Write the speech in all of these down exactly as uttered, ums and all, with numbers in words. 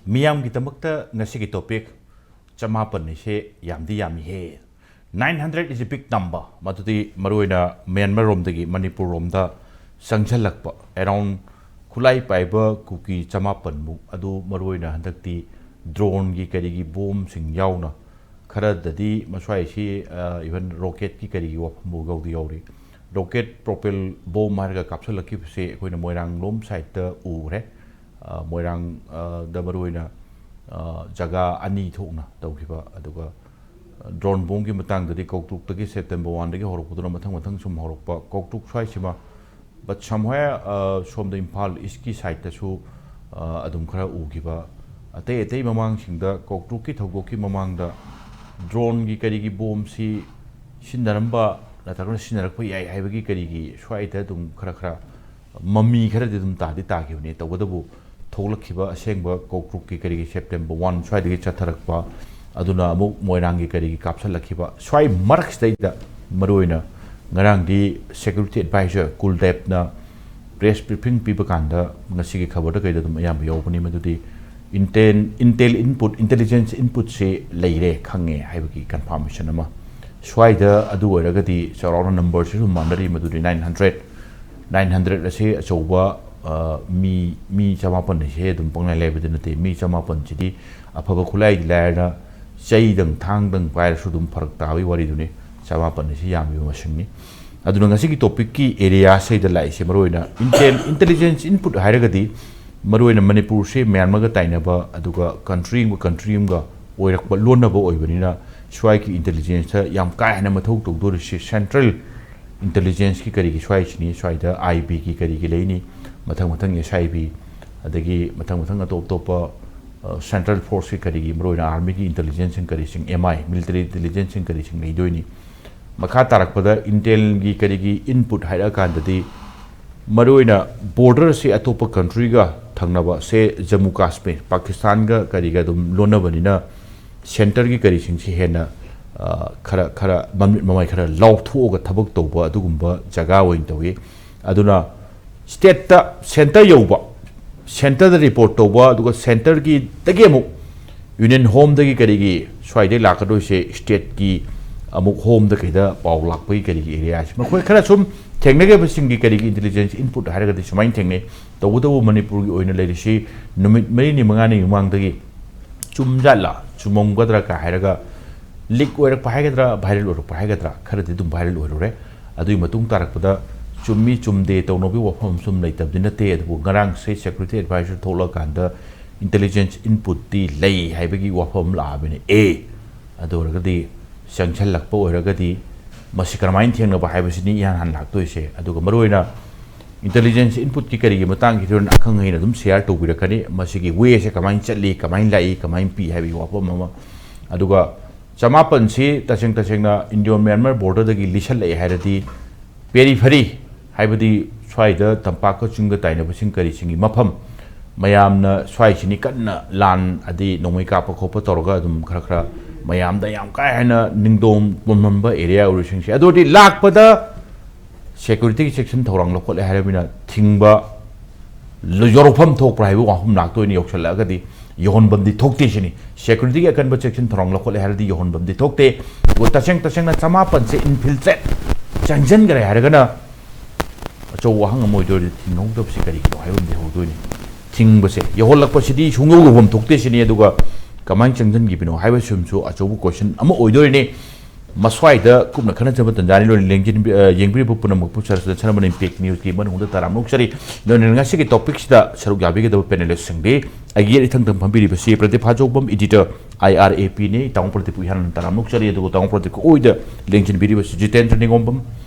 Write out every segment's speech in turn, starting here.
ꯃꯤꯌꯥꯝꯒꯤꯗꯃꯛꯇ ꯉꯁꯤꯒꯤ topic ꯆꯃꯥꯄꯟ ꯍꯥꯏꯁꯦ ꯌꯥꯝꯗꯤ ꯌꯥꯝꯃꯤꯍꯦ꯫ Nine hundred is a big number꯫ ꯃꯗꯨꯗꯤ ꯃꯔꯨꯑꯣꯏꯅ ꯃ꯭ꯌꯥꯟꯃꯥꯔ ꯔꯣꯝꯗꯒꯤ ꯃꯅꯤꯄꯨꯔ ꯔꯣꯝꯗ ꯆꯪꯁꯤꯜꯂꯛꯄ around ꯈꯨꯠꯂꯥꯏ ꯄꯥꯏꯕ ꯀꯨꯀꯤ ꯆꯃꯥꯄꯟꯃꯨꯛ, ꯑꯗꯨ ꯃꯔꯨꯑꯣꯏꯅ ꯍꯟꯗꯛꯇꯤ droneꯒꯤ ꯀꯔꯤꯒꯤ ꯕꯣꯝꯁꯤꯡ ꯌꯥꯎꯅ ꯈꯔꯗꯗꯤ ꯃꯁ꯭ꯋꯥꯏꯁꯤ, ꯑ, even rocketꯀꯤ ꯀꯔꯤꯒꯤ ꯋꯥꯐꯝꯕꯨ ꯌꯥꯎꯗꯤ ꯌꯥꯎꯔꯤ꯫ Rocket propel bomb ꯍꯥꯏꯔꯒ ꯀꯥꯞꯁꯤꯜꯂꯛꯈꯤꯕꯁꯦ ꯑꯩꯈꯣꯏꯅ ꯃꯣꯏꯔꯥꯡ ꯂꯣꯝ sideꯇ ꯎꯈ꯭ꯔꯦ꯫ ꯑ, ꯃꯣꯏꯔꯥꯡ, ꯑ, ꯗ ꯃꯔꯨꯑꯣꯏꯅ, ꯑ, ꯖꯒꯥ ꯑꯅꯤ ꯊꯣꯛꯅ ꯇꯧꯈꯤꯕ, ꯑꯗꯨꯒ drone bombꯒꯤ ꯃꯇꯥꯡꯗꯗꯤ ꯀꯧꯇ꯭ꯔꯨꯛꯇꯒꯤ September oneꯗꯒꯤ ꯍꯧꯔꯛꯄꯗꯨꯅ ꯃꯊꯪ ꯃꯊꯪ ꯁꯨꯝ ꯍꯧꯔꯛꯄ꯫ ꯀꯧꯇ꯭ꯔꯨꯛ ꯁ꯭ꯋꯥꯏꯁꯤꯃ, but somewhere, ꯑ, ꯁꯣꯝꯗ ꯏꯝꯐꯥꯜ Eastꯀꯤ sideꯇꯁꯨ, ꯑ, ꯑꯗꯨꯝ ꯈꯔ ꯎꯈꯤꯕ꯫ ꯑꯇꯩ ꯑꯇꯩ ꯃꯃꯥꯡꯁꯤꯡꯗ ꯀꯧꯇ꯭ꯔꯨꯛꯀꯤ ꯊꯧꯗꯣꯛꯀꯤ ꯃꯃꯥꯡꯗ droneꯒꯤ ꯀꯔꯤꯒꯤ ꯕꯣꯝꯁꯤ ꯁꯤꯖꯤꯟꯅꯔꯝꯕ ꯅꯠꯇ꯭ꯔꯒꯅ ꯁꯤꯖꯤꯟꯅꯔꯛꯄ ꯌꯥꯏ ꯍꯥꯏꯕꯒꯤ ꯀꯔꯤꯒꯤ ꯁ꯭ꯋꯥꯏꯗ ꯑꯗꯨꯝ ꯈꯔ ꯈꯔ ꯃꯃꯤ ꯈꯔꯗꯤ ꯑꯗꯨꯝ ꯇꯥꯗꯤ ꯇꯥꯈꯤꯕꯅꯤ꯫ ꯇꯧꯕꯇꯕꯨ ꯊꯣꯛꯂꯛꯈꯤꯕ ꯑꯁꯦꯡꯕ ꯀꯧꯇ꯭ꯔꯨꯛꯀꯤ ꯀꯔꯤꯒꯤ September one ꯁ꯭ꯋꯥꯏꯗꯒꯤ ꯆꯠꯊꯔꯛꯄ, ꯑꯗꯨꯅ ꯑꯃꯨꯛ ꯃꯣꯏꯔꯥꯡꯒꯤ ꯀꯔꯤꯒꯤ ꯀꯥꯞꯁꯤꯜꯂꯛꯈꯤꯕ, ꯁ꯭ꯋꯥꯏ ꯃꯔꯛꯁꯤꯗꯩꯗ ꯃꯔꯨꯑꯣꯏꯅ ꯉꯔꯥꯡꯗꯤ security advisor ꯀꯨꯜꯗꯦꯞꯅ press briefing ꯄꯤꯕ ꯀꯥꯟꯗ ꯉꯁꯤꯒꯤ ꯈꯕꯔꯗ ꯀꯩꯗ ꯑꯗꯨꯝ ꯑꯌꯥꯝꯕ ꯌꯥꯎꯕꯅꯤ꯫ ꯃꯗꯨꯗꯤ intel, intel input, intelligence inputꯁꯦ ꯂꯩꯔꯦ, ꯈꯪꯉꯦ ꯍꯥꯏꯕꯒꯤ confirmation ꯑꯃ꯫ ꯁ꯭ꯋꯥꯏꯗ ꯑꯗꯨ ꯑꯣꯏꯔꯒꯗꯤ ꯆꯥꯎꯔꯥꯛꯅ numberꯁꯤꯁꯨ ꯃꯥꯟꯅꯔꯤ, ꯃꯗꯨꯗꯤ nine hundred꯫ Nine hundred ꯑꯁꯤ ꯑꯆꯧꯕ, ꯑ, ꯃꯤ, ꯃꯤ ꯆꯃꯥꯄꯟ ꯍꯥꯏꯁꯦ ꯑꯗꯨꯝ ꯄꯪꯂꯩ ꯂꯩꯕꯗꯤ ꯅꯠꯇꯦ꯫ ꯃꯤ ꯆꯃꯥꯄꯟꯁꯤꯗꯤ ꯑꯐꯕ ꯈꯨꯠꯂꯥꯏꯗꯤ ꯂꯥꯏꯔꯅ ꯆꯩꯗꯪ ꯊꯥꯡꯗꯪ ꯄꯥꯏꯔꯁꯨ ꯑꯗꯨꯝ ꯐꯔꯛ ꯇꯥꯕꯒꯤ ꯋꯥꯔꯤꯗꯨꯅꯤ꯫ ꯆꯃꯥꯄꯟ ꯑꯁꯤ ꯌꯥꯝꯃꯤꯕ ꯃꯁꯤꯡꯅꯤ꯫ ꯑꯗꯨꯅ ꯉꯁꯤꯒꯤ topicꯀꯤ areaꯁꯤꯗ ꯂꯥꯛꯏꯁꯦ ꯃꯔꯨꯑꯣꯏꯅ intel, intelligence input ꯍꯥꯏꯔꯒꯗꯤ ꯃꯔꯨꯑꯣꯏꯅ ꯃꯅꯤꯄꯨꯔꯁꯦ ꯃ꯭ꯌꯥꯟꯃꯥꯔꯒ ꯇꯥꯏꯅꯕ, ꯑꯗꯨꯒ country ꯑꯃꯒ country ꯑꯃꯒ ꯑꯣꯏꯔꯛꯄ, ꯂꯣꯟꯅꯕ ꯑꯣꯏꯕꯅꯤꯅ ꯁ꯭ꯋꯥꯏꯒꯤ intelligenceꯇ ꯌꯥꯝ ꯀꯥ ꯍꯦꯟꯅ ꯃꯊꯧ ꯇꯧꯗꯣꯔꯤꯁꯤ central intelligenceꯀꯤ ꯀꯔꯤꯒꯤ ꯁ꯭ꯋꯥꯏꯁꯤꯅꯤ꯫ ꯁ꯭ꯋꯥꯏꯗ IBꯒꯤ ꯀꯔꯤꯒꯤ ꯂꯩꯅꯤ, ꯃꯊꯪ ꯃꯊꯪ SIB, ꯑꯗꯒꯤ ꯃꯊꯪ ꯃꯊꯪ ꯑꯇꯣꯞ ꯑꯇꯣꯞꯄ, ꯑ, central forceꯀꯤ ꯀꯔꯤꯒꯤ, ꯃꯔꯨꯑꯣꯏꯅ armyꯒꯤ intelligenceꯁꯤꯡ ꯀꯔꯤꯁꯤꯡ, MI, military intelligenceꯁꯤꯡ ꯀꯔꯤꯁꯤꯡ ꯂꯩꯗꯣꯏꯅꯤ꯫ ꯃꯈꯥ ꯇꯥꯔꯛꯄꯗ intelꯒꯤ ꯀꯔꯤꯒꯤ input ꯍꯥꯏꯔꯛꯑꯀꯥꯟꯗꯗꯤ ꯃꯔꯨꯑꯣꯏꯅ borderꯁꯦ ꯑꯇꯣꯞꯄ countryꯒ ꯊꯪꯅꯕ, ꯁꯦ ꯖꯝꯃꯨ ꯀꯥꯁꯃꯤꯔ, ꯄꯥꯀꯤꯁꯇꯥꯟꯒ ꯀꯔꯤꯒ ꯑꯗꯨꯝ ꯂꯣꯟꯅꯕꯅꯤꯅ centreꯒꯤ ꯀꯔꯤꯁꯤꯡꯁꯤ ꯍꯦꯟꯅ, ꯑ, ꯈꯔ, ꯈꯔ ꯃꯃꯤꯠ ꯃꯃꯥꯏ ꯈꯔ ꯂꯥꯎꯊꯣꯛꯑꯒ ꯊꯕꯛ ꯇꯧꯕ ꯑꯗꯨꯒꯨꯝꯕ ꯖꯒꯥ ꯑꯣꯏꯅ ꯇꯧꯏ꯫ ꯑꯗꯨꯅ stateꯇ centre ꯌꯧꯕ ꯁꯦꯟꯇꯔꯗ ꯔꯤꯄꯣꯔꯠ ꯇꯧꯕ, ꯑꯗꯨꯒ ꯁꯦꯟꯇꯔꯒꯤꯗꯒꯤ ꯑꯃꯨꯛ ꯌꯨꯅꯤꯌꯟ ꯍꯣꯝꯗꯒꯤ ꯀꯔꯤꯒꯤ ꯁ꯭ꯋꯥꯏꯗꯩ ꯂꯥꯛꯀꯗꯣꯏꯁꯦ, ꯁ꯭ꯇꯦꯠꯀꯤ ꯑꯃꯨꯛ ꯍꯣꯝꯗ ꯀꯩꯗ ꯄꯥꯎ ꯂꯥꯛꯄꯒꯤ ꯀꯔꯤꯒꯤ ꯑꯦꯔꯤꯌꯥꯁꯦ, ꯃꯈꯣꯏ ꯈꯔ ꯁꯨꯝ ꯊꯦꯡꯅꯈꯤꯕꯁꯤꯡꯒꯤ ꯀꯔꯤꯒꯤ ꯏꯟꯇꯦꯂꯤꯖꯦꯟꯁ ꯏꯟꯄꯨꯠ ꯍꯥꯏꯔꯒꯗꯤ ꯁꯨꯃꯥꯏꯅ ꯊꯦꯡꯅꯩ꯫ ꯇꯧꯕꯇꯕꯨ ꯃꯅꯤꯄꯨꯔꯒꯤ ꯑꯣꯏꯅ ꯂꯩꯔꯤꯁꯤ ꯅꯨꯃꯤꯠ ꯃꯔꯤꯅꯤ ꯃꯉꯥꯅꯤ ꯃꯃꯥꯡꯗꯒꯤ ꯆꯨꯝꯖꯥꯠꯂ ꯆꯨꯝꯃꯝꯒꯗ꯭ꯔꯥ ꯀ ꯍꯥꯏꯔꯒ ꯂꯤꯛ ꯑꯣꯏꯔꯛꯄ ꯍꯥꯏꯒꯗ꯭ꯔꯥ, ꯚꯥꯏꯔꯦꯜ ꯑꯣꯏꯔꯛꯄ ꯍꯥꯏꯒꯗ꯭ꯔꯥ, ꯈꯔꯗꯤ ꯑꯗꯨꯝ ꯚꯥꯏꯔꯦꯜ ꯑꯣꯏꯔꯨꯔꯦ꯫ ꯑꯗꯨꯒꯤ ꯃꯇꯨꯡ ꯇꯥꯔꯛꯄꯗ ꯆꯨꯝꯃꯤ ꯆꯨꯝꯗꯦ ꯇꯧꯅꯕꯒꯤ ꯋꯥꯐꯝ ꯑꯃꯁꯨ ꯂꯩꯇꯕꯗꯤ ꯅꯠꯇꯦ꯫ ꯑꯗꯨꯕꯨ ꯉꯔꯥꯡꯁꯦ ꯁꯦꯀ꯭ꯌꯨꯔꯤꯇꯤ ꯑꯦꯗꯚꯥꯏꯖꯔ ꯊꯣꯛꯂꯛꯑꯀꯥꯟꯗ ꯏꯟꯇꯦꯂꯤꯖꯦꯟꯁ ꯏꯟꯄꯨꯠꯇꯤ ꯂꯩ ꯍꯥꯏꯕꯒꯤ ꯋꯥꯐꯝ ꯑꯃ ꯂꯥꯛꯑꯕꯅꯤ꯫ ꯑꯦ, ꯑꯗꯨ ꯑꯣꯏꯔꯒꯗꯤ ꯆꯪꯁꯤꯜꯂꯛꯄ ꯑꯣꯏꯔꯒꯗꯤ ꯃꯁꯤ ꯀꯔꯝꯍꯥꯏꯅ ꯊꯦꯡꯅꯕ ꯍꯥꯏꯕꯁꯤꯅꯤ ꯏꯍꯥꯟ ꯍꯥꯟꯅ ꯂꯥꯛꯇꯣꯏꯁꯦ꯫ ꯑꯗꯨꯒ ꯃꯔꯨꯑꯣꯏꯅ ꯏꯟꯇꯦꯂꯤꯖꯦꯟꯁ ꯏꯟꯄꯨꯠꯀꯤ ꯀꯔꯤꯒꯤ ꯃꯇꯥꯡꯁꯤꯗ ꯑꯈꯪ ꯑꯍꯩꯅ ꯑꯗꯨꯝ ꯁꯤꯌꯥꯔ ꯇꯧꯕꯤꯔꯛꯀꯅꯤ꯫ ꯃꯁꯤꯒꯤ ꯋꯦꯁꯦ ꯀꯃꯥꯏꯅ ꯆꯠꯂꯤ, ꯀꯃꯥꯏꯅ ꯂꯥꯛꯏ, ꯀꯃꯥꯏꯅ ꯄꯤ ꯍꯥꯏꯕꯒꯤ ꯋꯥꯐꯝ ꯑꯃ꯫ ꯑꯗꯨꯒ ꯆꯃꯥꯄꯟꯁꯤ ꯇꯁꯦꯡ ꯇꯁꯦꯡꯅ ꯏꯟꯗꯤꯌꯣ ꯃ꯭ꯌꯥꯟꯃꯥꯔ ꯕꯣꯔꯗꯔꯗꯒꯤ ꯂꯤꯁꯜꯂꯛꯑꯦ ꯍꯥꯏꯔꯗꯤ ꯄꯦꯔꯤꯐꯔꯤ, ꯍꯥꯏꯕꯗꯤ ꯁ꯭ꯋꯥꯏꯗ ꯇꯝꯄꯥꯛꯀ ꯆꯤꯡꯒ ꯇꯥꯏꯅꯕꯁꯤꯡ ꯀꯔꯤꯁꯤꯡꯒꯤ ꯃꯐꯝ, ꯃꯌꯥꯝꯅ ꯁ꯭ꯋꯥꯏꯁꯤꯅꯤ ꯀꯟꯅ ꯂꯥꯟ ꯑꯗꯤ ꯅꯣꯡꯃꯩ ꯀꯥꯞꯄ ꯈꯣꯠꯄ ꯇꯧꯔꯒ ꯑꯗꯨꯝ ꯈꯔ ꯈꯔ ꯃꯌꯥꯝꯗ ꯌꯥꯝ ꯀꯥ ꯍꯦꯟꯅ ꯅꯤꯡꯗꯣꯝ ꯄꯣꯝꯍꯟꯕ ꯑꯦꯔꯤꯌꯥ ꯑꯣꯏꯔꯤꯁꯤꯡꯁꯦ꯫ ꯑꯗꯨ ꯑꯣꯏꯔꯗꯤ ꯂꯥꯛꯄꯗ ꯁꯦꯀ꯭ꯌꯨꯔꯤꯇꯤꯒꯤ ꯆꯦꯛꯁꯤꯟ ꯊꯧꯔꯥꯡ ꯂꯧꯈꯠꯂꯦ ꯍꯥꯏꯔꯕꯅꯤꯅ ꯊꯤꯡꯕ ꯌꯧꯔꯛꯐꯝ ꯊꯣꯛꯄ꯭ꯔꯥ ꯍꯥꯏꯕ ꯋꯥꯐꯝ ꯂꯥꯛꯇꯣꯏꯅꯤ꯫ ꯌꯧꯁꯜꯂꯛꯑꯒꯗꯤ ꯌꯧꯍꯟꯐꯝꯗꯤ ꯊꯣꯛꯇꯦ ꯁꯤꯅꯤ꯫ ꯁꯦꯀ꯭ꯌꯨꯔꯤꯇꯤꯒꯤ ꯑꯀꯟꯕ ꯆꯦꯛꯁꯤꯟ ꯊꯧꯔꯥꯡ ꯂꯧꯈꯠꯂꯦ ꯍꯥꯏꯔꯗꯤ ꯌꯧꯍꯟꯐꯝꯗꯤ ꯊꯣꯛꯇꯦ꯫ ꯑꯗꯨꯒ ꯇꯁꯦꯡ ꯇꯁꯦꯡꯅ ꯆꯃꯥꯄꯟꯁꯦ ꯏꯟꯐꯤꯜꯇ꯭ꯔꯦꯠ ꯆꯪꯁꯤꯟꯈ꯭ꯔꯦ ꯍꯥꯏꯔꯒꯅ ꯑꯆꯧꯕ ꯋꯥꯍꯪ ꯑꯃ ꯑꯣꯏꯗꯣꯏꯔꯗꯤ ꯊꯤꯡꯍꯧꯗꯕꯁꯤ ꯀꯔꯤꯒꯤꯅꯣ ꯍꯥꯏꯕ ꯑꯃꯗꯤ ꯍꯧꯗꯣꯏꯅꯤ꯫ ꯊꯤꯡꯕꯁꯦ, ꯌꯧꯍꯜꯂꯛꯄꯁꯤꯗꯤ ꯁꯨꯡꯌꯧ ꯌꯧꯐꯝ ꯊꯣꯛꯇꯦ ꯁꯤꯅꯤ꯫ ꯑꯗꯨꯒ ꯀꯃꯥꯏꯅ ꯆꯪꯁꯤꯟꯈꯤꯕꯅꯣ ꯍꯥꯏꯕꯁꯤꯃꯁꯨ ꯑꯆꯧꯕ ꯀꯣꯏꯁꯟ ꯑꯃ ꯑꯣꯏꯗꯣꯏꯅꯤ꯫ ꯃꯁ꯭ꯋꯥꯏꯗ ꯀꯨꯞꯅ ꯈꯟꯅꯖꯕ ꯇꯟꯖꯥꯅꯤ꯫ ꯂꯣꯏꯅ ꯂꯦꯡꯖꯤꯟꯕꯤ-, ꯑ, ꯌꯦꯡꯕꯤꯔꯤꯕ ꯄꯨꯝꯅꯃꯛꯄꯨ ꯁꯔꯁꯤꯗ ꯁꯅꯥꯃꯅꯤ ꯄꯦꯛ ꯅ꯭ꯌꯨꯁꯀꯤ ꯃꯅꯨꯡꯗ ꯇꯔꯥꯝꯅ ꯑꯣꯛꯆꯔꯤ꯫ ꯂꯣꯏꯅ ꯉꯁꯤꯒꯤ ꯇꯣꯄꯤꯛꯁꯤꯗ ꯁꯔꯨꯛ ꯌꯥꯕꯤꯒꯗꯕ ꯄꯦꯅꯦꯂꯤꯁꯁꯤꯡꯗꯤ ꯑꯩꯒꯤ ꯌꯦꯠ ꯏꯊꯪꯗ ꯐꯝꯕꯤꯔꯤꯕꯁꯤ Pradeep ꯍꯥꯖꯧꯕꯝ, editor, I R A ꯄꯤꯅꯤ꯫ ꯇꯥꯃꯣ ꯄ꯭ꯔꯗꯤꯞꯄꯨ ꯏꯍꯥꯟ ꯍꯥꯟꯅ ꯇꯔꯥꯝꯅ ꯑꯣꯛꯆꯔꯤ꯫ ꯑꯗꯨꯒ ꯇꯥꯃꯣ ꯄ꯭ꯔꯗꯤꯞꯀꯤ ꯑꯣꯏꯗ ꯂꯦꯡꯁꯤꯟꯕꯤꯔꯤꯕꯁꯤ ꯖꯤꯇꯦꯟꯗ꯭ꯔ ꯅꯤꯉꯣꯝꯕꯝ,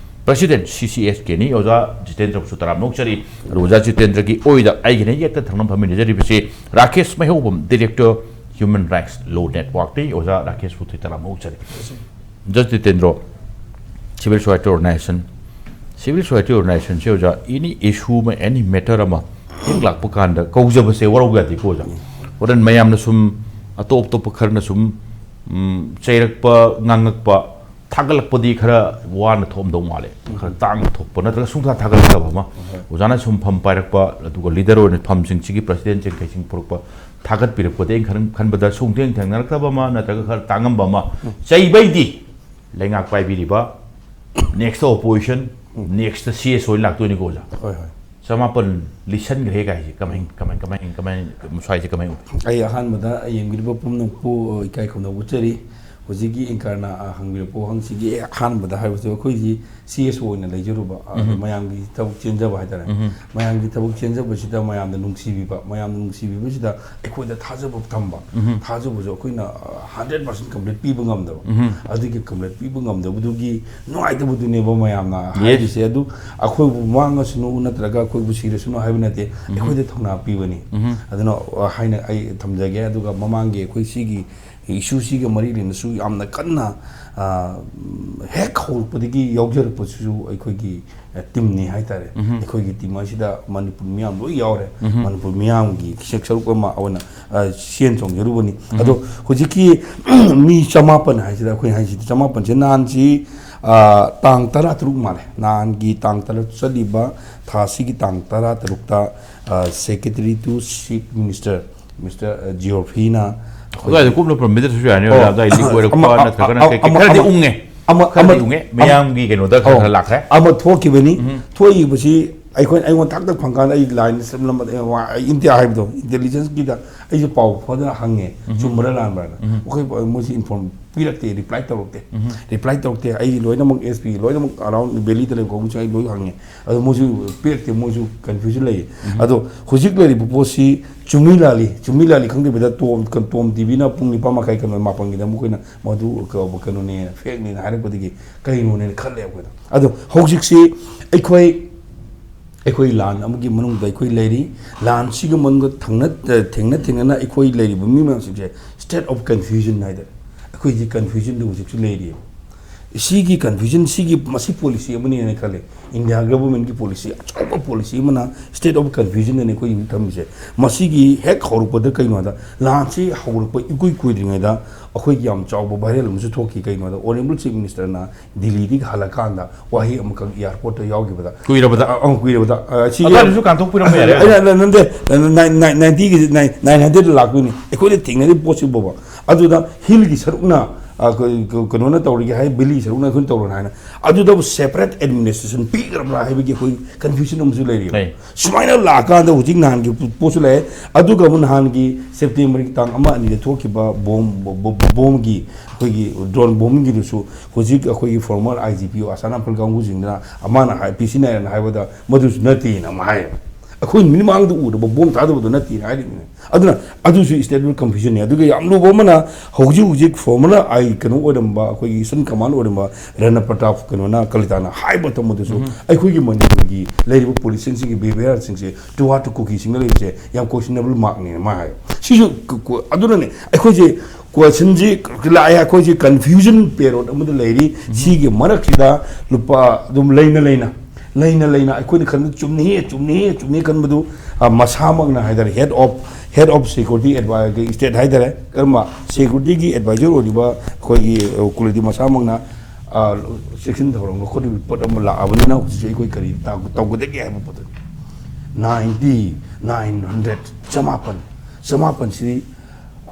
ꯄ꯭ꯔꯁꯤꯗꯦꯟ ꯁꯤ ꯁꯤ ꯑꯦꯁ ꯀꯦꯅꯤ꯫ ꯑꯣꯖꯥ ꯖꯤꯇꯦꯟꯗ꯭ꯔꯕꯨꯁꯨ ꯇꯔꯥꯝꯅ ꯑꯣꯛꯆꯔꯤ꯫ ꯑꯗꯨ ꯑꯣꯖꯥ ꯖꯤꯇꯦꯟꯗ꯭ꯔꯒꯤ ꯑꯣꯏꯗ ꯑꯩꯒꯤꯅ ꯌꯦꯠꯇ ꯊꯪꯅ ꯐꯝꯃꯤꯟꯅꯖꯔꯤꯕꯁꯤ Rakesh Meihoubam, director, human rights law ꯅꯦꯠꯋꯥꯔꯛꯇꯒꯤ꯫ ꯑꯣꯖꯥ ꯔꯥꯀꯦꯁꯄꯨ ꯊꯣꯏ ꯇꯔꯥꯝꯅ ꯑꯣꯛꯆꯔꯤ꯫ ꯖꯁ Jitendro, civil society organisation, civil society ꯑꯣꯔꯒꯅꯥꯏꯖꯦꯁꯟꯁꯦ ꯑꯣꯖꯥ, ꯑꯦꯅꯤ ꯏꯁꯨ ꯑꯃ, ꯑꯦꯅꯤ ꯃꯦꯇꯔ ꯑꯃ ꯍꯦꯛ ꯂꯥꯛꯄ ꯀꯥꯟꯗ ꯀꯧꯖꯕꯁꯦ ꯋꯥꯔꯧꯕ ꯌꯥꯗꯦꯀꯣ ꯑꯣꯖꯥ꯫ ꯍꯣꯔꯦꯟ ꯃꯌꯥꯝꯅ ꯁꯨꯝ, ꯑꯇꯣꯞ ꯑꯇꯣꯞꯄ ꯈꯔꯅ ꯁꯨꯝ, ꯎꯝ, ꯆꯩꯔꯛꯄ, ꯉꯥꯡꯉꯛꯄ, ꯊꯥꯒꯠꯂꯛꯄꯗꯤ ꯈꯔ ꯋꯥꯅ ꯊꯣꯛꯑꯝꯗꯧ ꯃꯥꯜꯂꯦ꯫ ꯈꯔ ꯇꯥꯡꯅ ꯊꯣꯛꯄ ꯅꯠꯇ꯭ꯔꯒ ꯁꯨꯡꯊꯥ ꯊꯥꯒꯠꯂꯛꯇꯕ ꯑꯃ꯫ ꯑꯣꯖꯥꯅ ꯁꯨꯝ ꯐꯝ ꯄꯥꯏꯔꯛꯄ, ꯑꯗꯨꯒ ꯂꯤꯗꯔ ꯑꯣꯏꯅ ꯐꯝꯁꯤꯡꯁꯤꯒꯤ ꯄ꯭ꯔꯁꯤꯗꯦꯟꯁꯤꯡ ꯀꯩꯁꯤꯡ ꯄꯨꯔꯛꯄ ꯊꯥꯒꯠꯄꯤꯔꯛꯄꯗꯤ ꯑꯩꯅ ꯈꯟ-, ꯈꯟꯕꯗ ꯁꯨꯡꯊꯦꯡ ꯊꯦꯡꯅꯔꯛꯇꯕ ꯑꯃ ꯅꯠꯇ꯭ꯔꯒ ꯈꯔ ꯇꯥꯡꯉꯝꯕ ꯑꯃ꯫ ꯆꯩꯕꯩꯗꯤ ꯂꯩꯉꯥꯛ ꯄꯥꯏꯕꯤꯔꯤꯕ, next opposition, next C S O ꯑꯣꯏꯅ ꯂꯥꯛꯇꯣꯏꯅꯤꯀꯣ ꯑꯣꯖꯥ꯫ ꯍꯣꯏ, ꯍꯣꯏ꯫ ꯆꯃꯥꯄꯟ ꯂꯤꯁꯟꯈ꯭ꯔꯦ ꯀꯥꯏꯁꯦ ꯀꯃꯥꯏ, ꯀꯃꯥꯏ, ꯀꯃꯥꯏ, ꯀꯃꯥꯏ, ꯁ꯭ꯋꯥꯏꯁꯦ ꯀꯃꯥꯏ ꯎꯕꯤ? ꯑꯩ ꯑꯍꯥꯟꯕꯗ ꯌꯦꯡꯕꯤꯔꯤꯕ ꯄꯨꯝꯅꯃꯛꯄꯨ ꯏꯀꯥꯏ ꯈꯨꯝꯅꯕ ꯎꯠꯆꯔꯤ꯫ ꯍꯧꯖꯤꯛꯀꯤ ꯏꯟꯀꯥꯔꯅ, ꯑ, ꯍꯪꯕꯤꯔꯛꯄ ꯋꯥꯍꯪꯁꯤꯒꯤ ꯑꯍꯥꯟꯕꯗ ꯍꯥꯏꯕꯁꯦ ꯑꯩꯈꯣꯏꯒꯤ C S O ꯑꯣꯏꯅ ꯂꯩꯖꯔꯨꯕ, ꯑ, ꯎꯝꯍꯨꯝ꯫ ꯃꯌꯥꯝꯒꯤ ꯊꯕꯛ ꯆꯦꯟꯖꯕ ꯍꯥꯏꯇꯥꯔꯦ꯫ ꯎꯝꯍꯨꯝ꯫ ꯃꯌꯥꯝꯒꯤ ꯊꯕꯛ ꯆꯦꯟꯖꯕꯁꯤꯗ ꯃꯌꯥꯝꯅ ꯅꯨꯡꯁꯤꯕꯤꯕ, ꯃꯌꯥꯝꯅ ꯅꯨꯡꯁꯤꯕꯤꯕꯁꯤꯗ ꯑꯩꯈꯣꯏꯗ ꯊꯥꯖꯕ ꯊꯝꯕ, ꯎꯝꯍꯨꯝ꯫ ꯊꯥꯖꯕꯁꯨ ꯑꯩꯈꯣꯏꯅ, ꯑ, hundred percent complete ꯄꯤꯕ ꯉꯝꯗꯕ꯫ ꯎꯝꯍꯨꯝ꯫ ꯑꯗꯨꯒꯤ complete ꯄꯤꯕ ꯉꯝꯗꯕꯗꯨꯒꯤ ꯅꯨꯡꯉꯥꯏꯇꯕꯗꯨꯅꯦꯕ ꯃꯌꯥꯝꯅ Yes꯫ ꯍꯥꯏꯔꯤꯁꯦ꯫ ꯑꯗꯨ ꯑꯩꯈꯣꯏꯕꯨ ꯃꯥꯡꯉꯁꯅꯨ ꯅꯠꯇ꯭ꯔꯒ ꯑꯩꯈꯣꯏꯕꯨ ꯁꯤꯔꯁꯅꯨ ꯍꯥꯏꯕ ꯅꯠꯇꯦ, ꯎꯝꯍꯨꯝ꯫ ꯑꯩꯈꯣꯏꯗ ꯊꯧꯅꯥ ꯄꯤꯕꯅꯤ꯫ ꯎꯝꯍꯨꯝ꯫ ꯑꯗꯨꯅ, ꯑ, ꯍꯥꯏꯅ ꯑꯩ ꯊꯝꯖꯒꯦ꯫ ꯑꯗꯨꯒ ꯃꯃꯥꯡꯒꯤ ꯑꯩꯈꯣꯏ ꯁꯤꯒꯤ ꯏꯁꯨꯁꯤꯒ ꯃꯔꯤ ꯂꯩꯅꯁꯨ ꯌꯥꯝꯅ ꯀꯟꯅ, ꯑ, ꯍꯦꯛ ꯍꯧꯔꯛꯄꯗꯒꯤ ꯌꯥꯎꯖꯔꯛꯄꯁꯤꯁꯨ ꯑꯩꯈꯣꯏꯒꯤ, ꯑ, ꯇꯤꯝꯅꯤ ꯍꯥꯏꯇꯥꯔꯦ꯫ ꯎꯝꯍꯨꯝ꯫ ꯑꯩꯈꯣꯏꯒꯤ ꯇꯤꯝ ꯑꯁꯤꯗ ꯃꯅꯤꯄꯨꯔ ꯃꯤꯌꯥꯝ ꯂꯣꯏ ꯌꯥꯎꯔꯦ꯫ ꯎꯝꯍꯨꯝ꯫ ꯃꯅꯤꯄꯨꯔ ꯃꯤꯌꯥꯝꯒꯤ ꯁꯔꯨꯛ ꯑꯃ ꯑꯣꯏꯅ, ꯑ, ꯁꯦꯟ ꯆꯣꯡꯖꯔꯨꯕꯅꯤ꯫ ꯎꯝꯍꯨꯝ꯫ ꯑꯗꯣ ꯍꯧꯖꯤꯛꯀꯤ ꯃꯤ ꯆꯃꯥꯄꯟ ꯍꯥꯏꯁꯤꯗ ꯑꯩꯈꯣꯏ ꯍꯥꯏꯁꯤꯗꯤ ꯆꯃꯥꯄꯟꯁꯦ ꯅꯍꯥꯟꯁꯤ, ꯑ, ꯇꯥꯡ ꯇꯔꯥꯇꯔꯨꯛ ꯃꯥꯜꯂꯦ꯫ ꯅꯍꯥꯟꯒꯤ ꯇꯥꯡ ꯇꯔꯥ ꯆꯠꯂꯤꯕ ꯊꯥꯁꯤꯒꯤ ꯇꯥꯡ ꯇꯔꯥꯇꯔꯨꯛꯇ, ꯑ, Secretary to Chief Minister, Mister Geoffrey-ꯅ ꯑꯩꯈꯣꯏꯒꯤ ꯑꯗꯨꯋꯥꯏꯗ ꯀꯨꯞꯅ ꯄꯟꯕꯤꯗ꯭ꯔꯁꯨ ꯌꯥꯅꯤ, ꯑꯣ, ꯑꯣꯖꯥ꯫ ꯑꯗꯨꯋꯥꯏ ꯂꯤꯛ ꯑꯃ, ꯑꯣꯏꯔꯛꯄ ꯑꯃ, ꯅꯠꯇ꯭ꯔꯒꯅ ꯑꯃ, ꯀꯩ-, ꯀꯩ-, ꯑꯃ, ꯈꯔꯗꯤ ꯑꯃ, ꯎꯪꯉꯦ꯫ ꯑꯃ, ꯈꯔꯗꯤ ꯑꯃ, ꯎꯪꯉꯦ꯫ ꯑꯃ, ꯃꯤꯌꯥꯝꯒꯤ ꯀꯩꯅꯣꯗ ꯈꯔ, ꯑꯧ, ꯈꯔ ꯂꯥꯛꯈ꯭ꯔꯦ꯫ ꯑꯃ ꯊꯣꯛꯈꯤꯕꯅꯤ꯫ ꯎꯝ꯫ ꯊꯣꯛꯏꯕꯁꯤ ꯑꯩꯈꯣꯏ, ꯑꯩꯉꯣꯟꯗ ꯊꯥꯛ ꯊꯥꯛ ꯐꯪꯀꯥꯟꯗ ꯑꯩ line ꯁꯦꯝꯂꯝꯕꯗ, ꯑꯩ ꯋꯥ-, ꯑꯩ ꯏꯟꯗꯤꯌꯥ ꯍꯥꯏꯕꯗꯣ, intelligence-ꯀꯤꯗ ꯑꯩꯁꯨ ꯄꯥꯎ ꯐꯖꯅ ꯍꯪꯉꯦ, ꯎꯝ꯫ ꯆꯨꯝꯕ꯭ꯔꯥ ꯂꯥꯟꯕ꯭ꯔꯥꯅ꯫ ꯎꯝ꯫ ꯑꯩꯈꯣꯏ ꯃꯣꯏꯁꯤ inform ꯄꯤꯔꯛꯇꯦ, reply ꯇꯧꯔꯛꯇꯦ꯫ ꯎꯝ꯫ Reply ꯇꯧꯔꯛꯇꯦ꯫ ꯑꯩ ꯂꯣꯏꯅꯃꯛ S P, ꯂꯣꯏꯅꯃꯛ around valley-ꯗ ꯂꯩꯕ ꯀꯥꯡꯕꯨꯁꯤꯡ ꯑꯩ ꯂꯣꯏ ꯍꯪꯉꯦ꯫ ꯑꯗꯣ ꯃꯣꯏꯁꯨ ꯄꯤꯔꯛꯇꯦ, ꯃꯣꯏꯁꯨ confusion ꯂꯩꯌꯦ꯫ ꯎꯝ꯫ ꯑꯗꯣ ꯍꯧꯖꯤꯛ ꯂꯩꯔꯤꯕ ꯄꯣꯠꯁꯤ ꯆꯨꯝꯃꯤ ꯂꯥꯜꯂꯤ, ꯆꯨꯝꯃꯤ ꯂꯥꯜꯂꯤ ꯈꯪꯗꯕꯤꯗ ꯇꯣꯝ, ꯇꯣꯝ T V-ꯅ ꯄꯨꯡ ꯅꯤꯄꯥꯟ ꯃꯈꯥꯏ, ꯀꯩꯅꯣ, ꯃꯥꯄꯟꯒꯤꯗ ꯃꯈꯣꯏꯅ ꯃꯗꯨ ꯀ-, ꯀꯩꯅꯣꯅꯦꯅ, fake-ꯅꯦꯅ ꯍꯥꯏꯔꯛꯄꯗꯒꯤ ꯀꯩꯅꯣꯅꯦꯅ ꯈꯜꯂꯦ ꯑꯩꯈꯣꯏꯗ꯫ ꯑꯗꯣ ꯍꯧꯖꯤꯛꯁꯤ ꯑꯩꯈꯣꯏ, ꯑꯩꯈꯣꯏ ꯂꯥꯟ ꯑꯃꯒꯤ ꯃꯅꯨꯡꯗ ꯑꯩꯈꯣꯏ ꯂꯩꯔꯤ꯫ ꯂꯥꯟꯁꯤꯒꯤ ꯃꯅꯨꯡꯗ ꯊꯪꯅ-, ꯊꯦꯡꯅ ꯊꯦꯡꯅꯅ ꯑꯩꯈꯣꯏ ꯂꯩꯔꯤꯕ ꯃꯤ ꯃꯌꯥꯝꯁꯤꯡꯁꯦ state of confusion ꯍꯥꯏꯇꯥꯔꯦ꯫ ꯑꯩꯈꯣꯏꯁꯤ confusion-ꯗ ꯍꯧꯖꯤꯛꯁꯨ ꯂꯩꯔꯤꯑꯕ꯫ ꯁꯤꯒꯤ confusion, ꯁꯤꯒꯤ, ꯃꯁꯤ policy ꯑꯃꯅꯦꯅ ꯈꯜꯂꯦ꯫ India government-ꯀꯤ policy, ꯑꯆꯧꯕ policy ꯑꯃꯅ state of confusion-ꯗꯅꯤ ꯑꯩꯈꯣꯏ ꯍꯧꯖꯤꯛ ꯊꯝꯃꯤꯁꯦ꯫ ꯃꯁꯤꯒꯤ ꯍꯦꯛ ꯍꯧꯔꯛꯄꯗ ꯀꯩꯅꯣ ꯍꯥꯏꯗ, ꯂꯥꯟꯁꯤ ꯍꯧꯔꯛꯄ ꯏꯀꯨꯏ ꯀꯨꯏꯗ꯭ꯔꯤꯉꯩꯗ ꯑꯩꯈꯣꯏꯒꯤ ꯌꯥꯝ ꯆꯥꯎꯕ ꯚꯥꯏꯔꯦꯜ ꯑꯃꯁꯨ ꯊꯣꯛꯈꯤ꯫ ꯀꯩꯅꯣꯗ, ꯑꯣꯅꯦꯕꯜ ꯆꯤꯐ ꯃꯤꯅꯤꯁꯇꯔꯅ ꯗꯤꯜꯂꯤꯗꯒꯤ ꯍꯜꯂꯛꯀꯥꯟꯗ ꯋꯥꯍꯩ ꯑꯃꯈꯛ ꯑꯦꯌꯥꯔꯄꯣꯔꯠꯇ ꯌꯥꯎꯈꯤꯕꯗ, ꯀꯨꯏꯔꯕꯗ꯫ ꯑ, ꯑ, ꯀꯨꯏꯔꯕꯗ, ꯑ, ꯁꯤꯒꯤ ꯑꯗꯨꯋꯥꯏꯗꯁꯨ ꯀꯥꯟꯊꯣꯛꯄꯤꯔꯝꯕ ꯌꯥꯔꯦ꯫ ꯑꯩꯅ, ꯑꯩꯅ, ꯅꯠꯇꯦ, ꯅꯥꯏꯟꯇꯤꯒꯤ ꯅꯥꯏꯟ ꯍꯟꯗ꯭ꯔꯦꯗ ꯂꯥꯛꯇꯣꯏꯅꯤ ꯑꯩꯈꯣꯏꯅ ꯊꯦꯡꯅꯔꯤꯕ ꯄꯣꯠꯁꯤꯕꯣꯕ꯫ ꯑꯗꯨꯗ ꯍꯤꯜꯒꯤ ꯁꯔꯨꯛꯅ, ꯑ, ꯀ-, ꯀ-, ꯀꯩꯅꯣꯅ ꯇꯧꯔꯤꯒꯦ ꯍꯥꯏ, ꯚꯦꯂꯤ ꯁꯔꯨꯛꯅ ꯑꯩꯈꯣꯏꯅ ꯇꯧꯔꯣꯅ ꯍꯥꯏꯅ, ꯑꯗꯨꯗꯕꯨ ꯁꯦꯄꯔꯦꯠ ꯑꯦꯗꯃꯤꯅꯤꯁꯇ꯭ꯔꯦꯁꯟ ꯄꯤꯈ꯭ꯔꯕ꯭ꯔꯥ ꯍꯥꯏꯕꯒꯤ ꯑꯩꯈꯣꯏ ꯀꯟꯐ꯭ꯌꯨꯖꯟ ꯑꯃꯁꯨ ꯂꯩꯔꯤꯕ꯫ ꯂꯩ꯫ ꯁꯨꯃꯥꯏꯅ ꯂꯥꯛꯑꯀꯥꯟꯗ ꯍꯧꯖꯤꯛ ꯅꯍꯥꯟꯒꯤ ꯄꯣꯠꯁꯨ ꯂꯩ꯫ ꯑꯗꯨꯒ ꯑꯃꯨꯛ ꯅꯍꯥꯟꯒꯤ ꯁꯦꯞꯇꯦꯝꯕꯔꯒꯤ ꯇꯥꯡ ꯑꯃ ꯑꯅꯤꯗ ꯊꯣꯛꯈꯤꯕ ꯕꯣꯝ, ꯕꯣ-, ꯕꯣꯝꯒꯤ, ꯑꯩꯈꯣꯏꯒꯤ ꯗ꯭ꯔꯣꯟ ꯕꯣꯝꯒꯤꯗꯨꯁꯨ ꯍꯧꯖꯤꯛ ꯑꯩꯈꯣꯏꯒꯤ ꯐꯣꯔꯃꯔ ꯑꯥꯏ ꯖꯤ ꯄꯤ ꯑꯣ ꯑꯁꯥꯟ ꯔꯥꯏꯐꯜ ꯀꯥꯡꯕꯨꯁꯤꯡꯗꯨꯅ, ꯑꯃꯅ ꯍꯥꯏ, ꯄꯤ ꯁꯤ ꯅꯥꯏꯔꯅ ꯍꯥꯏꯕꯗ, ꯃꯗꯨꯁꯨ ꯅꯠꯇꯦꯅ ꯑꯃ ꯍꯥꯏꯌꯦꯕ꯫ ꯑꯩꯈꯣꯏ ꯃꯤꯠꯃꯥꯡꯗ ꯎꯔꯕ ꯕꯣꯝ ꯊꯥꯗꯕꯗꯨ ꯅꯠꯇꯦꯅ ꯍꯥꯏꯔꯤꯕꯅꯤ꯫ ꯑꯗꯨꯅ ꯑꯗꯨꯁꯨ ꯁ꯭ꯇꯦꯠ ꯂꯦꯚꯦꯜ ꯀꯟꯐ꯭ꯌꯨꯖꯟꯅꯤ꯫ ꯑꯗꯨꯒ ꯌꯥꯝ ꯂꯨꯕ ꯑꯃꯅ, ꯍꯧꯖꯤꯛ ꯍꯧꯖꯤꯛ ꯐꯣꯔꯃꯔ ꯑꯥꯏ ꯀꯩꯅꯣ ꯑꯣꯏꯔꯝꯕ, ꯑꯩꯈꯣꯏꯒꯤ ꯏꯁꯇꯔꯟ ꯀꯃꯥꯟ ꯑꯣꯏꯔꯝꯕ ꯔꯅ ꯄ꯭ꯔꯇꯥꯞ ꯀꯩꯅꯣꯅ, ꯀꯂꯤꯇꯥꯅ ꯍꯥꯏꯕ ꯃꯇꯝꯗꯁꯨ, ꯑꯩꯈꯣꯏꯒꯤ ꯃꯅꯤꯄꯨꯔꯒꯤ ꯂꯩꯔꯤꯕ ꯄꯣꯂꯤꯇꯤꯁꯤꯌꯟꯁꯤꯡꯒꯤ ꯕꯤꯍꯦꯕꯤꯌꯔꯁꯤꯡꯁꯦ, ꯇꯨꯋꯥ ꯇꯨ ꯀꯨꯀꯤꯁꯤꯡꯗ ꯂꯩꯕꯁꯦ ꯌꯥꯝ ꯀꯣꯏꯁꯟꯅꯦꯕꯜ ꯃꯥꯔꯛꯅꯦꯅ ꯃꯥ ꯍꯥꯏ꯫ ꯁꯤꯁꯨ ꯀ-, ꯀ-, ꯑꯗꯨꯅꯅꯦ ꯑꯩꯈꯣꯏꯁꯦ ꯀꯣꯏꯁꯟꯁꯤ ꯂꯥꯛꯑꯦ, ꯑꯩꯈꯣꯏꯁꯦ ꯀꯟꯐ꯭ꯌꯨꯖꯟ ꯄꯦꯔꯣꯠ ꯑꯃꯗ ꯂꯩꯔꯤ꯫ ꯁꯤꯒꯤ ꯃꯔꯛꯁꯤꯗ ꯂꯨꯄꯥ ꯑꯗꯨꯝ ꯂꯩꯅ ꯂꯩꯅ, ꯂꯩꯅ ꯂꯩꯅ ꯑꯩꯈꯣꯏꯅ ꯈꯟꯕ ꯆꯨꯝꯅꯤꯍꯦ, ꯆꯨꯝꯅꯤꯍꯦ, ꯆꯨꯝꯅꯤ ꯈꯟꯕꯗꯨ, ꯑ, ꯃꯁꯥꯃꯛꯅ ꯍꯥꯏꯇꯥꯔꯦ, head of, head of security advi-, state ꯍꯥꯏꯇꯥꯔꯦ, ꯀꯔꯝꯕ ꯁꯦꯀ꯭ꯌꯨꯔꯤꯇꯤꯒꯤ ꯑꯦꯗꯚꯥꯏꯖꯔ ꯑꯣꯏꯔꯤꯕ ꯑꯩꯈꯣꯏꯒꯤ, ꯑ, ꯀꯨꯂꯗꯤꯞ ꯃꯁꯥꯃꯛꯅ, ꯑ, ꯆꯦꯛꯁꯤꯟ ꯊꯧꯔꯥꯡ ꯂꯧꯈꯠꯂꯤꯕ ꯄꯣꯠ ꯑꯃ ꯂꯥꯛꯑꯕꯅꯤꯅ ꯍꯧꯖꯤꯛꯁꯦ ꯑꯩꯈꯣꯏ ꯀꯔꯤ ꯇꯧ-, ꯇꯧꯒꯗꯒꯦ ꯍꯥꯏꯕ ꯄꯣꯠꯇꯨꯅꯤ꯫ ꯅꯥꯏꯟꯇꯤ, ꯅꯥꯏꯟ ꯍꯟꯗ꯭ꯔꯦꯠ, ꯆꯃꯥꯄꯟ, ꯆꯃꯥꯄꯟꯁꯤꯗꯤ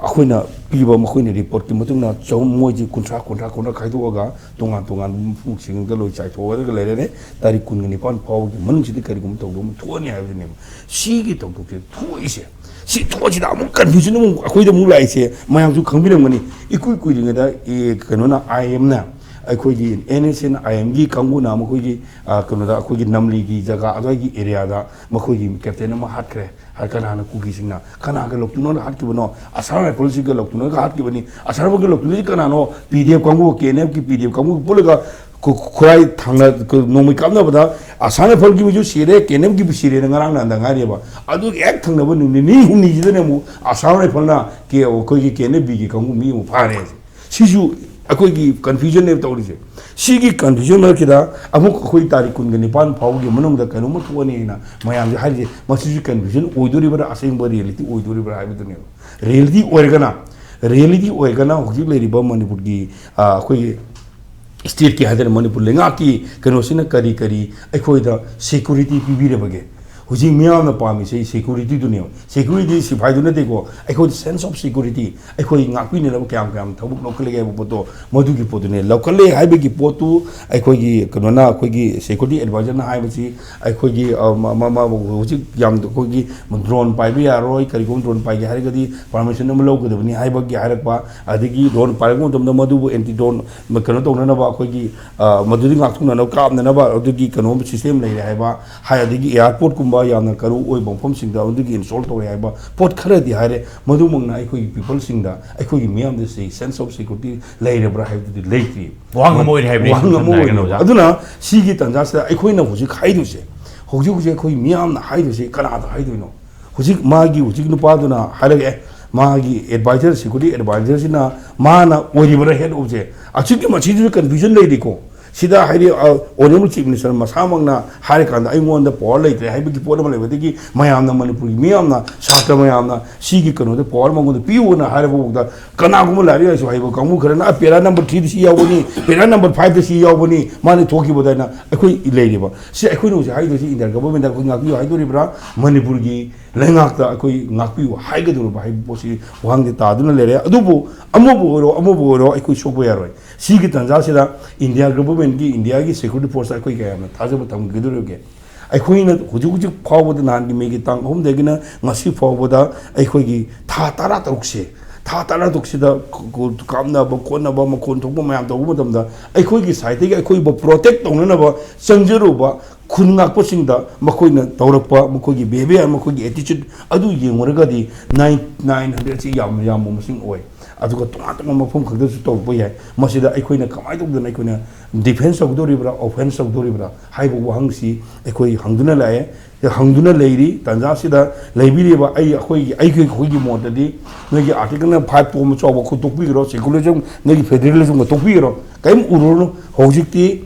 ꯑꯩꯈꯣꯏꯅ ꯄꯤꯕ ꯃꯈꯣꯏꯅ ꯔꯤꯄꯣꯔꯠꯀꯤ ꯃꯇꯨꯡ ꯏꯟꯅ ꯆꯍꯨꯝ, ꯃꯣꯏꯁꯤ ꯀꯨꯟꯊ꯭ꯔꯥ, ꯀꯨꯟꯊ꯭ꯔꯥ, ꯀꯨꯟꯊ꯭ꯔꯥ ꯈꯥꯏꯗꯣꯛꯑꯒ ꯇꯣꯉꯥꯟ ꯇꯣꯉꯥꯟꯕ ꯃꯐꯝꯁꯤꯡꯗ ꯂꯣꯏ ꯆꯥꯏꯊꯣꯛꯑꯒ ꯂꯩꯔꯦꯅꯦ꯫ ꯇꯥꯔꯤꯛ ꯀꯨꯟꯒ ꯅꯤꯄꯥꯟ ꯐꯥꯎꯕꯒꯤ ꯃꯅꯨꯡꯁꯤꯗ ꯀꯔꯤꯒꯨꯝꯕ ꯊꯧꯗꯣꯛ ꯑꯃ ꯊꯣꯛꯑꯅꯤ ꯍꯥꯏꯕꯗꯨꯅꯦꯕ꯫ ꯁꯤꯒꯤ ꯊꯧꯗꯣꯛꯁꯦ ꯊꯣꯛꯏꯁꯦ, ꯁꯤ ꯊꯣꯛꯑꯁꯤꯗ ꯑꯃꯨꯛ ꯀꯟꯐ꯭ꯌꯨꯖꯟ ꯑꯃꯨꯛ ꯑꯩꯈꯣꯏꯗ ꯑꯃꯨꯛ ꯂꯥꯛꯏꯁꯦ, ꯃꯌꯥꯝꯁꯨ ꯈꯪꯕꯤꯔꯝꯒꯅꯤ꯫ ꯏꯀꯨꯏ ꯀꯨꯏꯗ꯭ꯔꯤꯉꯩꯗ, ꯑꯦ, ꯀꯩꯅꯣꯅ, ꯑꯥꯏ ꯑꯦꯝꯅ, ꯑꯩꯈꯣꯏꯒꯤ ꯑꯦꯟ ꯑꯦꯁ ꯑꯦꯟ ꯑꯥꯏ ꯑꯦꯝꯒꯤ ꯀꯥꯡꯕꯨꯅ ꯃꯈꯣꯏꯒꯤ, ꯑ, ꯀꯩꯅꯣꯗ, ꯑꯩꯈꯣꯏꯒꯤ ꯅꯝꯂꯤꯒꯤ ꯖꯒꯥ ꯑꯗꯨꯋꯥꯏꯒꯤ ꯑꯦꯔꯤꯌꯥꯗ ꯃꯈꯣꯏꯒꯤ ꯀꯦꯞꯇꯦꯟ ꯑꯃ ꯍꯥꯠꯈ꯭ꯔꯦ꯫ ꯍꯥꯏ, ꯀꯅꯥꯅ? ꯀꯨꯀꯤꯁꯤꯡꯅ꯫ ꯀꯅꯥꯒ ꯂꯧꯇꯨꯅ ꯍꯥꯠꯈꯤꯕꯅꯣ? ꯑꯁꯥꯝ ꯔꯥꯏꯐꯜꯁꯤꯒ ꯂꯧꯇꯨꯅꯒ ꯍꯥꯠꯈꯤꯕꯅꯤ꯫ ꯑꯁꯥꯝ ꯔꯥꯏꯐꯜꯒ ꯂꯧꯇꯨꯅꯁꯤ ꯀꯅꯥꯅꯣ? ꯄꯤ ꯗꯤ ꯑꯦꯐ ꯀꯥꯡꯕꯨ, ꯀꯦ ꯑꯦꯟ ꯑꯦꯐꯀꯤ ꯄꯤ ꯗꯤ ꯑꯦꯐ ꯀꯥꯡꯕꯨ ꯄꯨꯜꯂꯒ ꯈꯨ-, ꯈꯨꯔꯥꯏ ꯊꯥꯡꯅ, ꯈꯨ-, ꯅꯣꯡꯃꯩ ꯀꯥꯞꯅꯕꯗ ꯑꯁꯥꯝ ꯔꯥꯏꯐꯜꯒꯤ ꯃꯤꯁꯨ ꯁꯤꯔꯦ, ꯀꯦ ꯑꯦꯟ ꯑꯦꯐꯀꯤ ꯁꯤꯔꯦꯅ ꯉꯔꯥꯡ ꯅꯍꯥꯟꯗ ꯉꯥꯏꯔꯤꯕ꯫ ꯑꯗꯨꯒꯤ ꯍꯦꯛ ꯊꯪꯅꯕ ꯅꯨꯃꯤꯠ ꯅꯤꯅꯤ ꯍꯨꯝꯅꯤꯁꯤꯗꯅꯦ ꯑꯃꯨꯛ ꯑꯁꯥꯝ ꯔꯥꯏꯐꯜꯅ ꯀꯦ-, ꯑꯩꯈꯣꯏꯒꯤ ꯀꯦ ꯑꯦꯟ ꯑꯦꯐ ꯕꯤꯒꯤ ꯀꯥꯡꯕꯨ ꯃꯤ ꯑꯃꯨꯛ ꯐꯥꯔꯦ꯫ ꯁꯤꯁꯨ ꯑꯩꯈꯣꯏꯒꯤ ꯀꯟꯐ꯭ꯌꯨꯖꯟꯅꯦꯕ ꯇꯧꯔꯤꯁꯦ꯫ ꯁꯤꯒꯤ ꯀꯟꯐ꯭ꯌꯨꯖꯟ ꯃꯔꯛꯁꯤꯗ ꯑꯃꯨꯛ ꯑꯩꯈꯣꯏ ꯇꯥꯔꯤꯛ ꯀꯨꯟꯒ ꯅꯤꯄꯥꯟ ꯐꯥꯎꯕꯒꯤ ꯃꯅꯨꯡꯗ ꯀꯩꯅꯣꯝꯃ ꯊꯣꯛꯑꯅꯤ ꯍꯥꯏꯅ ꯃꯌꯥꯝꯁꯦ ꯍꯥꯏꯔꯤꯁꯦ, ꯃꯁꯤꯁꯨ ꯀꯟꯐ꯭ꯌꯨꯖꯟ ꯑꯣꯏꯗꯣꯔꯤꯕ꯭ꯔꯥ, ꯑꯁꯦꯡꯕ ꯔꯤꯌꯦꯂꯤꯇꯤ ꯑꯣꯏꯗꯣꯔꯤꯕ꯭ꯔꯥ ꯍꯥꯏꯕꯗꯨꯅꯦꯕ꯫ ꯔꯤꯌꯦꯂꯤꯇꯤ ꯑꯣꯏꯔꯒꯅ ꯔꯤꯌꯦꯂꯤꯇꯤ ꯑꯣꯏꯔꯒꯅ ꯍꯧꯖꯤꯛ ꯂꯩꯔꯤꯕ ꯃꯅꯤꯄꯨꯔꯒꯤ, ꯑ, ꯑꯩꯈꯣꯏꯒꯤ ꯁ꯭ꯇꯦꯠꯀꯤ ꯍꯥꯏꯇꯥꯔꯦ, ꯃꯅꯤꯄꯨꯔ ꯂꯩꯉꯥꯛꯀꯤ ꯀꯩꯅꯣꯁꯤꯅ ꯀꯔꯤ ꯀꯔꯤ ꯑꯩꯈꯣꯏꯗ ꯁꯦꯀ꯭ꯌꯨꯔꯤꯇꯤ ꯄꯤꯕꯤꯔꯕꯒꯦ? ꯍꯧꯖꯤꯛ ꯃꯤꯌꯥꯝꯅ ꯄꯥꯝꯃꯤꯁꯦ ꯁꯦꯀ꯭ꯌꯨꯔꯤꯇꯤꯗꯨꯅꯦꯕ꯫ ꯁꯦꯀ꯭ꯌꯨꯔꯤꯇꯤ ꯁꯤꯐꯥꯏꯗꯨ ꯅꯠꯇꯦꯀꯣ, ꯑꯩꯈꯣꯏꯗ ꯁꯦꯟꯁ ꯑꯣꯐ ꯁꯦꯀ꯭ꯌꯨꯔꯤꯇꯤ, ꯑꯩꯈꯣꯏ ꯉꯥꯛꯄꯤꯅꯅꯕ ꯀꯌꯥꯝ ꯀꯌꯥꯝ ꯊꯕꯛ ꯂꯧꯈꯠꯂꯒꯦ ꯍꯥꯏꯕ ꯄꯣꯠꯇꯣ, ꯃꯗꯨꯒꯤ ꯄꯣꯠꯇꯨꯅꯦ꯫ ꯂꯧꯈꯠꯂꯦ ꯍꯥꯏꯕꯒꯤ ꯄꯣꯠꯇꯨ ꯑꯩꯈꯣꯏꯒꯤ ꯀꯩꯅꯣꯅ, ꯑꯩꯈꯣꯏꯒꯤ ꯁꯦꯀ꯭ꯌꯨꯔꯤꯇꯤ ꯑꯦꯗꯚꯥꯏꯖꯔꯅ ꯍꯥꯏꯕꯁꯤ, ꯑꯩꯈꯣꯏꯒꯤ, ꯑ, ꯃ-, ꯃ-, ꯃ-, ꯍꯧꯖꯤꯛ ꯌꯥꯝ ꯑꯩꯈꯣꯏꯒꯤ ꯗ꯭ꯔꯣꯟ ꯄꯥꯏꯕ ꯌꯥꯔꯣꯏ, ꯀꯔꯤꯒꯨꯝꯕ ꯗ꯭ꯔꯣꯟ ꯄꯥꯏꯒꯦ ꯍꯥꯏꯔꯒꯗꯤ ꯄꯥꯔꯃꯤꯁꯟ ꯑꯃ ꯂꯧꯒꯗꯕꯅꯤ ꯍꯥꯏꯕꯒꯤ ꯍꯥꯏꯔꯛꯄ, ꯑꯗꯒꯤ ꯗ꯭ꯔꯣꯟ ꯄꯥꯏꯔꯛꯄ ꯃꯇꯝꯗ ꯃꯗꯨꯕꯨ ꯑꯦꯟꯇꯤ ꯗ꯭ꯔꯣꯟ ꯀꯩꯅꯣ ꯇꯧꯅꯅꯕ, ꯑꯩꯈꯣꯏꯒꯤ, ꯑ, ꯃꯗꯨꯗꯒꯤ ꯉꯥꯛꯊꯣꯛꯅꯅꯕ, ꯀꯥꯞꯅꯅꯕ ꯑꯗꯨꯒꯤ ꯀꯩꯅꯣ ꯁꯤꯁꯇꯦꯝ ꯂꯩꯔꯦ ꯍꯥꯏꯕ, ꯍꯥꯏ, ꯑꯗꯒꯤ ꯑꯦꯌꯥꯔꯄꯣꯔꯠꯀꯨꯝꯕ ꯌꯥꯝꯅ ꯀꯔꯨ ꯑꯣꯏꯕ ꯃꯐꯝꯁꯤꯡꯗ ꯑꯗꯨꯒꯤ ꯏꯟꯁꯇꯣꯜ ꯇꯧꯔꯦ ꯍꯥꯏꯕ ꯄꯣꯠ ꯈꯔꯗꯤ ꯍꯥꯏꯔꯦ꯫ ꯃꯗꯨꯃꯛꯅ ꯑꯩꯈꯣꯏꯒꯤ ꯄꯤꯄꯜꯁꯤꯡꯗ, ꯑꯩꯈꯣꯏꯒꯤ ꯃꯤꯌꯥꯝꯗ ꯁꯤ ꯁꯦꯟꯁ ꯑꯣꯐ ꯁꯦꯀ꯭ꯌꯨꯔꯤꯇꯤ ꯂꯩꯔꯕ꯭ꯔꯥ ꯍꯥꯏꯕꯗꯨꯗꯤ ꯂꯩꯇ꯭ꯔꯤ꯫ ꯋꯥꯍꯪ ꯑꯃ ꯑꯣꯏꯔꯦ ꯍꯥꯏꯕꯅꯤ, ꯋꯥꯍꯪ ꯑꯃ ꯁꯝꯅ ꯍꯥꯏꯔꯒꯅ ꯑꯣꯏꯔꯦꯕ꯫ ꯑꯣꯖꯥ꯫ ꯑꯗꯨꯅ ꯁꯤꯒꯤ ꯇꯥꯟꯖꯥꯁꯤꯗ ꯑꯩꯈꯣꯏꯅ ꯍꯧꯖꯤꯛ ꯍꯥꯏꯗꯣꯏꯁꯦ, ꯍꯧꯖꯤꯛ ꯍꯧꯖꯤꯛ ꯑꯩꯈꯣꯏ ꯃꯤꯌꯥꯝꯅ ꯍꯥꯏꯗꯣꯏꯁꯦ ꯀꯅꯥꯗ ꯍꯥꯏꯗꯣꯏꯅꯣ? ꯍꯧꯖꯤꯛ ꯃꯥꯒꯤ, ꯍꯧꯖꯤꯛ ꯅꯨꯄꯥꯗꯨꯅ ꯍꯥꯏꯔꯛꯑꯦ, ꯃꯥꯒꯤ ꯑꯦꯗꯚꯥꯏꯖꯔ, ꯁꯦꯀ꯭ꯌꯨꯔꯤꯇꯤ ꯑꯦꯗꯚꯥꯏꯖꯔꯁꯤꯅ ꯃꯥꯅ ꯑꯣꯏꯔꯤꯕ꯭ꯔꯥ ꯍꯦꯗ ꯑꯣꯐꯁꯦ? ꯑꯁꯤꯒꯤ ꯃꯁꯤꯗꯁꯨ ꯀꯟꯐ꯭ꯌꯨꯖꯟ ꯂꯩꯔꯤꯀꯣ꯫ ꯁꯤꯗ ꯍꯥꯏꯗꯤ, ꯑ, ꯑꯣꯅꯔꯦꯕꯜ ꯆꯤꯐ ꯃꯤꯅꯤꯁꯇꯔ ꯃꯁꯥꯃꯛꯅ ꯍꯥꯏꯔꯀꯥꯟꯗ ꯑꯩꯉꯣꯟꯗ ꯄꯋꯥꯔ ꯂꯩꯇ꯭ꯔꯦ ꯍꯥꯏꯕꯒꯤ ꯄꯣꯠ ꯑꯃ ꯂꯩꯕꯗꯒꯤ ꯃꯌꯥꯝꯅ, ꯃꯅꯤꯄꯨꯔꯒꯤ ꯃꯤꯌꯥꯝꯅ, ꯁꯥꯇ꯭ꯔ ꯃꯌꯥꯝꯅ ꯁꯤꯒꯤ ꯀꯩꯅꯣꯗ ꯄꯋꯥꯔ ꯃꯉꯣꯟꯗ ꯄꯤꯌꯨꯅ ꯍꯥꯏꯔꯕ ꯐꯥꯎꯗ ꯀꯅꯥꯒꯨꯝꯕ ꯂꯥꯏꯔꯤꯛ ꯂꯥꯏꯁꯨ ꯍꯩꯕ ꯀꯥꯡꯕꯨ ꯈꯔꯅ, "ꯑ, ꯄꯦꯔꯥ ꯅꯝꯕꯔ ꯊ꯭ꯔꯤꯗ ꯁꯤ ꯌꯥꯎꯕꯅꯤ, ꯄꯦꯔꯥ ꯅꯝꯕꯔ ꯐꯥꯏꯚꯇ ꯁꯤ ꯌꯥꯎꯕꯅꯤ, ꯃꯥꯅ ꯊꯣꯛꯈꯤꯕꯗ" ꯍꯥꯏꯅ ꯑꯩꯈꯣꯏ ꯂꯩꯔꯤꯕ꯫ ꯁꯤ ꯑꯩꯈꯣꯏꯅ ꯍꯧꯖꯤꯛ ꯍꯥꯏꯗꯣꯏꯁꯤ ꯏꯟꯗꯤꯌꯥ ꯒꯚꯔꯟꯃꯦꯟꯗ ꯑꯩꯈꯣꯏ ꯉꯥꯛꯄꯤꯌꯨ ꯍꯥꯏꯗꯣꯔꯤꯕ꯭ꯔꯥ, ꯃꯅꯤꯄꯨꯔꯒꯤ ꯂꯩꯉꯥꯛꯇ ꯑꯩꯈꯣꯏ ꯉꯥꯛꯄꯤꯌꯨ ꯍꯥꯏꯒꯗꯧꯔꯤꯕ꯭ꯔꯥ ꯍꯥꯏꯕ ꯄꯣꯠꯁꯤ ꯋꯥꯍꯪꯗꯤ ꯇꯥꯗꯨꯅ ꯂꯩꯔꯦ꯫ ꯑꯗꯨꯕꯨ ꯑꯃꯕꯨ ꯑꯣꯏꯔꯣ, ꯑꯃꯕꯨ ꯑꯣꯏꯔꯣ, ꯑꯩꯈꯣꯏ ꯁꯣꯛꯄ ꯌꯥꯔꯣꯏ꯫ ꯁꯤꯒꯤ ꯇꯥꯟꯖꯥꯁꯤꯗ ꯏꯟꯗꯤꯌꯥ ꯒꯚꯔꯟꯃꯦꯟꯒꯤ, ꯏꯟꯗꯤꯌꯥꯒꯤ ꯁꯦꯀ꯭ꯌꯨꯔꯤꯇꯤ ꯐꯣꯔꯁꯇ ꯑꯩꯈꯣꯏ ꯀꯌꯥꯝꯅ ꯊꯥꯖꯕ ꯊꯝꯒꯗꯧꯔꯤꯕꯒꯦ? ꯑꯩꯈꯣꯏꯅ ꯍꯧꯖꯤꯛ ꯍꯧꯖꯤꯛ ꯐꯥꯎꯕꯗ, ꯅꯍꯥꯟꯒꯤ ꯃꯦꯒꯤ ꯇꯥꯡ ꯑꯍꯨꯝꯗꯒꯤꯅ ꯉꯁꯤ ꯐꯥꯎꯕꯗ ꯑꯩꯈꯣꯏꯒꯤ ꯊꯥ ꯇꯔꯥꯇꯔꯨꯛꯁꯦ, ꯊꯥ ꯇꯔꯥꯇꯔꯨꯛꯁꯤꯗ ꯀ-, ꯀ-, ꯀꯥꯞꯅꯕ ꯈꯣꯠꯅꯕ, ꯃꯈꯣꯟ ꯊꯣꯛꯄ ꯃꯌꯥꯝ ꯇꯧꯕ ꯃꯇꯝꯗ ꯑꯩꯈꯣꯏꯒꯤ ꯁꯥꯏꯠꯇꯒꯤ ꯑꯩꯈꯣꯏꯕꯨ ꯄ꯭ꯔꯣꯇꯦꯛ ꯇꯧꯅꯅꯕ ꯆꯪꯖꯔꯨꯕ ꯈꯨꯟ ꯉꯥꯛꯄꯁꯤꯡꯗ ꯃꯈꯣꯏꯅ ꯇꯧꯔꯛꯄ, ꯃꯈꯣꯏꯒꯤ ꯕꯤꯍꯦꯕꯤꯌꯔ, ꯃꯈꯣꯏꯒꯤ ꯑꯦꯇꯤꯆꯨꯠ ꯑꯗꯨ ꯌꯦꯡꯉꯨꯔꯒꯗꯤ ꯅꯥꯏꯟ, ꯅꯥꯏꯟ ꯍꯟꯗ꯭ꯔꯦꯠꯁꯤ ꯌꯥꯝꯅ ꯌꯥꯝꯕ ꯃꯁꯤꯡ ꯑꯣꯏ꯫ ꯑꯗꯨꯒ ꯇꯣꯉꯥꯟ ꯇꯣꯉꯥꯟꯕ ꯃꯐꯝ ꯈꯛꯇꯁꯨ ꯇꯧꯔꯛꯄ ꯌꯥꯏ꯫ ꯃꯁꯤꯗ ꯑꯩꯈꯣꯏꯅ ꯀꯃꯥꯏꯅ ꯇꯧꯗꯅ ꯑꯩꯈꯣꯏꯅ ꯗꯤꯐꯦꯟꯁ ꯇꯧꯗꯣꯔꯤꯕ꯭ꯔꯥ, ꯑꯣꯐꯦꯟꯁ ꯇꯧꯗꯣꯔꯤꯕ꯭ꯔꯥ ꯍꯥꯏꯕ ꯋꯥꯍꯪꯁꯤ ꯑꯩꯈꯣꯏ ꯍꯪꯗꯨꯅ ꯂꯥꯛꯑꯦ, ꯍꯪꯗꯨꯅ ꯂꯩꯔꯤ꯫ ꯇꯥꯟꯖꯥꯁꯤꯗ ꯂꯩꯕꯤꯔꯤꯕ ꯑꯩ, ꯑꯩꯈꯣꯏꯒꯤ, ꯑꯩꯒꯤ, ꯑꯩꯈꯣꯏꯒꯤ ꯃꯣꯠꯇꯗꯤ ꯅꯣꯏꯒꯤ ꯑꯥꯔꯇꯤꯀꯜ ꯐꯥꯏꯚ ꯐꯣꯝ ꯆꯥꯎꯕ ꯈꯨ-, ꯇꯣꯛꯄꯤꯈ꯭ꯔꯣ, ꯁꯦꯀꯨꯂꯔꯤꯖꯝ, ꯅꯣꯏꯒꯤ ꯐꯦꯗꯔꯦꯂꯤꯖꯝꯒ ꯇꯣꯛꯄꯤꯈ꯭ꯔꯣ, ꯀꯔꯤꯝ ꯎꯔꯨꯔꯅꯨ꯫ ꯍꯧꯖꯤꯛꯇꯤ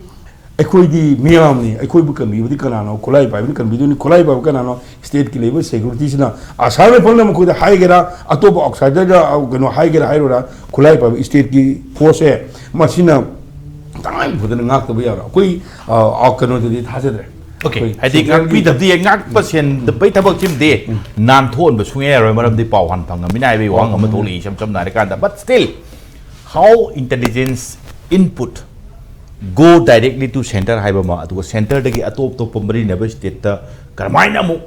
ꯑꯩꯈꯣꯏꯗꯤ ꯃꯤꯌꯥꯝꯅꯤ, ꯑꯩꯈꯣꯏꯕꯨ ꯀꯟꯕꯤꯕꯗꯤ ꯀꯅꯥꯅꯣ? ꯈꯨꯠꯂꯥꯏ ꯄꯥꯏꯕꯅ ꯀꯟꯕꯤꯗꯣꯏꯅꯤ꯫ ꯈꯨꯠꯂꯥꯏ ꯄꯥꯏꯕ ꯀꯅꯥꯅꯣ? ꯁ꯭ꯇꯦꯠꯀꯤ ꯂꯩꯕ ꯁꯦꯀ꯭ꯌꯨꯔꯤꯇꯤꯁꯤꯅ꯫ ꯑꯁꯥꯝ ꯔꯥꯏꯐꯜꯅ ꯃꯈꯣꯏꯗ ꯍꯥꯏꯒꯦꯔꯥ, ꯑꯇꯣꯞꯄ ꯑꯥꯎꯠꯁꯥꯏꯗꯔꯗ, ꯑ, ꯀꯩꯅꯣ ꯍꯥꯏꯒꯦꯔꯥ ꯍꯥꯏꯔꯣꯔꯥ, ꯈꯨꯠꯂꯥꯏ ꯄꯥꯏꯕ ꯁ꯭ꯇꯦꯠꯀꯤ ꯐꯣꯔꯁꯁꯦ ꯃꯁꯤꯅ ꯇꯉꯥꯏ ꯐꯗꯅ ꯉꯥꯛꯇꯕ ꯌꯥꯔꯣꯏ꯫ ꯑꯩꯈꯣꯏ, ꯑ, ꯑ, ꯀꯩꯅꯣꯗꯗꯤ ꯊꯥꯖꯗ꯭ꯔꯦ꯫ ꯑꯣꯀꯦ, ꯑꯩꯈꯣꯏ ꯍꯥꯏꯗꯤ ꯁꯦꯟꯇ꯭ꯔꯦꯜꯒꯤ ꯉꯥꯛꯄꯤꯗꯕꯗꯤ ꯌꯥꯏ, ꯉꯥꯛꯄ ꯁꯦꯟꯗꯕꯩ ꯊꯕꯛꯁꯤꯃꯗꯤ ꯅꯥꯟꯊꯣꯛꯍꯟꯕ ꯁꯨꯡꯌꯥ ꯌꯥꯔꯣꯏ, ꯃꯔꯝꯗꯤ ꯄꯥꯎ ꯍꯥꯟꯅ ꯐꯪꯉꯃꯤꯅ ꯍꯥꯏꯕꯒꯤ ꯋꯥꯍꯪ ꯑꯃ ꯊꯣꯛꯂꯛꯏ꯫ ꯏꯁꯝ ꯁꯝꯅ ꯍꯥꯏꯔꯀꯥꯟꯗ, but still, how intelligence input go directly to center ꯍꯥꯏꯕ ꯑꯃ, ꯑꯗꯨꯒ ꯁꯦꯟꯇꯔꯗꯒꯤ ꯑꯇꯣꯞ ꯑꯇꯣꯞꯄ ꯃꯔꯤ ꯂꯩꯅꯕ ꯁ꯭ꯇꯦꯠꯇ ꯀꯔꯝꯍꯥꯏꯅ ꯑꯃꯨꯛ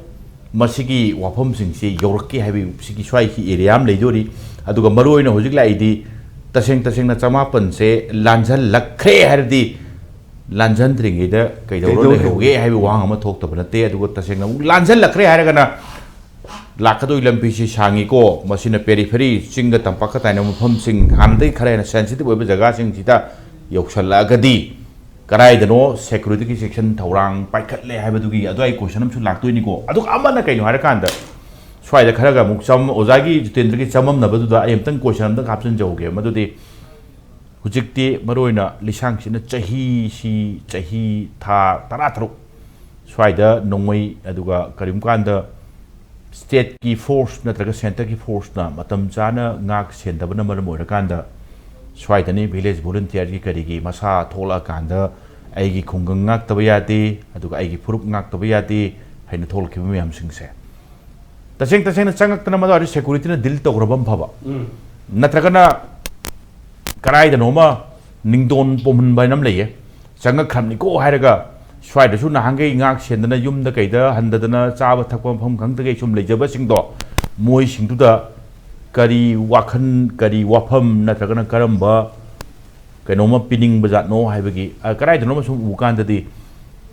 ꯃꯁꯤꯒꯤ ꯋꯥꯐꯝꯁꯤꯡꯁꯤ ꯌꯧꯔꯛꯀꯦ ꯍꯥꯏꯕꯒꯤ ꯁꯤꯒꯤ ꯁ꯭ꯋꯥꯏꯒꯤ ꯑꯦꯔꯤꯌꯥ ꯑꯃ ꯂꯩꯗꯣꯔꯤ꯫ ꯑꯗꯨꯒ ꯃꯔꯨꯑꯣꯏꯅ ꯍꯧꯖꯤꯛ ꯂꯥꯛꯏꯗꯤ ꯇꯁꯦꯡ ꯇꯁꯦꯡꯅ ꯆꯃꯥꯄꯟꯁꯦ ꯂꯥꯟꯖꯜꯂꯛꯈ꯭ꯔꯦ ꯍꯥꯏꯔꯗꯤ ꯂꯥꯟꯖꯟꯗ꯭ꯔꯤꯉꯩꯗ ꯀꯩꯗꯧꯔ ꯀꯩꯗꯧꯔ ꯂꯩꯍꯧꯒꯦ ꯍꯥꯏꯕꯒꯤ ꯋꯥꯍꯪ ꯑꯃ ꯊꯣꯛꯇꯕ ꯅꯠꯇꯦ꯫ ꯑꯗꯨꯒ ꯇꯁꯦꯡꯅ ꯑꯃꯨꯛ ꯂꯥꯟꯖꯜꯂꯛꯈ꯭ꯔꯦ ꯍꯥꯏꯔꯒꯅ ꯂꯥꯛꯀꯗꯣꯏ ꯂꯝꯕꯤꯁꯤ ꯁꯥꯡꯉꯤꯀꯣ, ꯃꯁꯤꯅ ꯄꯦꯔꯤꯐꯦꯔꯤ, ꯆꯤꯡꯒ ꯇꯝꯄꯥꯛꯀ ꯇꯥꯏꯅꯕ ꯃꯐꯝꯁꯤꯡ, ꯍꯥꯟꯅꯗꯒꯤ ꯈꯔ ꯍꯦꯟꯅ ꯁꯦꯟꯁꯤꯇꯤꯚ ꯑꯣꯏꯕ ꯖꯒꯥꯁꯤꯡꯁꯤꯗ ꯌꯧꯁꯜꯂꯛꯑꯒꯗꯤ ꯀꯗꯥꯏꯗꯅꯣ ꯁꯦꯀ꯭ꯌꯨꯔꯤꯇꯤꯒꯤ ꯁꯦꯛꯁꯟ ꯊꯧꯔꯥꯡ ꯄꯥꯏꯈꯠꯂꯦ ꯍꯥꯏꯕꯗꯨꯒꯤ ꯑꯗꯨꯋꯥꯏ ꯀꯣꯏꯁꯟ ꯑꯃꯁꯨ ꯂꯥꯛꯇꯣꯏꯅꯤꯀꯣ꯫ ꯑꯗꯨꯒ ꯑꯃꯅ ꯀꯩꯅꯣ ꯍꯥꯏꯔꯀꯥꯟꯗ, ꯁ꯭ꯋꯥꯏꯗ ꯈꯔꯒ ꯑꯃꯨꯛ ꯆꯃꯝ-, ꯑꯣꯖꯥꯒꯤ ꯖꯤꯇꯦꯟꯗ꯭ꯔꯒꯤ ꯆꯃꯝꯅꯕꯗꯨꯗ ꯑꯩ ꯑꯝꯇꯪ ꯀꯣꯏꯁꯟ ꯑꯝꯇꯪ ꯍꯥꯞꯆꯤꯟꯖꯍꯧꯒꯦ꯫ ꯃꯗꯨꯗꯤ ꯍꯧꯖꯤꯛꯇꯤ ꯃꯔꯨꯑꯣꯏꯅ ꯂꯤꯁꯥꯡꯁꯤꯠꯅ ꯆꯍꯤꯁꯤ, ꯆꯍꯤ ꯊꯥ ꯇꯔꯥꯇꯔꯨꯛ ꯁ꯭ꯋꯥꯏꯗ ꯅꯣꯡꯃꯩ, ꯑꯗꯨꯒ ꯀꯔꯤꯒꯨꯝꯕ ꯀꯥꯟꯗ ꯁ꯭ꯇꯦꯠꯀꯤ ꯐꯣꯔꯁ ꯅꯠꯇ꯭ꯔꯒ ꯁꯦꯟꯇꯔꯒꯤ ꯐꯣꯔꯁꯅ ꯃꯇꯝ ꯆꯥꯅ ꯉꯥꯛ ꯁꯦꯟꯗꯕꯅ ꯃꯔꯝ ꯑꯣꯏꯔꯀꯥꯟꯗ ꯁ꯭ꯋꯥꯏꯗꯅꯤ ꯚꯤꯂꯦꯖ ꯚꯣꯂꯨꯟꯇꯤꯌꯔꯒꯤ ꯀꯔꯤꯒꯤ ꯃꯁꯥ ꯊꯣꯛꯂꯛꯑꯀꯥꯟꯗ ꯑꯩꯒꯤ ꯈꯨꯡꯒꯪ ꯉꯥꯛꯇꯕ ꯌꯥꯗꯦ, ꯑꯗꯨꯒ ꯑꯩꯒꯤ ꯐꯨꯔꯨꯞ ꯉꯥꯛꯇꯕ ꯌꯥꯗꯦ ꯍꯥꯏꯅ ꯊꯣꯛꯂꯛꯈꯤꯕ ꯃꯌꯥꯝꯁꯤꯡꯁꯦ꯫ ꯇꯁꯦꯡ ꯇꯁꯦꯡꯅ ꯆꯪꯉꯛꯇꯅ ꯃꯗꯨ ꯑꯣꯏꯔꯗꯤ ꯁꯦꯀ꯭ꯌꯨꯔꯤꯇꯤꯅ ꯗꯤꯜ ꯇꯧꯈ꯭ꯔꯕ ꯑꯃ ꯐꯕ꯫ ꯅꯠꯇ꯭ꯔꯒꯅ ꯀꯗꯥꯏꯗꯅꯣꯃ ꯅꯤꯡꯗꯣꯟ ꯄꯣꯝꯍꯟꯕ ꯍꯥꯏꯅ ꯑꯃ ꯂꯩꯌꯦ꯫ ꯆꯪꯉꯛꯈ꯭ꯔꯕꯅꯤꯀꯣ ꯍꯥꯏꯔꯒ ꯁ꯭ꯋꯥꯏꯗꯁꯨ ꯅꯍꯥꯟꯈꯩ ꯉꯥꯛ ꯁꯦꯟꯗꯅ ꯌꯨꯝꯗ ꯀꯩꯗ ꯍꯟꯗꯗꯅ ꯆꯥꯕ ꯊꯛꯄ ꯃꯐꯝ ꯈꯪꯗꯒꯩ ꯁꯨꯝ ꯂꯩꯖꯕꯁꯤꯡꯗꯣ, ꯃꯣꯏꯁꯤꯡꯗꯨꯗ ꯀꯔꯤ ꯋꯥꯈꯜ, ꯀꯔꯤ ꯋꯥꯐꯝ ꯅꯠꯇ꯭ꯔꯒꯅ ꯀꯔꯝꯕ ꯀꯩꯅꯣꯝꯃ ꯄꯤꯅꯤꯡꯕ ꯖꯥꯠꯅꯣ ꯍꯥꯏꯕꯒꯤ, ꯑ, ꯀꯗꯥꯏꯗꯅꯣꯃ ꯁꯨꯝ ꯎꯕ ꯀꯥꯟꯗꯗꯤ,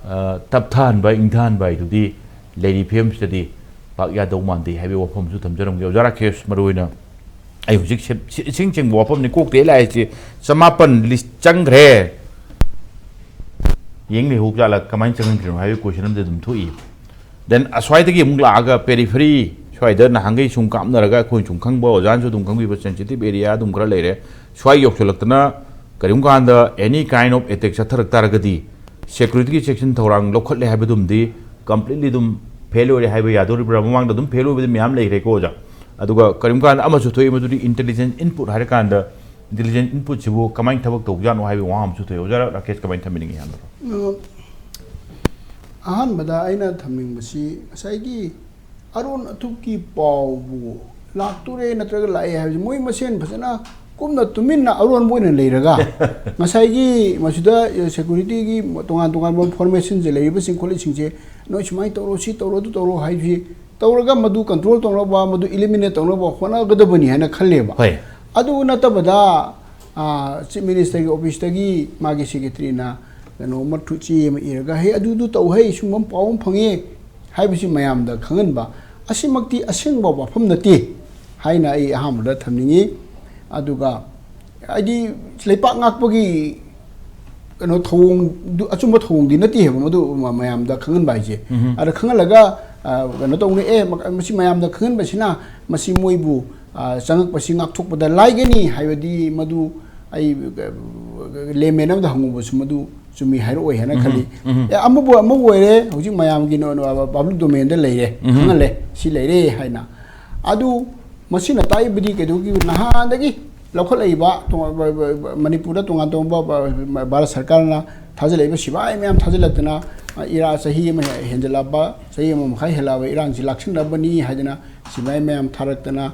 ꯑ, ꯇꯞꯊꯍꯟꯕ, ꯏꯪꯊꯍꯟꯕ ꯍꯥꯏꯗꯨꯗꯤ ꯂꯩꯔꯤ ꯐꯤꯕꯝꯁꯤꯗꯗꯤ ꯄꯥꯛ ꯌꯥꯗꯧ ꯃꯥꯟꯗꯦ ꯍꯥꯏꯕꯒꯤ ꯋꯥꯐꯝꯁꯨ ꯊꯝꯖꯔꯝꯒꯦ꯫ ꯑꯣꯖꯥ ꯔꯥꯀꯦꯁ, ꯃꯔꯨꯑꯣꯏꯅ ꯑꯩ ꯍꯧꯖꯤꯛ ꯁꯦ-, ꯁꯤ-, ꯏꯁꯤꯡ ꯆꯤꯡꯕ ꯋꯥꯐꯝꯅꯤ꯫ ꯀꯣꯛꯇ ꯍꯦꯛ ꯂꯥꯛꯏꯁꯦ ꯆꯃꯥꯄꯟ ꯂꯤꯁ ꯆꯪꯈ꯭ꯔꯦ, ꯌꯦꯡ ꯂꯩꯍꯧ ꯖꯥꯠꯂ, ꯀꯃꯥꯏꯅ ꯆꯪꯍꯟꯗ꯭ꯔꯤꯅꯣ ꯍꯥꯏꯕꯒꯤ ꯀꯣꯏꯁꯟ ꯑꯃꯗꯤ ꯑꯗꯨꯝ ꯊꯣꯛꯏ꯫ ꯗꯦꯟ ꯑꯁ꯭ꯋꯥꯏꯗꯒꯤ ꯑꯃꯨꯛ ꯂꯥꯛꯑꯒ ꯄꯦꯔꯤꯐꯦꯔꯤ ꯁ꯭ꯋꯥꯏꯗ ꯅꯍꯥꯟꯈꯩ ꯁꯨꯝ ꯀꯥꯞꯅꯔꯒ ꯑꯩꯈꯣꯏꯅ ꯁꯨꯝ ꯈꯪꯕ, ꯑꯣꯖꯥꯅꯁꯨ ꯑꯗꯨꯝ ꯈꯪꯕꯤꯕ ꯁꯦꯟꯁꯤꯇꯤꯞ ꯑꯦꯔꯤꯌꯥ ꯑꯗꯨꯝ ꯈꯔ ꯂꯩꯔꯦ꯫ ꯁ꯭ꯋꯥꯏ ꯌꯧꯁꯤꯜꯂꯛꯇꯅ ꯀꯔꯤꯒꯨꯝꯕ ꯀꯥꯟꯗ ꯑꯦꯅꯤ ꯀꯥꯏꯟ ꯑꯣꯐ ꯑꯦꯇꯦꯛ ꯆꯠꯊꯔꯛ ꯇꯥꯔꯒꯗꯤ ꯁꯦꯀ꯭ꯌꯨꯔꯤꯇꯤꯒꯤ ꯆꯦꯛꯁꯤꯟ ꯊꯧꯔꯥꯡ ꯂꯧꯈꯠꯂꯦ ꯍꯥꯏꯕꯗꯨꯝꯗꯤ ꯀꯝꯄ꯭ꯂꯤꯠꯂꯤ ꯑꯗꯨꯝ ꯐꯦꯜ ꯑꯣꯏꯔꯦ ꯍꯥꯏꯕ ꯌꯥꯗꯣꯔꯤꯕ꯭ꯔꯥ? ꯃꯃꯥꯡꯗ ꯑꯗꯨꯝ ꯐꯦꯜ ꯑꯣꯏꯕꯗꯤ ꯃꯌꯥꯝ ꯂꯩꯈ꯭ꯔꯦꯀꯣ, ꯑꯣꯖꯥ꯫ ꯑꯗꯨꯒ ꯀꯔꯤꯒꯨꯝꯕ ꯀꯥꯟꯗ ꯑꯃꯁꯨ ꯊꯣꯛꯏ, ꯃꯗꯨꯗꯤ ꯏꯟꯇꯦꯂꯤꯖꯦꯟꯁ ꯏꯟꯄꯨꯠ ꯍꯥꯏꯔꯀꯥꯟꯗ, ꯏꯟꯇꯦꯂꯤꯖꯦꯟꯁ ꯏꯟꯄꯨꯠꯁꯤꯕꯨ ꯀꯃꯥꯏꯅ ꯊꯕꯛ ꯇꯧꯕꯖꯥꯠꯅꯣ ꯍꯥꯏꯕꯒꯤ ꯋꯥꯍꯪ ꯑꯃꯁꯨ ꯊꯣꯛꯏ꯫ ꯑꯣꯖꯥ ꯔꯥꯀꯦꯁ, ꯀꯃꯥꯏꯅ ꯊꯝꯕꯤꯅꯤꯡꯉꯤ? ꯑꯍꯥꯟꯕꯗ ꯑꯩꯅ ꯊꯝꯅꯤꯡꯕꯁꯤ ꯉꯁꯥꯏꯒꯤ ꯑꯔꯣꯟ ꯑꯊꯨꯞꯀꯤ ꯄꯥꯎꯕꯨ ꯂꯥꯛꯇꯣꯔꯦ ꯅꯠꯇ꯭ꯔꯒ ꯂꯥꯛꯑꯦ ꯍꯥꯏꯕꯁꯤ ꯃꯣꯏ ꯃꯁꯦꯟ ꯐꯖꯅ ꯀꯨꯞꯅ ꯇꯨꯃꯤꯟꯅ ꯑꯔꯣꯟꯕ ꯑꯣꯏꯅ ꯂꯩꯔꯒ, ꯉꯁꯥꯏꯒꯤ ꯃꯁꯤꯗ ꯁꯦꯀ꯭ꯌꯨꯔꯤꯇꯤꯒꯤ ꯇꯣꯉꯥꯟ ꯇꯣꯉꯥꯟꯕ ꯐꯣꯔꯃꯦꯁꯟꯁꯦ ꯂꯩꯔꯤꯕꯁꯤꯡ ꯈꯣꯠꯂꯤꯁꯤꯡꯁꯦ, "ꯅꯣꯏ ꯁꯨꯃꯥꯏꯅ ꯇꯧꯔꯣ, ꯁꯤ ꯇꯧꯔꯣ, ꯑꯗꯨ ꯇꯧꯔꯣ" ꯍꯥꯏꯕꯁꯤ ꯇꯧꯔꯒ ꯃꯗꯨ ꯀꯟꯇ꯭ꯔꯣꯜ ꯇꯧꯅꯕ, ꯃꯗꯨ ꯏꯂꯤꯃꯤꯅꯦꯠ ꯇꯧꯅꯕ ꯍꯣꯠꯅꯒꯗꯕꯅꯤ ꯍꯥꯏꯅ ꯈꯜꯂꯦꯕ꯫ ꯍꯣꯏ꯫ ꯑꯗꯨ ꯅꯠꯇꯕꯗ, ꯑꯥ, ꯆꯤꯐ ꯃꯤꯅꯤꯁꯇꯔꯒꯤ ꯑꯣꯐꯤꯁꯇꯒꯤ ꯃꯥꯒꯤ ꯁꯦꯀ꯭ꯔꯦꯇꯔꯤꯅ ꯀꯩꯅꯣ ꯑꯃ ꯊꯨ-, ꯆꯦ ꯑꯃ ꯏꯔꯒ, "ꯍꯦ, ꯑꯗꯨꯗꯨ ꯇꯧ, ꯍꯦ, ꯁꯨꯝꯕ ꯑꯃ ꯄꯥꯎ ꯑꯃ ꯐꯪꯉꯦ" ꯍꯥꯏꯕꯁꯤ ꯃꯌꯥꯝꯗ ꯈꯪꯍꯟꯕ ꯑꯁꯤꯃꯛꯇꯤ ꯑꯁꯦꯡꯕ ꯋꯥꯐꯝ ꯅꯠꯇꯦ ꯍꯥꯏꯅ ꯑꯩ ꯑꯍꯥꯟꯕꯗ ꯊꯝꯅꯤꯡꯉꯤ꯫ ꯑꯗꯨꯒ ꯍꯥꯏꯗꯤ ꯂꯩꯄꯥꯛ ꯉꯥꯛꯄꯒꯤ ꯀꯩꯅꯣ ꯊꯧꯑꯣꯡꯗꯨ, ꯑꯆꯨꯝꯕ ꯊꯧꯑꯣꯡꯗꯤ ꯅꯠꯇꯦ ꯍꯥꯏꯕ ꯃꯗꯨ ꯃ-, ꯃꯌꯥꯝꯗ ꯈꯪꯍꯟꯕ ꯍꯥꯏꯁꯦ꯫ ꯎꯝꯍꯨꯝ꯫ ꯑꯗ ꯈꯪꯍꯜꯂꯒ, ꯑ, ꯀꯩꯅꯣ ꯇꯧꯅꯤ, "ꯑꯦ, ꯃ-, ꯃꯁꯤ ꯃꯌꯥꯝꯗ ꯈꯪꯍꯟꯕꯁꯤꯅ ꯃꯁꯤ ꯃꯣꯏꯕꯨ, ꯑ, ꯆꯪꯉꯛꯄꯁꯤ ꯉꯥꯛꯊꯣꯛꯄꯗ ꯂꯥꯏꯒꯅꯤ" ꯍꯥꯏꯕꯗꯤ ꯃꯗꯨ ꯑꯩ, ꯑ, ꯂꯦꯃꯦꯟ ꯑꯃꯗ ꯍꯪꯉꯨꯕꯁꯨ ꯃꯗꯨ ꯆꯨꯝꯃꯤ ꯍꯥꯏꯔꯛꯑꯣꯏ ꯍꯥꯏꯅ ꯎꯝꯍꯨꯝ, ꯈꯜꯂꯤ꯫ ꯎꯝꯍꯨꯝ꯫ ꯑꯦ, ꯑꯃꯕꯨ ꯑꯃꯕꯨ ꯑꯣꯏꯔꯦ, ꯍꯧꯖꯤꯛ ꯃꯌꯥꯝꯒꯤ ꯅꯣ-, ꯅꯣ-, ꯄꯕ꯭ꯂꯤꯛ ꯗꯣꯃꯦꯟꯗ ꯂꯩꯔꯦ, ꯎꯝꯍꯨꯝ꯫ ꯈꯪꯍꯜꯂꯦ, ꯁꯤ ꯂꯩꯔꯦ ꯍꯥꯏꯅ꯫ ꯑꯗꯨ ꯃꯁꯤꯅ ꯇꯥꯛꯏꯕꯗꯤ ꯀꯩꯗꯧꯒꯤ ꯅꯍꯥꯟꯗꯒꯤ ꯂꯧꯈꯠꯂꯛꯏꯕ ꯇꯣꯉꯥꯟ-, ꯃꯅꯤꯄꯨꯔꯗ ꯇꯣꯉꯥꯟ ꯇꯣꯉꯥꯟꯕ ꯚꯥꯔꯠ ꯁꯔꯀꯥꯔꯅ ꯊꯥꯖꯤꯜꯂꯛꯏꯕ ꯁꯤꯐꯥꯏ ꯃꯌꯥꯝ ꯊꯥꯖꯤꯜꯂꯛꯇꯅ, ꯏꯔꯥ ꯆꯍꯤ ꯑꯃ ꯍꯦꯟꯖꯜꯂꯛꯑꯕ, ꯆꯍꯤ ꯑꯃ ꯃꯈꯥꯏ ꯍꯦꯜꯂꯛꯑꯕ ꯏꯔꯥꯡꯁꯤ ꯂꯥꯛꯁꯤꯟꯅꯕꯅꯤ ꯍꯥꯏꯗꯅ ꯁꯤꯐꯥꯏ ꯃꯌꯥꯝ ꯊꯥꯔꯛꯇꯅ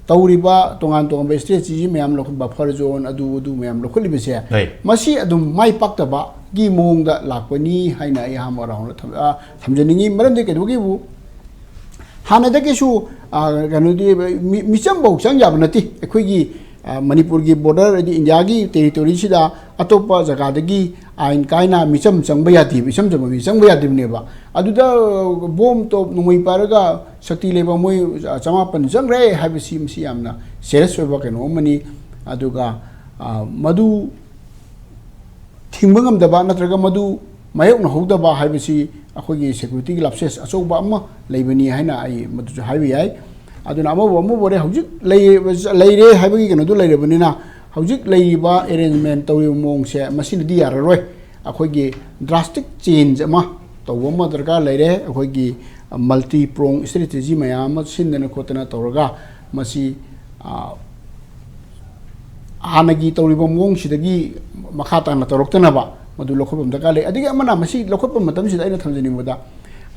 ꯇꯧꯔꯤꯕ ꯇꯣꯉꯥꯟ ꯇꯣꯉꯥꯟꯕ ꯏꯁꯇ꯭ꯔꯦꯇꯦꯖꯤ ꯃꯌꯥꯝ ꯂꯧꯈꯠ-, ꯕꯐꯔ ꯖꯣꯟ ꯑꯗꯨ ꯑꯗꯨ ꯃꯌꯥꯝ ꯂꯧꯈꯠꯂꯤꯕꯁꯦ, ꯍꯣꯏ꯫ ꯃꯁꯤ ꯑꯗꯨꯝ ꯃꯥꯏ ꯄꯥꯛꯇꯕꯒꯤ ꯃꯑꯣꯡꯗ ꯂꯥꯛꯄꯅꯤ ꯍꯥꯏꯅ ꯑꯩ ꯑꯍꯥꯟꯕ ꯔꯥꯎꯟꯗ ꯊꯝ-, ꯑ, ꯊꯝꯖꯅꯤꯡꯉꯤ꯫ ꯃꯔꯝꯗꯤ ꯀꯩꯗꯧꯕꯒꯤꯕꯨ ꯍꯥꯟꯅꯗꯒꯤꯁꯨ, ꯑ, ꯀꯩꯅꯣꯗꯤ ꯃꯤ-, ꯃꯤꯆꯝꯐꯧ ꯆꯪ ꯌꯥꯕ ꯅꯠꯇꯦ꯫ ꯑꯩꯈꯣꯏꯒꯤ, ꯑ, ꯃꯅꯤꯄꯨꯔꯒꯤ ꯕꯣꯔꯗꯔ ꯍꯥꯏꯗꯤ ꯏꯟꯗꯤꯌꯥꯒꯤ ꯇꯦꯔꯤꯇꯣꯔꯤꯁꯤꯗ ꯑꯇꯣꯞꯄ ꯖꯒꯥꯗꯒꯤ ꯑꯥꯏꯟ ꯀꯥꯏꯅ ꯃꯤꯆꯝ ꯆꯪꯕ ꯌꯥꯗꯦꯕ, ꯏꯆꯝ ꯆꯝꯕ ꯃꯤ ꯆꯪꯕ ꯌꯥꯗ꯭ꯔꯤꯕꯅꯦꯕ꯫ ꯑꯗꯨꯗ ꯕꯣꯝ ꯇꯣꯞ ꯅꯣꯡꯃꯩ ꯄꯥꯏꯔꯒ ꯁꯛꯇꯤ ꯂꯩꯕ ꯃꯣꯏ ꯆꯃꯥꯄꯟ ꯆꯪꯈ꯭ꯔꯦ ꯍꯥꯏꯕꯁꯤ, ꯃꯁꯤ ꯌꯥꯝꯅ ꯁꯦꯔꯤꯌꯁ ꯑꯣꯏꯕ ꯀꯩꯅꯣ ꯑꯃꯅꯤ꯫ ꯑꯗꯨꯒ, ꯑ, ꯃꯗꯨ ꯊꯤꯡꯕ ꯉꯝꯗꯕ ꯅꯠꯇ꯭ꯔꯒ ꯃꯗꯨ ꯃꯥꯌꯣꯛꯅꯍꯧꯗꯕ ꯍꯥꯏꯕꯁꯤ ꯑꯩꯈꯣꯏꯒꯤ ꯁꯦꯀ꯭ꯌꯨꯔꯤꯇꯤꯒꯤ ꯂꯥꯞꯁꯦꯁ ꯑꯆꯧꯕ ꯑꯃ ꯂꯩꯕꯅꯤ ꯍꯥꯏꯅ ꯑꯩ ꯃꯗꯨꯁꯨ ꯍꯥꯏꯕ ꯌꯥꯏ꯫ ꯑꯗꯨꯅ ꯑꯃꯕꯨ ꯑꯃꯕꯨ ꯑꯣꯏꯔꯦ, ꯍꯧꯖꯤꯛ ꯂꯩ-, ꯂꯩꯔꯦ ꯍꯥꯏꯕꯒꯤ ꯀꯩꯅꯣꯗꯨ ꯂꯩꯔꯕꯅꯤꯅ, ꯍꯧꯖꯤꯛ ꯂꯩꯔꯤꯕ ꯑꯦꯔꯦꯟꯖꯃꯦꯟ ꯇꯧꯔꯤꯕ ꯃꯑꯣꯡꯁꯦ ꯃꯁꯤꯅꯗꯤ ꯌꯥꯔꯔꯣꯏ꯫ ꯑꯩꯈꯣꯏꯒꯤ drastic change ꯑꯃ ꯇꯧꯕ ꯑꯃ ꯗꯔꯀꯥꯔ ꯂꯩꯔꯦ꯫ ꯑꯩꯈꯣꯏꯒꯤ multi prong strategy ꯃꯌꯥꯝ ꯑꯃ ꯁꯤꯟꯗꯅ ꯈꯣꯠꯇꯅ ꯇꯧꯔꯒ ꯃꯁꯤ, ꯑ, ꯍꯥꯟꯅꯒꯤ ꯇꯧꯔꯤꯕ ꯃꯑꯣꯡꯁꯤꯗꯒꯤ ꯃꯈꯥ ꯇꯥꯅ ꯇꯧꯔꯛꯇꯅꯕ ꯃꯗꯨ ꯂꯧꯈꯠꯄ ꯑꯃ ꯗꯔꯀꯥꯔ ꯂꯩ꯫ ꯑꯗꯒꯤ ꯑꯃꯅ, ꯃꯁꯤ ꯂꯧꯈꯠꯄ ꯃꯇꯝꯁꯤꯗ ꯑꯩꯅ ꯊꯝꯖꯅꯤꯡꯕꯗ,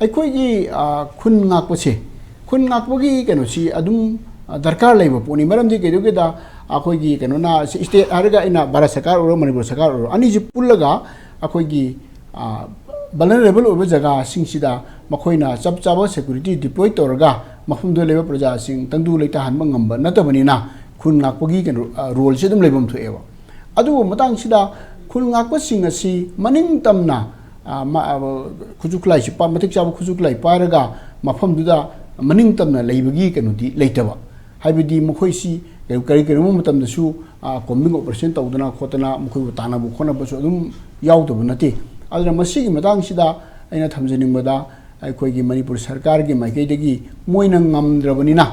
ꯑꯩꯈꯣꯏꯒꯤ, ꯑ, ꯈꯨꯟ ꯉꯥꯛꯄꯁꯦ, ꯈꯨꯟ ꯉꯥꯛꯄꯒꯤ ꯀꯩꯅꯣꯁꯤ ꯑꯗꯨꯝ, ꯑ, ꯗꯔꯀꯥꯔ ꯂꯩꯕ ꯄꯣꯠꯅꯤ꯫ ꯃꯔꯝꯗꯤ ꯀꯩꯗꯧꯒꯦꯗ, ꯑꯩꯈꯣꯏꯒꯤ ꯀꯩꯅꯣꯅ, ꯁꯤ state ꯍꯥꯏꯔꯒ ꯑꯩꯅ ꯚꯥꯔꯠ ꯁꯔꯀꯥꯔ ꯑꯣꯏꯔꯣ, ꯃꯅꯤꯄꯨꯔ ꯁꯔꯀꯥꯔ ꯑꯣꯏꯔꯣ, ꯑꯅꯤꯁꯤ ꯄꯨꯜꯂꯒ ꯑꯩꯈꯣꯏꯒꯤ, ꯑ, vulnerable ꯑꯣꯏꯕ ꯖꯒꯥꯁꯤꯡꯁꯤꯗ ꯃꯈꯣꯏꯅ ꯆꯞ ꯆꯥꯕ security deploy ꯇꯧꯔꯒ ꯃꯐꯝꯗꯨꯗ ꯂꯩꯕ ꯄ꯭ꯔꯖꯥꯁꯤꯡ ꯇꯪꯗꯨ ꯂꯩꯇꯥꯍꯟꯕ ꯉꯝꯕ ꯅꯠꯇꯕꯅꯤꯅ, ꯈꯨꯟ ꯉꯥꯛꯄꯒꯤ ꯀꯩꯅꯣ, ꯑ, roleꯁꯤ ꯑꯗꯨꯝ ꯂꯩꯐꯝ ꯊꯣꯛꯑꯦꯕ꯫ ꯑꯗꯨꯕꯨ ꯃꯇꯥꯡꯁꯤꯗ ꯈꯨꯟ ꯉꯥꯛꯄꯁꯤꯡ ꯑꯁꯤ ꯃꯅꯤꯡ ꯇꯝꯅ, ꯑ, ꯃ-, ꯑ, ꯈꯨꯠꯁꯨ ꯈꯨꯠꯂꯥꯏꯁꯤ ꯄ-, ꯃꯇꯤꯛ ꯆꯥꯕ ꯈꯨꯠꯁꯨ ꯈꯨꯠꯂꯥꯏ ꯄꯥꯏꯔꯒ ꯃꯐꯝꯗꯨꯗ ꯃꯅꯤꯡ ꯇꯝꯅ ꯂꯩꯕꯒꯤ ꯀꯩꯅꯣꯗꯤ ꯂꯩꯇꯕ꯫ ꯍꯥꯏꯕꯗꯤ ꯃꯈꯣꯏꯁꯤ ꯀꯔꯤ, ꯀꯔꯤ, ꯀꯔꯤꯒꯨꯝꯕ ꯃꯇꯝꯗꯁꯨ, ꯑ, combing operation ꯇꯧꯗꯅ ꯈꯣꯠꯇꯅ ꯃꯈꯣꯏꯕꯨ ꯇꯥꯟꯅꯕ ꯈꯣꯠꯅꯕꯁꯨ ꯑꯗꯨꯝ ꯌꯥꯎꯗꯕ ꯅꯠꯇꯦ꯫ ꯑꯗꯨꯅ ꯃꯁꯤꯒꯤ ꯃꯇꯥꯡꯁꯤꯗ ꯑꯩꯅ ꯊꯝꯖꯅꯤꯡꯕꯗ, ꯑꯩꯈꯣꯏꯒꯤ ꯃꯅꯤꯄꯨꯔ ꯁꯔꯀꯥꯔꯒꯤ ꯃꯥꯏꯀꯩꯗꯒꯤ ꯃꯣꯏꯅ ꯉꯝꯗ꯭ꯔꯕꯅꯤꯅ,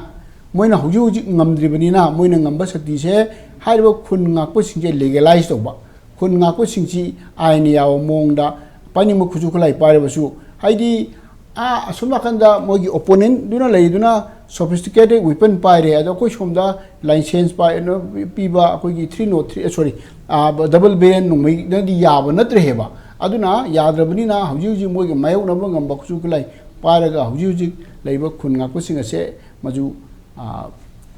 ꯃꯣꯏꯅ ꯍꯧꯖꯤꯛ ꯍꯧꯖꯤꯛ ꯉꯝꯗ꯭ꯔꯤꯕꯅꯤꯅ, ꯃꯣꯏꯅ ꯉꯝꯕ ꯁꯛꯇꯤꯁꯦ ꯍꯥꯏꯔꯤꯕ ꯈꯨꯟ ꯉꯥꯛꯄꯁꯤꯡꯁꯦ legalize ꯇꯧꯕ, ꯈꯨꯟ ꯉꯥꯛꯄꯁꯤꯡꯁꯤ ꯑꯥꯏꯟꯅ ꯌꯥꯕ ꯃꯑꯣꯡꯗ ꯄꯥꯏꯅꯤꯡꯕ ꯈꯨꯠꯁꯨ ꯈꯨꯠꯂꯥꯏ ꯄꯥꯏꯔꯕꯁꯨ, ꯍꯥꯏꯗꯤ, ꯑꯥ, ꯑꯁꯣꯝ ꯅꯥꯀꯟꯗ ꯃꯣꯏꯒꯤ opponentꯗꯨꯅ ꯂꯩꯔꯤꯗꯨꯅ sophisticated weapon ꯄꯥꯏꯔꯦ, ꯑꯗꯣ ꯑꯩꯈꯣꯏ ꯁꯣꯝꯗ license ꯄꯥꯏ-, ꯄꯤꯕ ꯑꯩꯈꯣꯏꯒꯤ three nought three, sorry, double barrel ꯅꯣꯡꯃꯩꯅꯗꯤ ꯌꯥꯕ ꯅꯠꯇ꯭ꯔꯦ ꯍꯥꯏꯕ꯫ ꯑꯗꯨꯅ ꯌꯥꯗ꯭ꯔꯕꯅꯤꯅ ꯍꯧꯖꯤꯛ ꯍꯧꯖꯤꯛ ꯃꯣꯏꯒ ꯃꯥꯌꯣꯛꯅꯕ ꯉꯝꯕ ꯈꯨꯠꯁꯨ ꯈꯨꯠꯂꯥꯏ ꯄꯥꯏꯔꯒ ꯍꯧꯖꯤꯛ ꯍꯧꯖꯤꯛ ꯂꯩꯕ ꯈꯨꯟ ꯉꯥꯛꯄꯁꯤꯡ ꯑꯁꯦ ꯃꯗꯨ, ꯑ,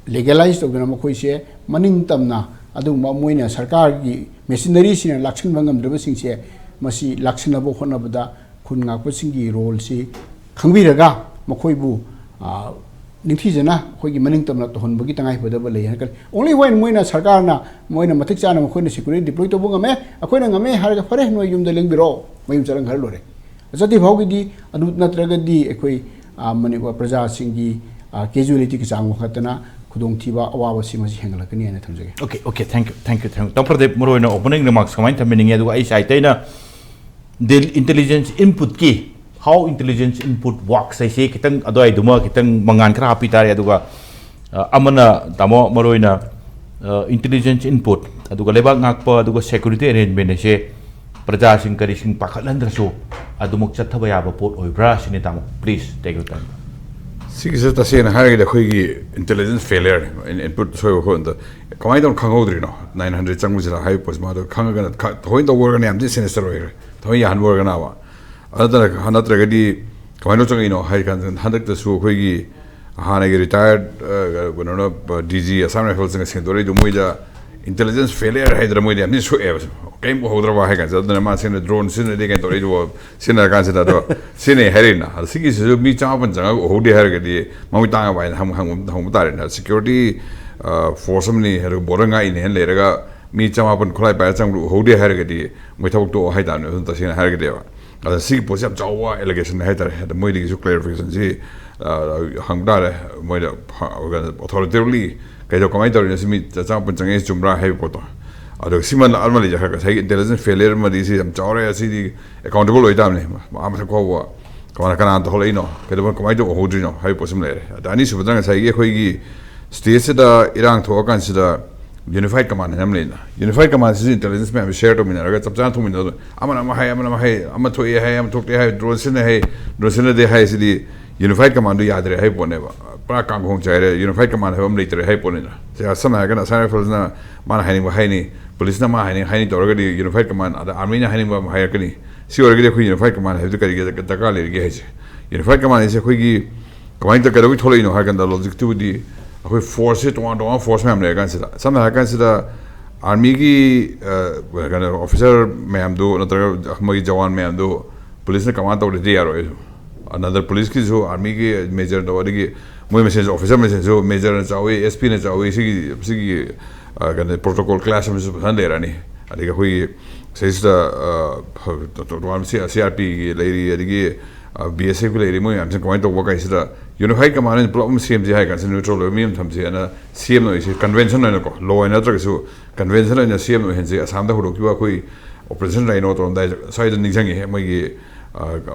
legalize ꯇꯧꯗꯅ ꯃꯈꯣꯏꯁꯦ ꯃꯅꯤꯡ ꯇꯝꯅ ꯑꯗꯨꯒꯨꯝꯕ ꯃꯣꯏꯅ ꯁꯔꯀꯥꯔꯒꯤ machineryꯁꯤꯡꯅ ꯂꯥꯛꯁꯤꯟꯕ ꯉꯝꯗ꯭ꯔꯕꯁꯤꯡꯁꯦ ꯃꯁꯤ ꯂꯥꯛꯁꯤꯟꯅꯕ ꯍꯣꯠꯅꯕꯗ ꯈꯨꯟ ꯉꯥꯛꯄꯁꯤꯡꯒꯤ roleꯁꯤ ꯈꯪꯕꯤꯔꯒ ꯃꯈꯣꯏꯕꯨ, ꯑ, ꯅꯤꯡꯊꯤꯖꯅ ꯑꯩꯈꯣꯏꯒꯤ ꯃꯅꯤꯡ ꯇꯝꯅ ꯇꯧꯍꯟꯕꯒꯤ ꯇꯉꯥꯏꯐꯗꯕ ꯂꯩ ꯍꯥꯏꯅ ꯈꯜꯂꯤ꯫ Only when ꯃꯣꯏꯅ ꯁꯔꯀꯥꯔꯅ ꯃꯣꯏꯅ ꯃꯇꯤꯛ ꯆꯥꯅ ꯃꯈꯣꯏꯅ security deploy ꯇꯧꯕ ꯉꯝꯃꯦ, ꯑꯩꯈꯣꯏꯅ ꯉꯝꯃꯦ ꯍꯥꯏꯔꯒ ꯐꯔꯦ, ꯅꯣꯏ ꯌꯨꯝꯗ ꯂꯦꯡꯕꯤꯔꯣ, ꯃꯌꯨꯝ ꯆꯠꯂꯟꯈ꯭ꯔ ꯂꯣꯏꯔꯦ꯫ ꯆꯠꯇ꯭ꯔꯤ ꯐꯥꯎꯒꯤꯗꯤ ꯑꯗꯨ ꯅꯠꯇ꯭ꯔꯒꯗꯤ ꯑꯩꯈꯣꯏ, ꯑ, ꯃꯅꯤꯄꯨꯔ ꯄ꯭ꯔꯖꯥꯁꯤꯡꯒꯤ, ꯑ, casualtyꯒꯤ ꯆꯥꯡ ꯋꯥꯡꯈꯠꯇꯅ ꯈꯨꯗꯣꯡꯊꯤꯕ ꯑꯋꯥꯕꯁꯤ ꯃꯁꯤ ꯍꯦꯟꯒꯠꯂꯛꯀꯅꯤ ꯍꯥꯏꯅ ꯊꯝꯖꯒꯦ꯫ Okay, okay, thank you, thank you, thank you. ꯇꯥꯃꯣ ꯄ꯭ꯔꯗꯤꯞ, ꯃꯔꯨꯑꯣꯏꯅ opening remarks ꯀꯃꯥꯏꯅ ꯊꯝꯕꯤꯅꯤꯡꯉꯤ? ꯑꯗꯨꯒ ꯑꯩ sideꯇ ꯑꯩꯅ ꯗꯤꯜ intelligence inputꯀꯤ, how intelligence input works ꯍꯥꯏꯁꯦ ꯈꯤꯇꯪ ꯑꯗꯨꯋꯥꯏꯗꯨꯃ ꯈꯤꯇꯪ ꯃꯉꯥꯟ ꯈꯔ ꯍꯥꯞꯄꯤ ꯇꯥꯔꯦ꯫ ꯑꯗꯨꯒ, ꯑ, ꯑꯃꯅ ꯇꯥꯃꯣ ꯃꯔꯨꯑꯣꯏꯅ, ꯑ, intelligence input, ꯑꯗꯨꯒ ꯂꯩꯕꯥꯛ ꯉꯥꯛꯄ, ꯑꯗꯨꯒ security arrangement ꯍꯥꯏꯁꯦ ꯄ꯭ꯔꯖꯥꯁꯤꯡ ꯀꯔꯤꯁꯤꯡ ꯄꯥꯈꯠꯍꯟꯗ꯭ꯔꯁꯨ ꯑꯗꯨꯃꯛ ꯆꯠꯊꯕ ꯌꯥꯕ ꯄꯣꯠ ꯑꯣꯏꯕ꯭ꯔꯥ ꯁꯤꯅꯤ, ꯇꯥꯃꯣ꯫ Please take your time. ꯁꯤꯒꯤꯁꯦ ꯇꯁꯦꯡꯅ ꯍꯥꯏꯔꯒꯗꯤ ꯑꯩꯈꯣꯏꯒꯤ intelligence failure, input ꯁꯣꯏꯕ ꯈꯣꯠꯄꯗ ꯀꯃꯥꯏꯅ ꯇꯧꯅ ꯈꯪꯍꯧꯗ꯭ꯔꯤꯅꯣ? Nine hundred ꯆꯪꯕꯁꯤꯗ ꯍꯥꯏꯔꯤꯕ ꯄꯣꯠꯁꯤ ꯃꯥꯗꯣ ꯈꯪꯉꯒꯅ, ꯈ- ꯊꯑꯣꯏꯅ ꯇꯧꯕ ꯑꯣꯏꯔꯒꯅ ꯌꯥꯝ ꯊꯤ sinister ꯑꯣꯏꯈ꯭ꯔꯦ, ꯊꯑꯣꯏꯅ ꯌꯥꯍꯟꯕ ꯑꯣꯏꯔꯒꯅꯕ꯫ ꯑꯗꯨ ꯅꯠꯇ꯭ꯔꯒ, ꯅꯠꯇ꯭ꯔꯒꯗꯤ ꯀꯃꯥꯏꯅ ꯇꯧ ꯆꯪꯉꯛꯏꯅꯣ ꯍꯥꯏ ꯀꯥꯟꯗ, ꯍꯟꯗꯛꯇꯁꯨ ꯑꯩꯈꯣꯏꯒꯤ ꯍꯥꯟꯅꯒꯤ retired ꯀꯩꯅꯣꯅ, ꯗꯤ ꯖꯤ Assam Riflesꯅ ꯁꯦꯡꯗꯣꯔꯛꯏꯗꯣ, ꯃꯣꯏꯗ intelligence failure ꯍꯥꯏꯗ꯭ꯔꯥ, ꯃꯣꯏꯗꯤ ꯌꯥꯝ ꯊꯤꯅ ꯁꯣꯛꯑꯦꯕ, ꯀꯔꯤꯝ ꯎꯍꯧꯗ꯭ꯔꯕ ꯍꯥꯏ ꯀꯥꯟꯁꯤꯗ꯫ ꯑꯗꯨꯅ ꯃꯥ ꯁꯦꯡꯅ drone ꯁꯤꯖꯤꯟꯅꯗꯦ ꯀꯥꯏꯅ ꯇꯧꯔꯛꯏꯗꯨꯕꯣ, ꯁꯤꯖꯤꯟꯅꯔ ꯀꯥꯟꯁꯤꯗ꯫ ꯑꯗꯣ ꯁꯤꯖꯤꯟꯅꯩ ꯍꯥꯏꯔꯤꯅ, ꯑꯗꯣ ꯁꯤꯒꯤꯁꯤꯁꯨ ꯃꯤ ꯆꯃꯥꯄꯟ ꯆꯪꯉꯒ ꯎꯍꯧꯗꯦ ꯍꯥꯏꯔꯒꯗꯤ ꯃꯃꯤꯠ ꯇꯥꯡꯉꯕ ꯍꯥꯏꯅ ꯍꯪ- ꯍꯪꯕ ꯍꯪꯕ ꯇꯥꯔꯦꯅ꯫ Security force ꯑꯃꯅꯤ, ꯑꯗꯨꯒ border ꯉꯥꯛꯏꯅꯦꯅ ꯂꯩꯔꯒ ꯃꯤ ꯆꯃꯥꯄꯟ ꯈꯨꯠꯂꯥꯏ ꯄꯥꯏꯔ ꯆꯪꯕꯗꯨ ꯎꯍꯧꯗꯦ ꯍꯥꯏꯔꯒꯗꯤ ꯃꯣꯏ ꯊꯕꯛ ꯇꯣꯛꯑꯣ ꯍꯥꯏ ꯇꯥꯕꯅꯦ, ꯑꯗꯨꯝ ꯇꯁꯦꯡꯅ ꯍꯥꯏꯔꯒꯗꯤꯕ꯫ ꯑꯗ ꯁꯤꯒꯤ ꯄꯣꯠꯁꯤ ꯌꯥꯝ ꯆꯥꯎꯕ allegation ꯍꯥꯏ ꯇꯥꯔꯦ꯫ ꯑꯗ ꯃꯣꯏꯗꯒꯤꯁꯨ clarificationꯁꯤ ꯍꯪꯕ ꯇꯥꯔꯦ ꯃꯣꯏꯗ, authoritatively ꯀꯩꯗꯧ, ꯀꯃꯥꯏꯅ ꯇꯧꯔꯤꯅꯣ, ꯁꯤ ꯃꯤ ꯆꯃꯥꯄꯟ ꯆꯪꯉꯛꯏ ꯆꯨꯝꯕ꯭ꯔꯥ ꯍꯥꯏꯕ ꯄꯣꯠꯇꯣ꯫ ꯑꯗꯣ ꯁꯤꯃ ꯑꯃ ꯂꯩꯖꯈ꯭ꯔꯒ ꯉꯁꯥꯏꯒꯤ intelligence failure ꯑꯃꯗꯤ ꯁꯤ ꯌꯥꯝ ꯆꯥꯎꯔꯦ, ꯑꯁꯤꯗꯤ accountable ꯑꯣꯏꯇꯥꯕꯅꯤ꯫ ꯑꯥ ꯃꯊꯛ ꯐꯥꯎꯕ ꯀꯃꯥꯏꯅ, ꯀꯅꯥꯅ ꯇꯧꯍꯜꯂꯛꯏꯅꯣ, ꯀꯩꯗꯧꯕ, ꯀꯃꯥꯏꯅ ꯇꯧꯕ ꯎꯍꯧꯗ꯭ꯔꯤꯅꯣ ꯍꯥꯏꯕ ꯄꯣꯠꯁꯤꯃ ꯂꯩꯔꯦ꯫ ꯑꯗ ꯑꯅꯤꯁꯨꯕꯗ ꯉꯁꯥꯏꯒꯤ ꯑꯩꯈꯣꯏꯒꯤ stateꯁꯤꯗ ꯏꯔꯥꯡ ꯊꯣꯛꯑꯀꯥꯟꯁꯤꯗ unified command ꯍꯥꯏꯅ ꯑꯃ ꯂꯩꯗꯅ, unified commandꯁꯤꯁꯨ intelligence ꯃꯌꯥꯝꯁꯦ share ꯇꯧꯃꯤꯟꯅꯔꯒ ꯆꯞ ꯆꯥꯅ ꯊꯣꯛꯃꯤꯟꯅꯗꯣꯏꯅꯤ꯫ ꯑꯃꯅ ꯑꯃ ꯍꯥꯏ, ꯑꯃꯅ ꯑꯃ ꯍꯥꯏ, ꯑꯃ ꯊꯣꯛꯑꯦ ꯍꯥꯏ, ꯑꯃ ꯊꯣꯛꯇꯦ ꯍꯥꯏ, drone ꯁꯤꯖꯤꯟꯅꯩ ꯍꯥꯏ, drone ꯁꯤꯖꯤꯟꯅꯗꯦ ꯍꯥꯏ꯫ ꯁꯤꯗꯤ unified commandꯗꯨ ꯌꯥꯗ꯭ꯔꯦ ꯍꯥꯏ ꯄꯣꯠꯅꯦꯕ꯫ ꯄꯨꯔꯥ ꯀꯥꯡꯈꯣꯡ ꯆꯥꯏꯔꯦ, unified command ꯍꯥꯏꯕ ꯑꯃ ꯂꯩꯇ꯭ꯔꯦ ꯍꯥꯏ ꯄꯣꯠꯅꯤꯅ꯫ ꯁꯦ, ꯁꯝꯅ ꯍꯥꯏꯔꯒꯅ Assam Riflesꯅ ꯃꯥꯅ ꯍꯥꯏꯅꯤꯡꯕ ꯍꯥꯏꯅꯤ, policeꯅ ꯃꯥ ꯍꯥꯏꯅꯤꯡ ꯍꯥꯏꯅꯤ ꯇꯧꯔꯒꯗꯤ unified command, ꯑꯗ armyꯅ ꯍꯥꯏꯅꯤꯡꯕ ꯑꯃ ꯍꯥꯏꯔꯛꯀꯅꯤ꯫ ꯁꯤ ꯑꯣꯏꯔꯒꯗꯤ ꯑꯩꯈꯣꯏ unified command ꯍꯥꯏꯕꯗꯨ ꯀꯔꯤꯒꯤ ꯗꯔꯀꯥꯔ ꯂꯩꯔꯤꯒꯦ ꯍꯥꯏꯁꯦ? Unified command ꯍꯥꯏꯁꯦ ꯑꯩꯈꯣꯏꯒꯤ ꯀꯃꯥꯏꯅ ꯇꯧ-, ꯀꯩꯗꯧꯕꯩ ꯊꯣꯛꯂꯛꯏꯅꯣ ꯍꯥꯏ ꯀꯥꯟꯗ, logicꯇꯨꯕꯨꯗꯤ ꯑꯩꯈꯣꯏ forceꯁꯦ ꯇꯣꯉꯥꯟ ꯇꯣꯉꯥꯟꯕ force ꯃꯌꯥꯝ ꯂꯩꯔ ꯀꯥꯟꯁꯤꯗ, ꯁꯝꯅ ꯍꯥꯏꯔ ꯀꯥꯟꯁꯤꯗ armyꯒꯤ, ꯑ, ꯀꯩꯅꯣ, officer ꯃꯌꯥꯝꯗꯨ ꯅꯠꯇ꯭ꯔꯒ ꯃꯣꯏꯒꯤ ꯖꯋꯥꯟ ꯃꯌꯥꯝꯗꯨ policeꯅ command ꯇꯧꯗ꯭ꯔꯗꯤ ꯌꯥꯔꯣꯏ꯫ Another policeꯀꯤꯁꯨ armyꯒꯤ majorꯗꯣ, ꯑꯗꯒꯤ ꯃꯣꯏ ꯃꯁꯦꯟꯁꯨ, officer ꯃꯁꯦꯟꯁꯨ majorꯅ ꯆꯥꯎꯋꯤ, SPꯅ ꯆꯥꯎꯋꯤ, ꯁꯤꯒꯤ, ꯁꯤꯒꯤ, ꯑ, ꯀꯩꯅꯣ, protocol clash ꯑꯃꯁꯨ ꯐꯖꯅ ꯂꯩꯔꯅꯤ꯫ ꯑꯗꯒꯤ ꯑꯩꯈꯣꯏꯒꯤ ꯁꯤꯁꯤꯗ, ꯑ, ꯇꯣꯉꯥꯟꯕ CRPꯒꯤ ꯂꯩꯔꯤ, ꯑꯗꯒꯤ, ꯑ, BSFꯀꯤ ꯂꯩꯔꯤ, ꯃꯣꯏ ꯃꯌꯥꯝꯁꯤꯅ ꯀꯃꯥꯏꯅ ꯇꯧꯕ ꯀꯥꯏꯁꯤꯗ unified command ꯑꯣꯏꯅ ꯄꯨꯂꯞ ꯑꯃ ꯁꯦꯝꯁꯤ ꯍꯥꯏ ꯀꯥꯟꯁꯤꯗ neutral ꯑꯣꯏꯕ ꯃꯤ ꯑꯃ ꯊꯝꯁꯤ ꯍꯥꯏꯅ ꯁꯦꯝꯅꯕꯁꯤ convention ꯑꯣꯏꯅꯀꯣ, law ꯅꯠꯇ꯭ꯔꯒꯁꯨ convention ꯑꯣꯏꯅ ꯁꯦꯝꯅ ꯑꯣꯏꯍꯟꯁꯤ꯫ ꯑꯁꯥꯝꯗ ꯍꯧꯗꯣꯛꯈꯤꯕ ꯑꯩꯈꯣꯏ Operation Rhino ꯇꯧꯔꯝꯗꯥꯏ ꯁ꯭ꯋꯥꯏꯗ ꯅꯤꯡꯁꯤꯡꯉꯤ ꯃꯣꯏꯒꯤ, ꯑ,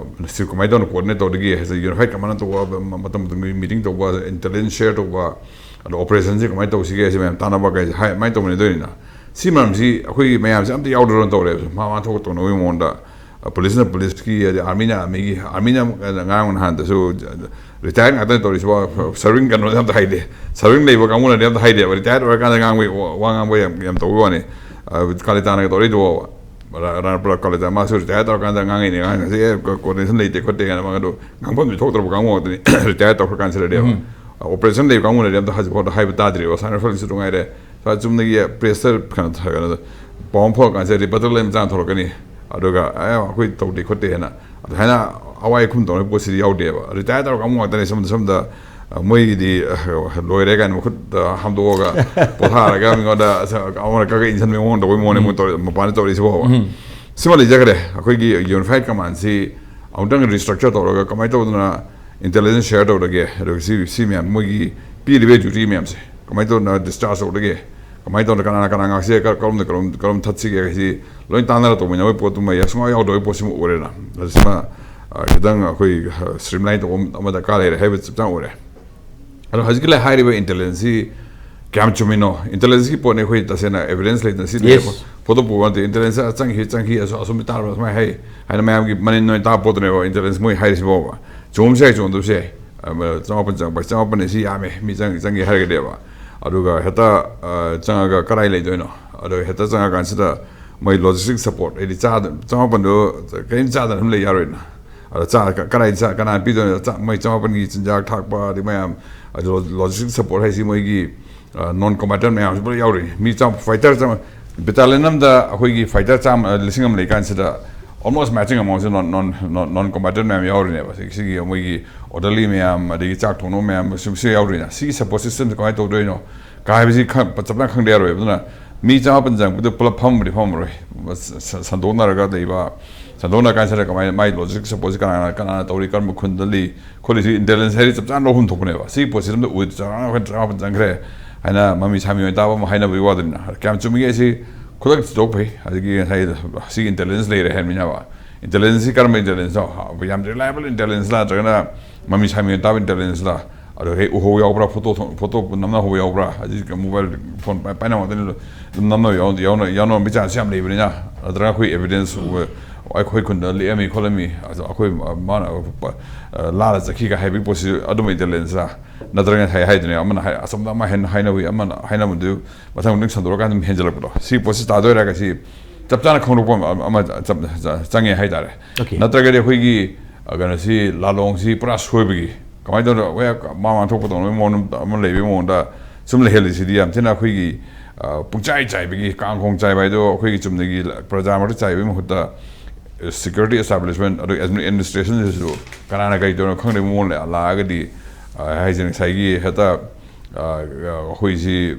ꯁꯤ ꯀꯃꯥꯏꯅ ꯇꯧꯅ coordinate ꯇꯧꯗꯒꯦ ꯍꯥꯏꯁꯦ, unified command ꯇꯧꯕ, ꯃꯇꯝ ꯃꯇꯝꯒꯤ meeting ꯇꯧꯕ, intelligence share ꯇꯧꯕ, ꯑꯗꯣ operationꯁꯦ ꯀꯃꯥꯏꯅ ꯇꯧꯁꯤꯒꯦ ꯍꯥꯏꯁꯦ ꯃꯌꯥꯝ ꯇꯥꯟꯅꯕ ꯀꯩꯁꯦ ꯍꯥꯏ, ꯑꯗꯨꯃꯥꯏꯅ ꯇꯧꯃꯤꯟꯅꯗꯣꯏꯅꯤꯅ꯫ ꯁꯤ ꯃꯔꯝꯁꯤ ꯑꯩꯈꯣꯏꯒꯤ ꯃꯌꯥꯝꯁꯦ ꯑꯝꯇ ꯌꯥꯎꯗ꯭ꯔꯣꯅ ꯇꯧꯔꯦꯕ, ꯃꯥ ꯃꯥ ꯊꯣꯛꯄ ꯇꯧꯅꯕꯒꯤ ꯃꯑꯣꯡꯗ꯫ ꯄꯨꯂꯤꯁꯅ ꯄꯨꯂꯤꯁꯀꯤ, ꯑꯗꯩ ꯑꯥꯔꯃꯤꯅ ꯑꯥꯔꯃꯤꯒꯤ, ꯑꯥꯔꯃꯤꯅ ꯉꯔꯥꯡ ꯅꯍꯥꯟꯗꯁꯨ ꯔꯤꯇꯥꯌꯔ ꯉꯥꯛꯇꯅ ꯇꯧꯔꯤꯁꯤꯕꯣ꯫ ꯁꯔꯚꯤꯡ ꯀꯩꯅꯣꯗꯤ ꯑꯝꯇ ꯍꯥꯏꯗꯦ, ꯁꯔꯚꯤꯡ ꯂꯩꯕ ꯀꯥꯡꯕꯨꯅꯗꯤ ꯑꯝꯇ ꯍꯥꯏꯗꯦꯕ, ꯔꯤꯇꯥꯌꯔ ꯑꯣꯏꯔꯀꯥꯟꯗ ꯉꯥꯡꯕꯒꯤ ꯋꯥ ꯉꯥꯡꯕ ꯌꯥꯝ ꯌꯥꯝ ꯇꯧꯕ ꯋꯥꯅꯤ꯫ ꯀꯥꯂꯤꯇꯥꯅꯒ ꯇꯧꯔꯛꯏꯗꯨꯕꯣꯕ꯫ ꯔꯥꯅꯥ ꯄ꯭ꯔ ꯀꯥꯂꯤꯇꯥ ꯃꯥꯁꯨ ꯔꯤꯇꯥꯌꯔ ꯇꯧꯔꯀꯥꯟꯗ ꯉꯥꯡꯉꯤꯅꯦ, ꯉꯥꯡꯉꯤꯁꯦ, ꯑꯦ, ꯀꯣꯑꯣꯔꯗꯤꯅꯦꯁꯟ ꯂꯩꯇꯦ ꯈꯣꯠꯇꯦ ꯀꯥꯏꯅ꯫ ꯃꯥꯗꯣ ꯉꯥꯡꯐꯝꯗꯤ ꯊꯣꯛꯇ꯭ꯔꯕ ꯀꯥꯡꯕꯨ ꯉꯥꯛꯇꯅꯤ꯫ ꯔꯤꯇꯥꯌꯔ ꯇꯧꯈ꯭ꯔ ꯀꯥꯟꯁꯤꯗꯗꯤ ꯑꯣꯄꯔꯦꯁꯟ ꯂꯩꯕ ꯀꯥꯡꯕꯨꯅꯗꯤ ꯑꯝꯇ ꯍꯧꯖꯤꯛ ꯐꯥꯎꯗ ꯍꯥꯏꯕ ꯇꯥꯗ꯭ꯔꯤꯕ꯫ ꯁꯥꯟꯅ ꯐꯜꯁꯨ ꯅꯨꯡꯉꯥꯏꯔꯦ꯫ ꯁ꯭ꯋꯥꯏ ꯆꯨꯝꯅꯒꯤ ꯄ꯭ꯔꯦꯁꯇ ꯀꯩꯅꯣ ꯀꯩꯅꯣ ꯄꯥꯎ ꯑꯃ ꯐꯥꯎꯔꯀꯥꯟꯁꯤꯗ ꯔꯤꯕꯇꯜ ꯂꯩ ꯃꯆꯥ ꯊꯣꯛꯂꯛꯀꯅꯤ꯫ ꯑꯗꯨꯒ ꯑꯦ, ꯑꯩꯈꯣꯏ ꯇꯧꯗꯦ ꯈꯣꯠꯇꯦ ꯍꯥꯏꯅ ꯑꯗꯨꯃꯥꯏꯅ ꯑꯋꯥꯏ ꯑꯈꯨꯝ ꯇꯧꯅꯕ ꯄꯣꯠꯁꯤꯗꯤ ꯌꯥꯎꯗꯦꯕ꯫ ꯔꯤꯇꯥꯌꯔ ꯇꯧꯔ ꯀꯥꯡꯕꯨ ꯉꯥꯛꯇꯅꯦ꯫ ꯁꯣꯝꯗ ꯁꯣꯝꯗ ꯑ, ꯃꯣꯏꯒꯤꯗꯤ ꯑ, ꯂꯣꯏꯔꯦ ꯀꯥꯏꯅ ꯃꯈꯨꯠ ꯑ, ꯍꯥꯝꯗꯣꯛꯑꯒ ꯄꯣꯊꯥꯔꯒ ꯃꯤꯉꯣꯟꯗ ꯑꯃꯅ ꯀꯛꯀ ꯏꯟꯁꯤꯟꯕꯒꯤ ꯃꯑꯣꯡ ꯇꯧꯕꯒꯤ ꯃꯑꯣꯡꯅꯦ ꯃꯣꯏ ꯇꯧꯔꯤ, ꯃꯄꯥꯟꯗ ꯇꯧꯔꯤꯁꯤꯕꯣꯕ꯫ ꯁꯤꯃ ꯂꯩꯖꯈ꯭ꯔꯦ꯫ ꯑꯩꯈꯣꯏꯒꯤ ꯌꯨꯅꯤꯐꯥꯏꯠ ꯀꯃꯥꯟꯁꯤ ꯑꯃꯨꯛꯇꯪ ꯔꯤꯁꯇ꯭ꯔꯛꯆꯔ ꯇꯧꯔꯒ ꯀꯃꯥꯏꯅ ꯇꯧꯗꯅ ꯏꯟꯇꯦꯂꯤꯖꯦꯟꯁ ꯁꯦꯌꯔ ꯇꯧꯔꯒꯦ, ꯑꯗꯨꯒ ꯁꯤ ꯁꯤ ꯃꯌꯥꯝ ꯃꯣꯏꯒꯤ ꯄꯤꯔꯤꯕ ꯗ꯭ꯌꯨꯇꯤ ꯃꯌꯥꯝꯁꯦ ꯀꯃꯥꯏꯅ ꯇꯧꯗꯅ ꯗꯤꯁꯆꯥꯔꯖ ꯇꯧꯔꯒꯦ, ꯀꯃꯥꯏꯅ ꯇꯧꯗꯅ ꯀꯅꯥꯅ ꯀꯅꯥ ꯉꯥꯛꯁꯤꯒꯦ, ꯀꯔꯝꯅ ꯀꯔꯝ ꯀꯔꯝ ꯊꯠꯁꯤꯒꯦ ꯍꯥꯏꯁꯤ ꯂꯣꯏ ꯇꯥꯟꯅꯔ ꯇꯧꯃꯤꯟꯅꯕꯒꯤ ꯄꯣꯠꯇꯨꯃ ꯁꯨꯡꯌꯥꯎ ꯌꯥꯎꯗꯕꯒꯤ ꯄꯣꯠꯁꯤꯃ ꯑꯣꯏꯔꯦꯅ꯫ ꯑꯗꯨ ꯁꯤꯃ, ꯑ, ꯈꯤꯇꯪ ꯑꯩꯈꯣꯏ, ꯑ, ꯁ꯭ꯇ꯭ꯔꯤꯝꯂꯥꯏꯟ ꯇꯧꯕ ꯑꯃ ꯗꯔꯀꯥꯔ ꯂꯩꯔꯦ ꯍꯥꯏꯕ ꯆꯞ ꯆꯥꯅ ꯑꯣꯏꯔꯦ꯫ ꯑꯗꯣ ꯍꯧꯖꯤꯛꯀꯤ ꯂꯩ ꯍꯥꯏꯔꯤꯕ ꯏꯟꯇꯦꯂꯤꯖꯦꯟꯁꯁꯤ ꯀꯌꯥꯝ ꯆꯨꯝꯃꯤꯅꯣ? ꯏꯟꯇꯦꯂꯤꯖꯦꯟꯁꯀꯤ ꯄꯣꯠꯅꯤ, ꯑꯩꯈꯣꯏ ꯇꯁꯦꯡꯅ ꯑꯦꯚꯤꯗꯦꯟꯁ ꯂꯩꯇꯅ ꯁꯤ ꯂꯩꯔꯦ, Yes. ꯐꯣꯇꯣ ꯄꯨꯕ ꯅꯠꯇꯦ꯫ ꯏꯟꯇꯦꯂꯤꯖꯦꯟꯁ ꯆꯪꯈꯤ, ꯆꯪꯈꯤ, ꯑꯁꯨ-, ꯑꯁꯨꯝ ꯇꯥꯔꯕ ꯁꯨꯃꯥꯏꯅ ꯍꯥꯏ ꯍꯥꯏꯅ ꯃꯌꯥꯝꯒꯤ ꯃꯅꯤꯟ ꯑꯣꯏꯅ ꯇꯥꯕ ꯄꯣꯠꯇꯨꯅꯦꯕ ꯏꯟꯇꯦꯂꯤꯖꯦꯟꯁ ꯃꯣꯏ ꯍꯥꯏꯔꯤꯁꯤꯕꯣꯕ꯫ ꯆꯨꯝꯕꯁꯨ ꯌꯥꯏ, ꯆꯨꯝꯗꯕꯁꯨ ꯌꯥꯏ꯫ ꯑ, ꯆꯃꯥꯄꯟ ꯆꯪꯉꯛꯄ, ꯆꯃꯥꯄꯟ ꯑꯁꯤ ꯌꯥꯝꯃꯦ, ꯃꯤ ꯆꯪ-, ꯆꯪꯒꯦ ꯍꯥꯏꯔꯒꯗꯤꯕ꯫ ꯑꯗꯨꯒ ꯍꯦꯛꯇ, ꯑ, ꯆꯪꯉꯒ ꯀꯗꯥꯏ ꯂꯩꯗꯣꯏꯅꯣ? ꯑꯗꯣ ꯍꯦꯛꯇ ꯆꯪꯉꯀꯥꯟꯁꯤꯗ ꯃꯣꯏ ꯂꯣꯖꯤꯁꯇꯤꯛ ꯁꯄꯣꯔꯠ, ꯍꯥꯏꯗꯤ ꯆꯥꯗ-, ꯆꯃꯥꯄꯟꯗꯣ ꯀꯔꯤꯝ ꯆꯥꯗꯅ ꯑꯗꯨꯝ ꯂꯩ ꯌꯥꯔꯣꯏꯅ꯫ ꯑꯗ ꯆꯥ-, ꯀ-, ꯀꯗꯥꯏꯗ ꯆꯥ-, ꯀꯅꯥꯅ ꯄꯤꯗꯣꯏꯅꯣ? ꯆꯥ-, ꯃꯣꯏ ꯆꯃꯥꯄꯟꯒꯤ ꯆꯤꯟꯖꯥꯛ ꯊꯥꯛꯄ, ꯑꯗꯩ ꯃꯌꯥꯝ, ꯑꯗꯨ ꯂꯣ-, ꯂꯣꯖꯤꯁꯇꯤꯛ ꯁꯄꯣꯔꯠ ꯍꯥꯏꯁꯤ ꯃꯣꯏꯒꯤ, ꯑ, ꯅꯣꯟ ꯀꯣꯝꯕꯥꯇꯦꯟ ꯃꯌꯥꯝꯁꯤ ꯄꯨꯂꯞ ꯌꯥꯎꯔꯤ꯫ ꯃꯤ ꯆꯥꯝ-, ꯐꯥꯏꯇꯔ ꯆꯥꯝ-, ꯕꯦꯇꯥꯂꯤꯌꯟ ꯑꯃꯗ ꯑꯩꯈꯣꯏꯒꯤ ꯐꯥꯏꯇꯔ ꯆꯥꯝꯃ, ꯂꯤꯁꯤꯡ ꯑꯃ ꯂꯩꯀꯥꯟꯁꯤꯗ almost matching amount ꯁꯤ ꯅꯣꯟ, ꯅꯣꯟ, ꯅꯣꯟ, ꯅꯣꯟ ꯀꯣꯝꯕꯥꯇꯦꯟ ꯃꯌꯥꯝ ꯌꯥꯎꯔꯤꯅꯦꯕ꯫ ꯁꯤ-, ꯁꯤꯒꯤ ꯃꯣꯏꯒꯤ ꯑꯣꯔꯗꯔꯂꯤ ꯃꯌꯥꯝ, ꯑꯗꯒꯤ ꯆꯥꯛ ꯊꯣꯡꯅꯕ ꯃꯌꯥꯝ, ꯁꯤ-, ꯁꯤ ꯌꯥꯎꯔꯤꯅ꯫ ꯁꯤꯒꯤ ꯁꯄꯣꯔꯠ ꯁꯤꯁꯇꯦꯝꯁꯦ ꯀꯃꯥꯏꯅ ꯇꯧꯗꯣꯏꯅꯣ ꯀꯥꯏꯕꯁꯤ ꯈꯪ-, ꯆꯞ ꯆꯥꯅ ꯈꯪꯗ ꯌꯥꯔꯣꯏꯕ꯫ ꯑꯗꯨꯅ ꯃꯤ ꯆꯃꯥꯄꯟ ꯆꯪꯉꯛꯄꯗ ꯄꯨꯂꯞ ꯐꯝꯕꯗꯤ ꯐꯝꯃꯔꯣꯏ꯫ ꯁ-, ꯁ-, ꯁꯟꯗꯣꯛꯅꯔꯒ ꯂꯩꯕ, ꯁꯟꯗꯣꯛꯅꯔ ꯀꯥꯟꯁꯤꯗ ꯀꯃꯥꯏꯅ ꯃꯥꯏ ꯂꯣꯖꯤꯁꯇꯤꯛ ꯁꯄꯣꯔꯠꯁꯤ ꯀꯅꯥꯅ, ꯀꯅꯥꯅ ꯇꯧꯔꯤ, ꯀꯔꯝꯕ ꯈꯨꯟꯗ ꯂꯩ, ꯈꯣꯠꯂꯤꯁꯤ ꯏꯟꯇꯦꯂꯤꯖꯦꯟꯁ ꯍꯥꯏꯗꯤ ꯆꯞ ꯆꯥꯅ ꯂꯧꯐꯝ ꯊꯣꯛꯄꯅꯦꯕ꯫ ꯁꯤꯒꯤ ꯄꯣꯠꯁꯤ ꯑꯝꯇ ꯑꯣꯏ-, ꯆꯥꯎꯔꯥꯛꯅ ꯑꯩꯈꯣꯏ ꯇꯔꯥꯃꯥꯄꯟ ꯆꯪꯈ꯭ꯔꯦ ꯍꯥꯏꯅ ꯃꯃꯤ ꯁꯥꯃꯤ ꯑꯣꯏꯅ ꯇꯥꯕ ꯑꯃ ꯍꯥꯏꯅꯕꯒꯤ ꯋꯥꯗꯨꯅꯤꯅ꯫ ꯀꯌꯥꯝ ꯆꯨꯝꯃꯤꯒꯦ ꯑꯁꯤ ꯈꯨꯗꯛꯇ ꯊꯤꯗꯣꯛꯄ ꯐꯩ꯫ ꯑꯗꯒꯤ ꯉꯁꯥꯏ ꯁꯤꯒꯤ ꯏꯟꯇꯦꯂꯤꯖꯦꯟꯁ ꯂꯩꯔꯦ ꯍꯥꯏꯔꯃꯤꯅꯕ꯫ ꯏꯟꯇꯦꯂꯤꯖꯦꯟꯁꯁꯤ ꯀꯔꯝꯕ ꯏꯟꯇꯦꯂꯤꯖꯦꯟꯁꯅꯣ? ꯌꯥꯝ ꯔꯤꯂꯥꯏꯕꯜ ꯏꯟꯇꯦꯂꯤꯖꯦꯟꯁꯂ ꯅꯠꯇ꯭ꯔꯒꯅ ꯃꯃꯤ ꯁꯥꯃꯤ ꯑꯣꯏꯅ ꯇꯥꯕ ꯏꯟꯇꯦꯂꯤꯖꯦꯟꯁꯂ? ꯑꯗꯣ ꯍꯦꯛ ꯎꯍꯧ ꯌꯥꯎꯕ꯭ꯔꯥ, ꯐꯣꯇꯣ ꯐꯣꯇꯣ ꯅꯝꯅꯍꯧꯕ ꯌꯥꯎꯕ꯭ꯔꯥ, ꯍꯧꯖꯤꯛ ꯃꯣꯕꯥꯏꯜ ꯐꯣꯟ ꯄꯥꯏꯅꯕ ꯉꯥꯛꯇꯅꯤ, ꯑꯗꯨꯝ ꯅꯝꯅꯕ ꯌꯥꯎ- ꯌꯥꯎꯅ- ꯌꯥꯎꯅꯕ ꯃꯤꯆꯥꯡꯁꯨ ꯌꯥꯝ ꯂꯩꯕꯅꯤꯅ, ꯅꯠꯇ꯭ꯔꯒ ꯑꯩꯈꯣꯏ ꯑꯦꯕꯤꯗꯦꯟꯁ ꯎꯕ, ꯑꯩꯈꯣꯏ ꯈꯨꯟꯗ ꯂꯦꯛꯑꯝꯃꯤ ꯈꯣꯠꯂꯝꯃꯤ, ꯑꯗꯣ ꯑꯩꯈꯣꯏ ꯃꯥꯅ ꯂꯥꯜꯂ ꯆꯠꯈꯤꯒ ꯍꯥꯏꯕꯒꯤ ꯄꯣꯠꯁꯤ ꯑꯗꯨꯝꯕ ꯏꯟꯇꯦꯂꯤꯖꯦꯟꯁ ꯅꯠꯇ꯭ꯔꯒ ꯍꯥꯏ ꯍꯥꯏꯗꯨꯅꯦ, ꯑꯃꯅ ꯍꯥꯏ ꯑꯆꯨꯝꯕ ꯑꯃ ꯍꯦꯟꯅ ꯍꯥꯏꯅꯕꯒꯤ, ꯑꯃꯅ ꯍꯥꯏꯅꯕꯗꯨ ꯃꯊꯪ ꯃꯊꯪ ꯁꯟꯗꯣꯔꯛꯑꯀꯥꯟꯗ ꯑꯗꯨꯝ ꯍꯦꯟꯖꯜꯂꯛꯄꯗꯣ, ꯁꯤ ꯄꯣꯠꯁꯤ ꯇꯥꯗꯣꯏꯔꯒ ꯁꯤ ꯆꯞ ꯆꯥꯅ ꯈꯪꯗꯣꯛꯄ ꯑꯃ- ꯑꯃ ꯆꯞ- ꯆꯪꯉꯦ ꯍꯥꯏꯇꯥꯔꯦ꯫ Okay. ꯅꯠꯇ꯭ꯔꯒꯗꯤ ꯑꯩꯈꯣꯏꯒꯤ, ꯑ, ꯀꯩꯅꯣꯁꯤ, ꯂꯥꯂꯣꯡꯁꯤ ꯄꯨꯔꯥ ꯁꯣꯏꯕꯒꯤ, ꯀꯃꯥꯏꯅ ꯇꯧꯗꯅ ꯑꯩꯈꯣꯏ ꯃꯃꯥꯡ ꯊꯣꯛꯄ ꯇꯧꯅꯕꯒꯤ ꯃꯑꯣꯡ ꯑꯃ ꯂꯩꯕꯒꯤ ꯃꯑꯣꯡꯗ ꯁꯨꯝ ꯂꯩꯍꯜꯂꯤꯁꯤꯗꯤ ꯌꯥꯝ ꯊꯤꯅ ꯑꯩꯈꯣꯏꯒꯤ, ꯑ, ꯄꯨꯡꯆꯥꯏ ꯆꯥꯏꯕꯒꯤ, ꯀꯥꯡꯈꯣꯡ ꯆꯥꯏꯕ ꯍꯥꯏꯗꯣ ꯑꯩꯈꯣꯏꯒꯤ ꯆꯨꯝꯅꯒꯤ ꯄ꯭ꯔꯖꯥ ꯃꯔꯛꯇ ꯆꯥꯏꯕꯒꯤ ꯃꯍꯨꯠꯇ, ꯁꯦꯀ꯭ꯌꯨꯔꯤꯇꯤ ꯑꯦꯁꯇꯥꯕ꯭ꯂꯤꯁꯃꯦꯟ ꯑꯗꯨꯒ ꯑꯦꯗꯃꯤꯅꯤꯁꯇ꯭ꯔꯦꯁꯟꯁꯤꯁꯨ ꯀꯅꯥꯅ ꯀꯔꯤ ꯇꯧꯔꯤꯅꯣ ꯈꯪꯗꯕ ꯃꯑꯣꯡ ꯂꯥꯛꯑꯒꯗꯤ, ꯑ, ꯍꯥꯏꯁꯦ ꯉꯁꯥꯏꯒꯤ ꯍꯦꯛꯇ, ꯑ, ꯑꯩꯈꯣꯏꯁꯤ